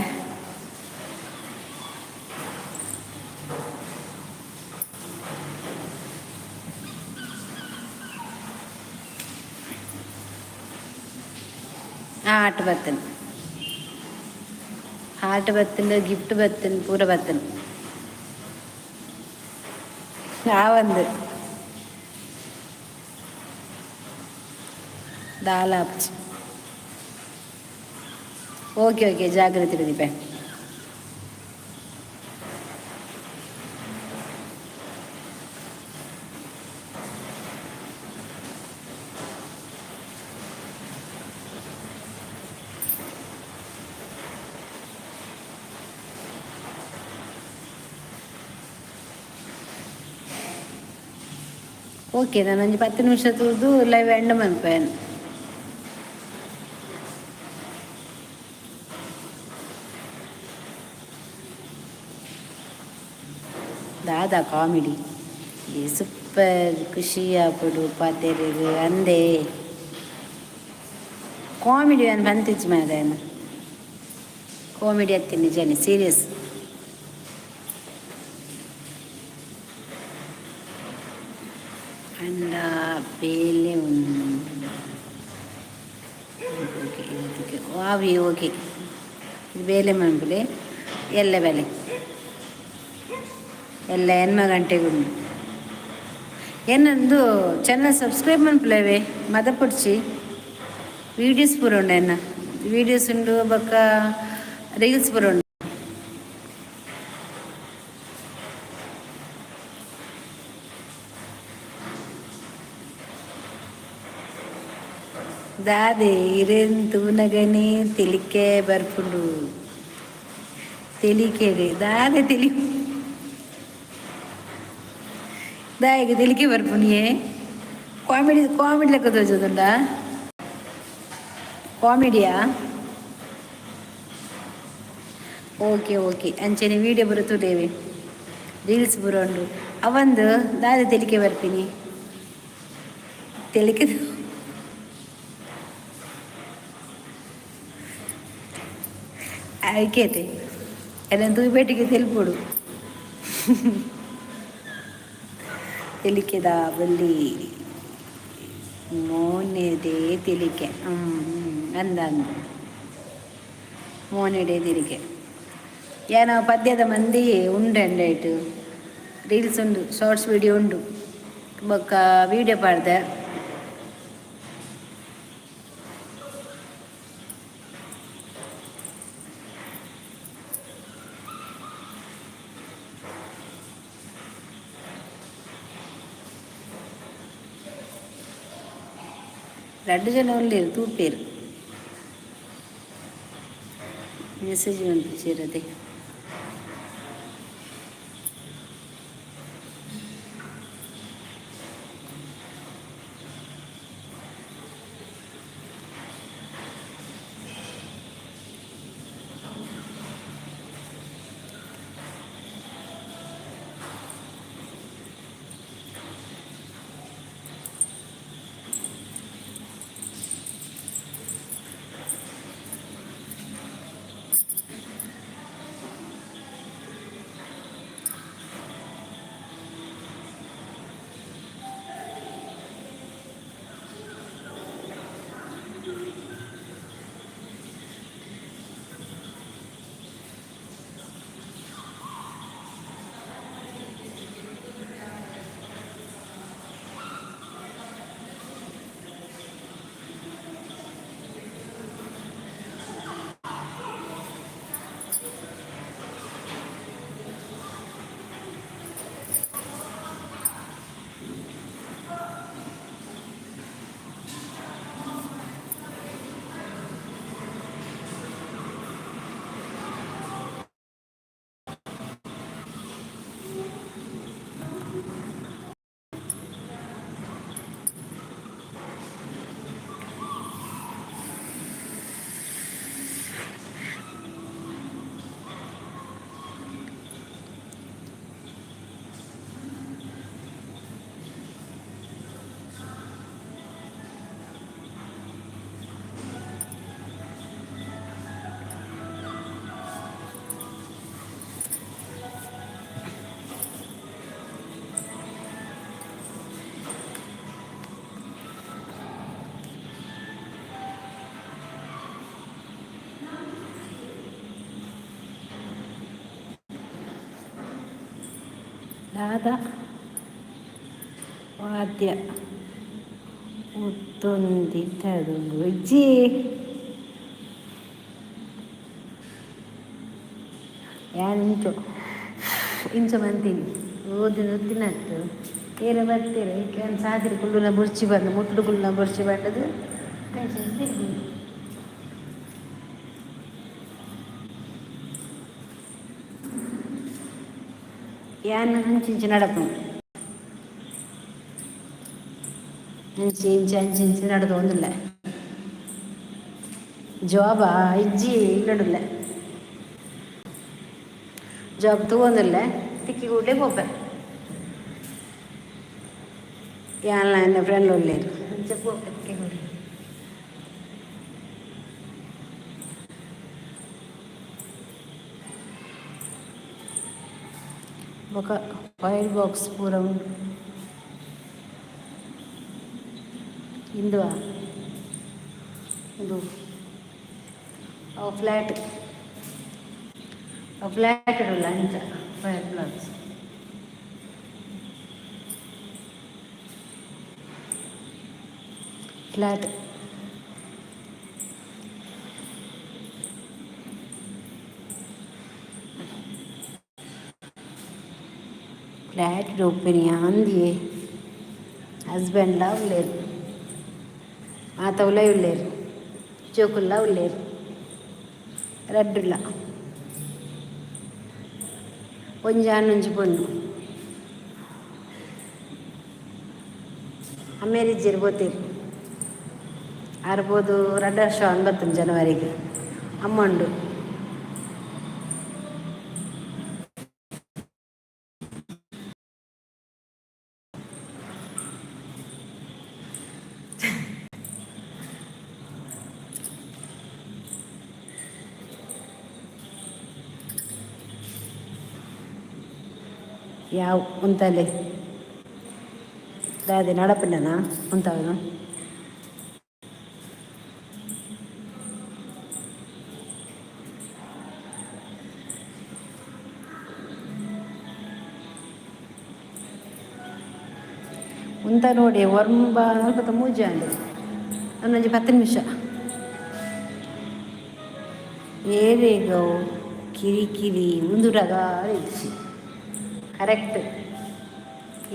ಹಾರ್ಟ್ ಬರ್ತೇನೆ, ಹಾರ್ಟ್ ಬರ್ತೇನೆ, ಗಿಫ್ಟ್ ಬರ್ತೇನೆ, ಪೂರ ಬರ್ತೇನೆ. ಆ ಒಂದು ದಾಲ್ ಆಪ್ಚಿ. ಓಕೆ ಓಕೆ, ಜಾಗ್ರತೆ ದೀಪ. ಓಕೆ, ನಾನು ಒಂಜಿ 10 ನಿಮಿಷ ತೂದು ಲೈವ್ ಎಂಡ್ ಮನ್ಪೇನ್. ದಾದಾ ಕಾಮಿಡಿ ಸೂಪರ್. ಖುಷಿ ಆಪುಡು ಪಾತೆರೆಗ್ ಅಂದೆ. ಕಾಮಿಡಿ ಅನ್ ಪಂತಿಜ್ಜಿ ಮಾರ್ರೆ. ಕಾಮಿಡಿ ಅತ್ತಿ, ನಿಜನೇ ಸೀರಿಯಸ್. ಅಂಡ ಬೇಲೆ ಉಂಡು. ಓಕೆ ಓಕೆ, ವಾವಿ ಓಕೆ. ಇದು ಬೇಲೆ ಮನ್ಪುಲೆ. ಎಲ್ಲ ಬೆಲೆ ಎಲ್ಲ ಎನ್ಮ ಗಂಟೆಗೆ ಉಂಡು. ಏನಂದು ಚಾನಲ್ ಸಬ್ಸ್ಕ್ರೈಬ್ ಮನ್ಪುಲೇವೆ ಮದಪುಡ್ಚಿ. ವೀಡಿಯೋಸ್ ಪೂರ ಉಂಡು ಎನ್ನ. ವೀಡಿಯೋಸ್ ಉಂಡು, ಬೊಕ್ಕ ರೀಲ್ಸ್ ಪೂರ ಉಂಡು. ದಾದೆ ಇರೇನ್ ತೂನಗನೆ ತೆಲಿಕೆ ಬರ್ಪುಂಡು. ತೆಲಿಕೆಡೆ ದಾದೆ ತೆಲಿ ದಾಯೆಗ್ ತೆಲಿಕೆ ಬರ್ಪುನಿಯೇ? ಕಾಮಿಡಿ ಕಾಮಿಡಿ ಲೆಕ್ಕ ತೋಜುದುಂಡ? ಕಾಮಿಡಿಯಾ? Okay okay. ಅಂಚನೆ ವೀಡಿಯೋ ಪೂರ ತೂಲೇವೆ, ರೀಲ್ಸ್ ಪೂರ ಉಂಡು. ಅವಂದು ದಾದೆ ತೆಲಿಕೆ ಬರ್ಪಿನಿ? ತೆಲಿಕೆ ಆಯ್ಕೇತೆ ಎಲ್ಲ ತೂಪೇಟಿಗೆ ತೆಲ್ಪೊಡು. ತೆಲಿಕೆದ ಬಲ್ಲಿ ಮೋನೆದೆ ತೆಲಿಕೆ ಅಂದ ಅಂದ ಮೋನೆಡೆ ತೆಲಿಕೆ. ಏನೋ ಪದ್ಯದ ಮಂದಿ ಉಂಡು ಅಂಡೈಟ್ ರೀಲ್ಸ್ ಉಂಡು, ಶಾರ್ಟ್ಸ್ ವೀಡಿಯೋ ಉಂಡು, ಬೊಕ್ಕ ವೀಡಿಯೋ ಪಾಡ್ದೆ. ರಡ್ಡ್ ಜನ ಉಲ್ಲೆರ್ ತೂಪೆರ್. ಮೆಸೇಜ್ ಮನ್ಪುಜೆರ್. ದಾದ ವಾದ್ಯ ಉತ್ತೊಂದಿತ್ತದು ಇಜ್ಜಿ. ಯಾನ್ ಇಂಚೊ ಇಂಚ ಮಂತೀನಿ ಓದಿನ ಉತ್ತಿನತ್ತು ಏರ ಬರ್ತೀರಿ ಏನು ಸಾದಿರಿ ಕುಳ್ಳುನ ಬುರ್ಚಿ ಬಂದು ಮುಟ್ಟುಡು ಕುಳ್ಳುನ ಬುರ್ಚಿ ಬಂದದು ಯಾನ್ ಅಂಚಿಂಚಿ ನಡಪು ಅಂಚಿ ಇಂಚಿ ಅಂಚಿ ಇಂಚಿ ನಡದೊಂದಿಲ್ಲ. ಜಾಬಾ ಇಜ್ಜಿ, ಇಲ್ಲಡುಲ್ಲ. ಜಾಬ್ ತೂವೊಂದಿಲ್ಲ, ತಿಕ್ಕಿ ಕೂಡಲೇ ಪೋಪೆ. ಯಾನ್ಲ ಎನ್ನ ಫ್ರೆಂಡ್ ಉಲ್ಲೇರು, ಅಂಚ ಪೋಪೆ ತಿಕ್ಕಿ ಕೂಡಲೇ. ಬೊಕ ಫೈರ್ ಬಾಕ್ಸ್ ಪೂರ ಉಂಡು. ಇಂದುವಾ ಉಂದು ಅವು ಫ್ಲ್ಯಾಟ್, ಅವು ಫ್ಲ್ಯಾಟ್ ಉಲ್ಲ ಅಂಚ ಫೈರ್ ಬ್ಲಾಕ್ಸ್. ಫ್ಲ್ಯಾಟ್ ಫ್ಲ್ಯಾಟ್ ಉಪ್ಪುನಿ ಅಂದಿಯೇ. ಹಸ್ಬೆಂಡ್ಲ ಉಲ್ಲೇರ್, ಮಾತ ಉಲೈ ಉಲ್ಲೇರ್, ಜೋಕುಲ್ಲ ಉಲ್ಲೇರ್, ರಡ್ಡುಲ್ಲ. ಒಂಜಿ ಆಣ್ ಒಂಜಿ ಪೊಣ್ಣು. ಅಮ್ಮೆರ್ ಇಜ್ಜೆರ್, ಪೋತೆರ್. ಆರ್ ಪೋದು ರಡ್ಡ್ ವರ್ಷ ಆವೊಂದು ಬತ್ತುಂಡು ಜನವರಿಗೆ. ಅಮ್ಮ ಉಂಡು. ಯಾವ್ ಉಂತಲೆ ದಾದೆ ನಡಪುಂಡನಾ ಉಂತಾವುನು? ಉಂತ ನೋಡಿ ಒರ್ಂಬ ನಲ್ಪತ್ತ ಮೂಜಿ ಆಂಡ್. ಒಂಜಿ 10 ನಿಮಿಷ. ಏರೆಗವು ಕಿರಿಕಿರಿ ಉಂದುರಗ ಇಜ್ಜಿ. ಕರೆಕ್ಟ್,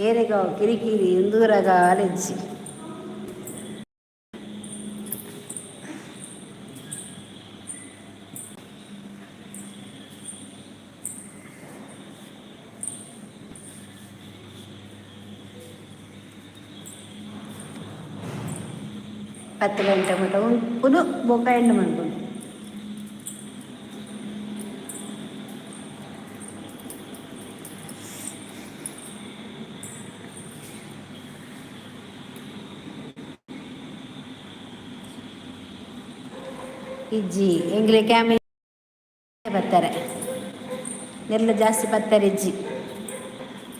ಏರೆಗವು ಕಿರಿಕಿರಿ ಉಂದೂರಗ ಇಜ್ಜಿ. 10 ಗಂಟೆ ಮುಟ್ಟ ಉಂಪುದು, ಬೊಕ್ಕ ಎಂಡ್ ಮನ್ಪುನು. ಇಜ್ಜಿ, ಎಂಕ್ಲೆ ಕ್ಯಾಮೆ ಬರ್ತಾರೆ ನೆಲ್ಲ ಜಾಸ್ತಿ ಬರ್ತಾರೆ ಇಜ್ಜಿ.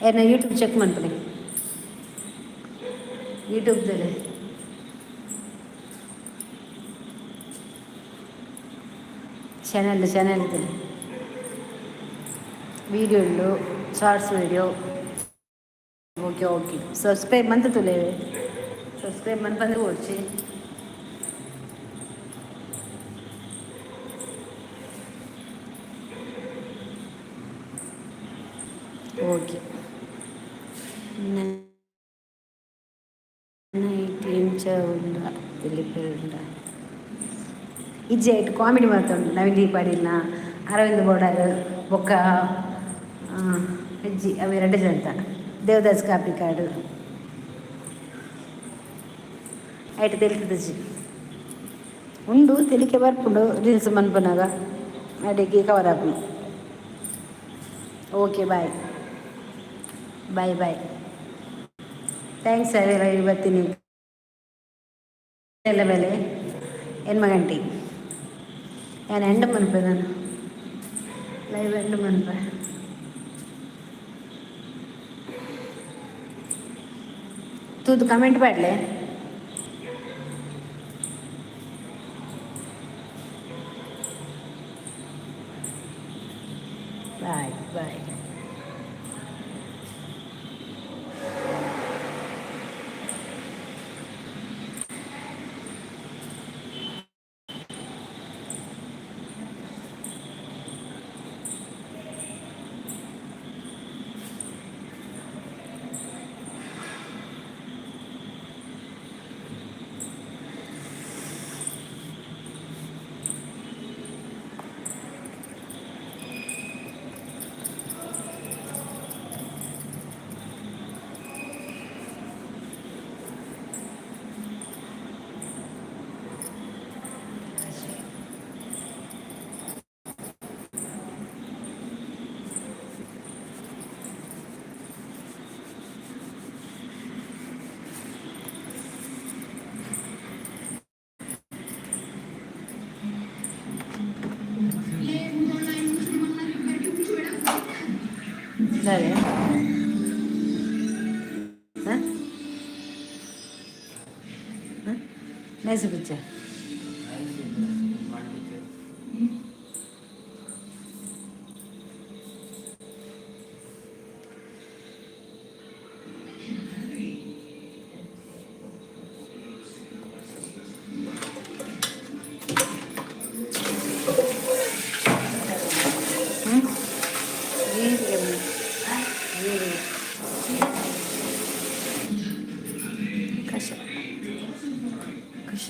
ಏನ ಯೂಟ್ಯೂಬ್ ಚೆಕ್ ಮನ್ಪುಲೆ, ಯೂಟ್ಯೂಬ್ದಲ್ಲಿ ಚಾನೆಲ್ ಚಾನೆಲ್ ವೀಡಿಯೋ ಉಂಡು, shorts video. Okay okay, subscribe ಮಂತ್ ತುಲೆ, ಸಬ್ಸ್ಕ್ರೈಬ್ ಮನ್ಪಂದ್ರೆ ಓಡ್ಚಿ. ಓಕೆ, ನೈಟ್ ಎಂಚ ಉಂಡ ತೆಲಿಪೆರುಂಡ? ಇಜ್ಜಿ, ಐಟ್ ಕಾಮಿಡಿ ಮಾತುಂಡು. ನವೀನ್ ಡಿ ಪಾಡಿಲ್ನ, ಅರವಿಂದ್ ಬೋಡಾರ್, ಬೊಕ್ಕ ಇಜ್ಜಿ, ಅವು ಎರಡು ಜನ, ದೇವದಾಸ್ ಕಾಪಿಕಾಡು. ಐಟ್ ತೆಲಿತದಿಜ್ಜಿ. ಉಂಡು, ತೆಲಿಕೆ ಬರ್ಪುಂಡು. ರೀಲ್ಸ್ ಮನ್ಪುನಗ ಅಡಿಗೆ ಕವರ್ ಆಪುಂಡು. Okay, bye bye bye, thanks. Live ಬರ್ತೀನಿ ಎಲ್ಲ ಮೇಲೆ 8 ಗಂಟೆ. ನಾನು ಎಂಡ್ ಮನ್ಪೆ, ನಾನು ಲೈವ್ ಎಂಡ್ ಮನ್ಪೆ. ತೂದು ಕಮೆಂಟ್ ಪಾಡ್ಲೆ. Boy boy. ಸರಿ. ಹಾಂ ಹಾಂ, ನೈಸ್ ಪಿಕ್ಚರ್. ಹ್ಞೂ, ಜೀರಿಗೆ, ಜೀರಿಗೆ ಕಷ ಕಷ.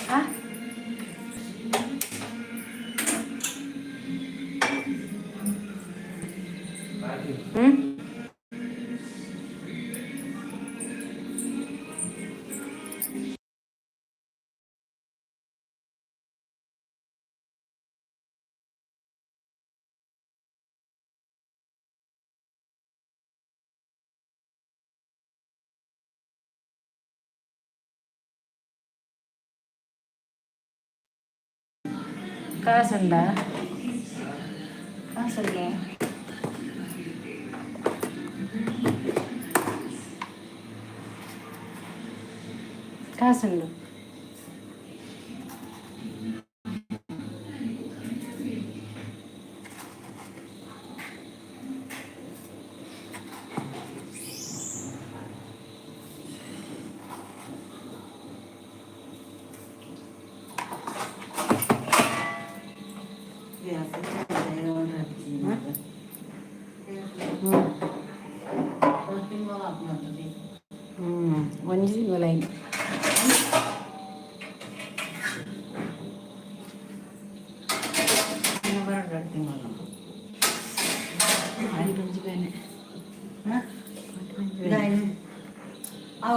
ಆ ಹ್ಞೂ. ಕಾಸುಂಡ, ಕಾಸುಂಡ. ಕಾಸುಂಡು. ಹ್ಞೂ ಹ್ಞೂ, ಒಂಜಿ ತಿಂಗಳಾಯ್ತು.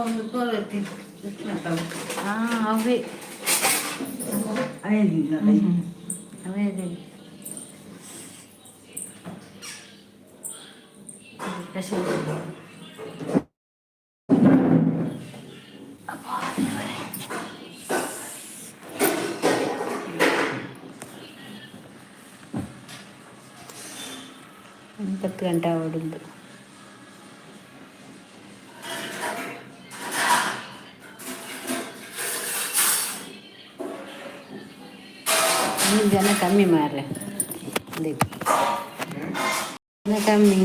ಒಂದು ಕೋಲತ್ತಿ. ಹಾ, ಅವೇ. ಐದಿಲ್ಲ. ಅವೇ ಅದೇ. ಕಸಿ. ಅಬ್ಬಾ ದೇವರೇ. ಒಂದು 10 ಗಂಟೆ ಆವಡುಂದು. ಇನ್ನು ಜನ ಕಮ್ಮಿ ಮಾರ್ರೆ. ಅದೇ, ಜನ ಕಮ್ಮಿ.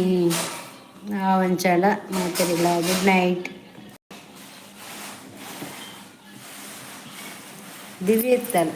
ಆವಂಚಾಳ ಮಾತಾಡಿಲ್ಲ. Good night. ದಿವ್ಯ ಇತ್ತಲ್ಲ.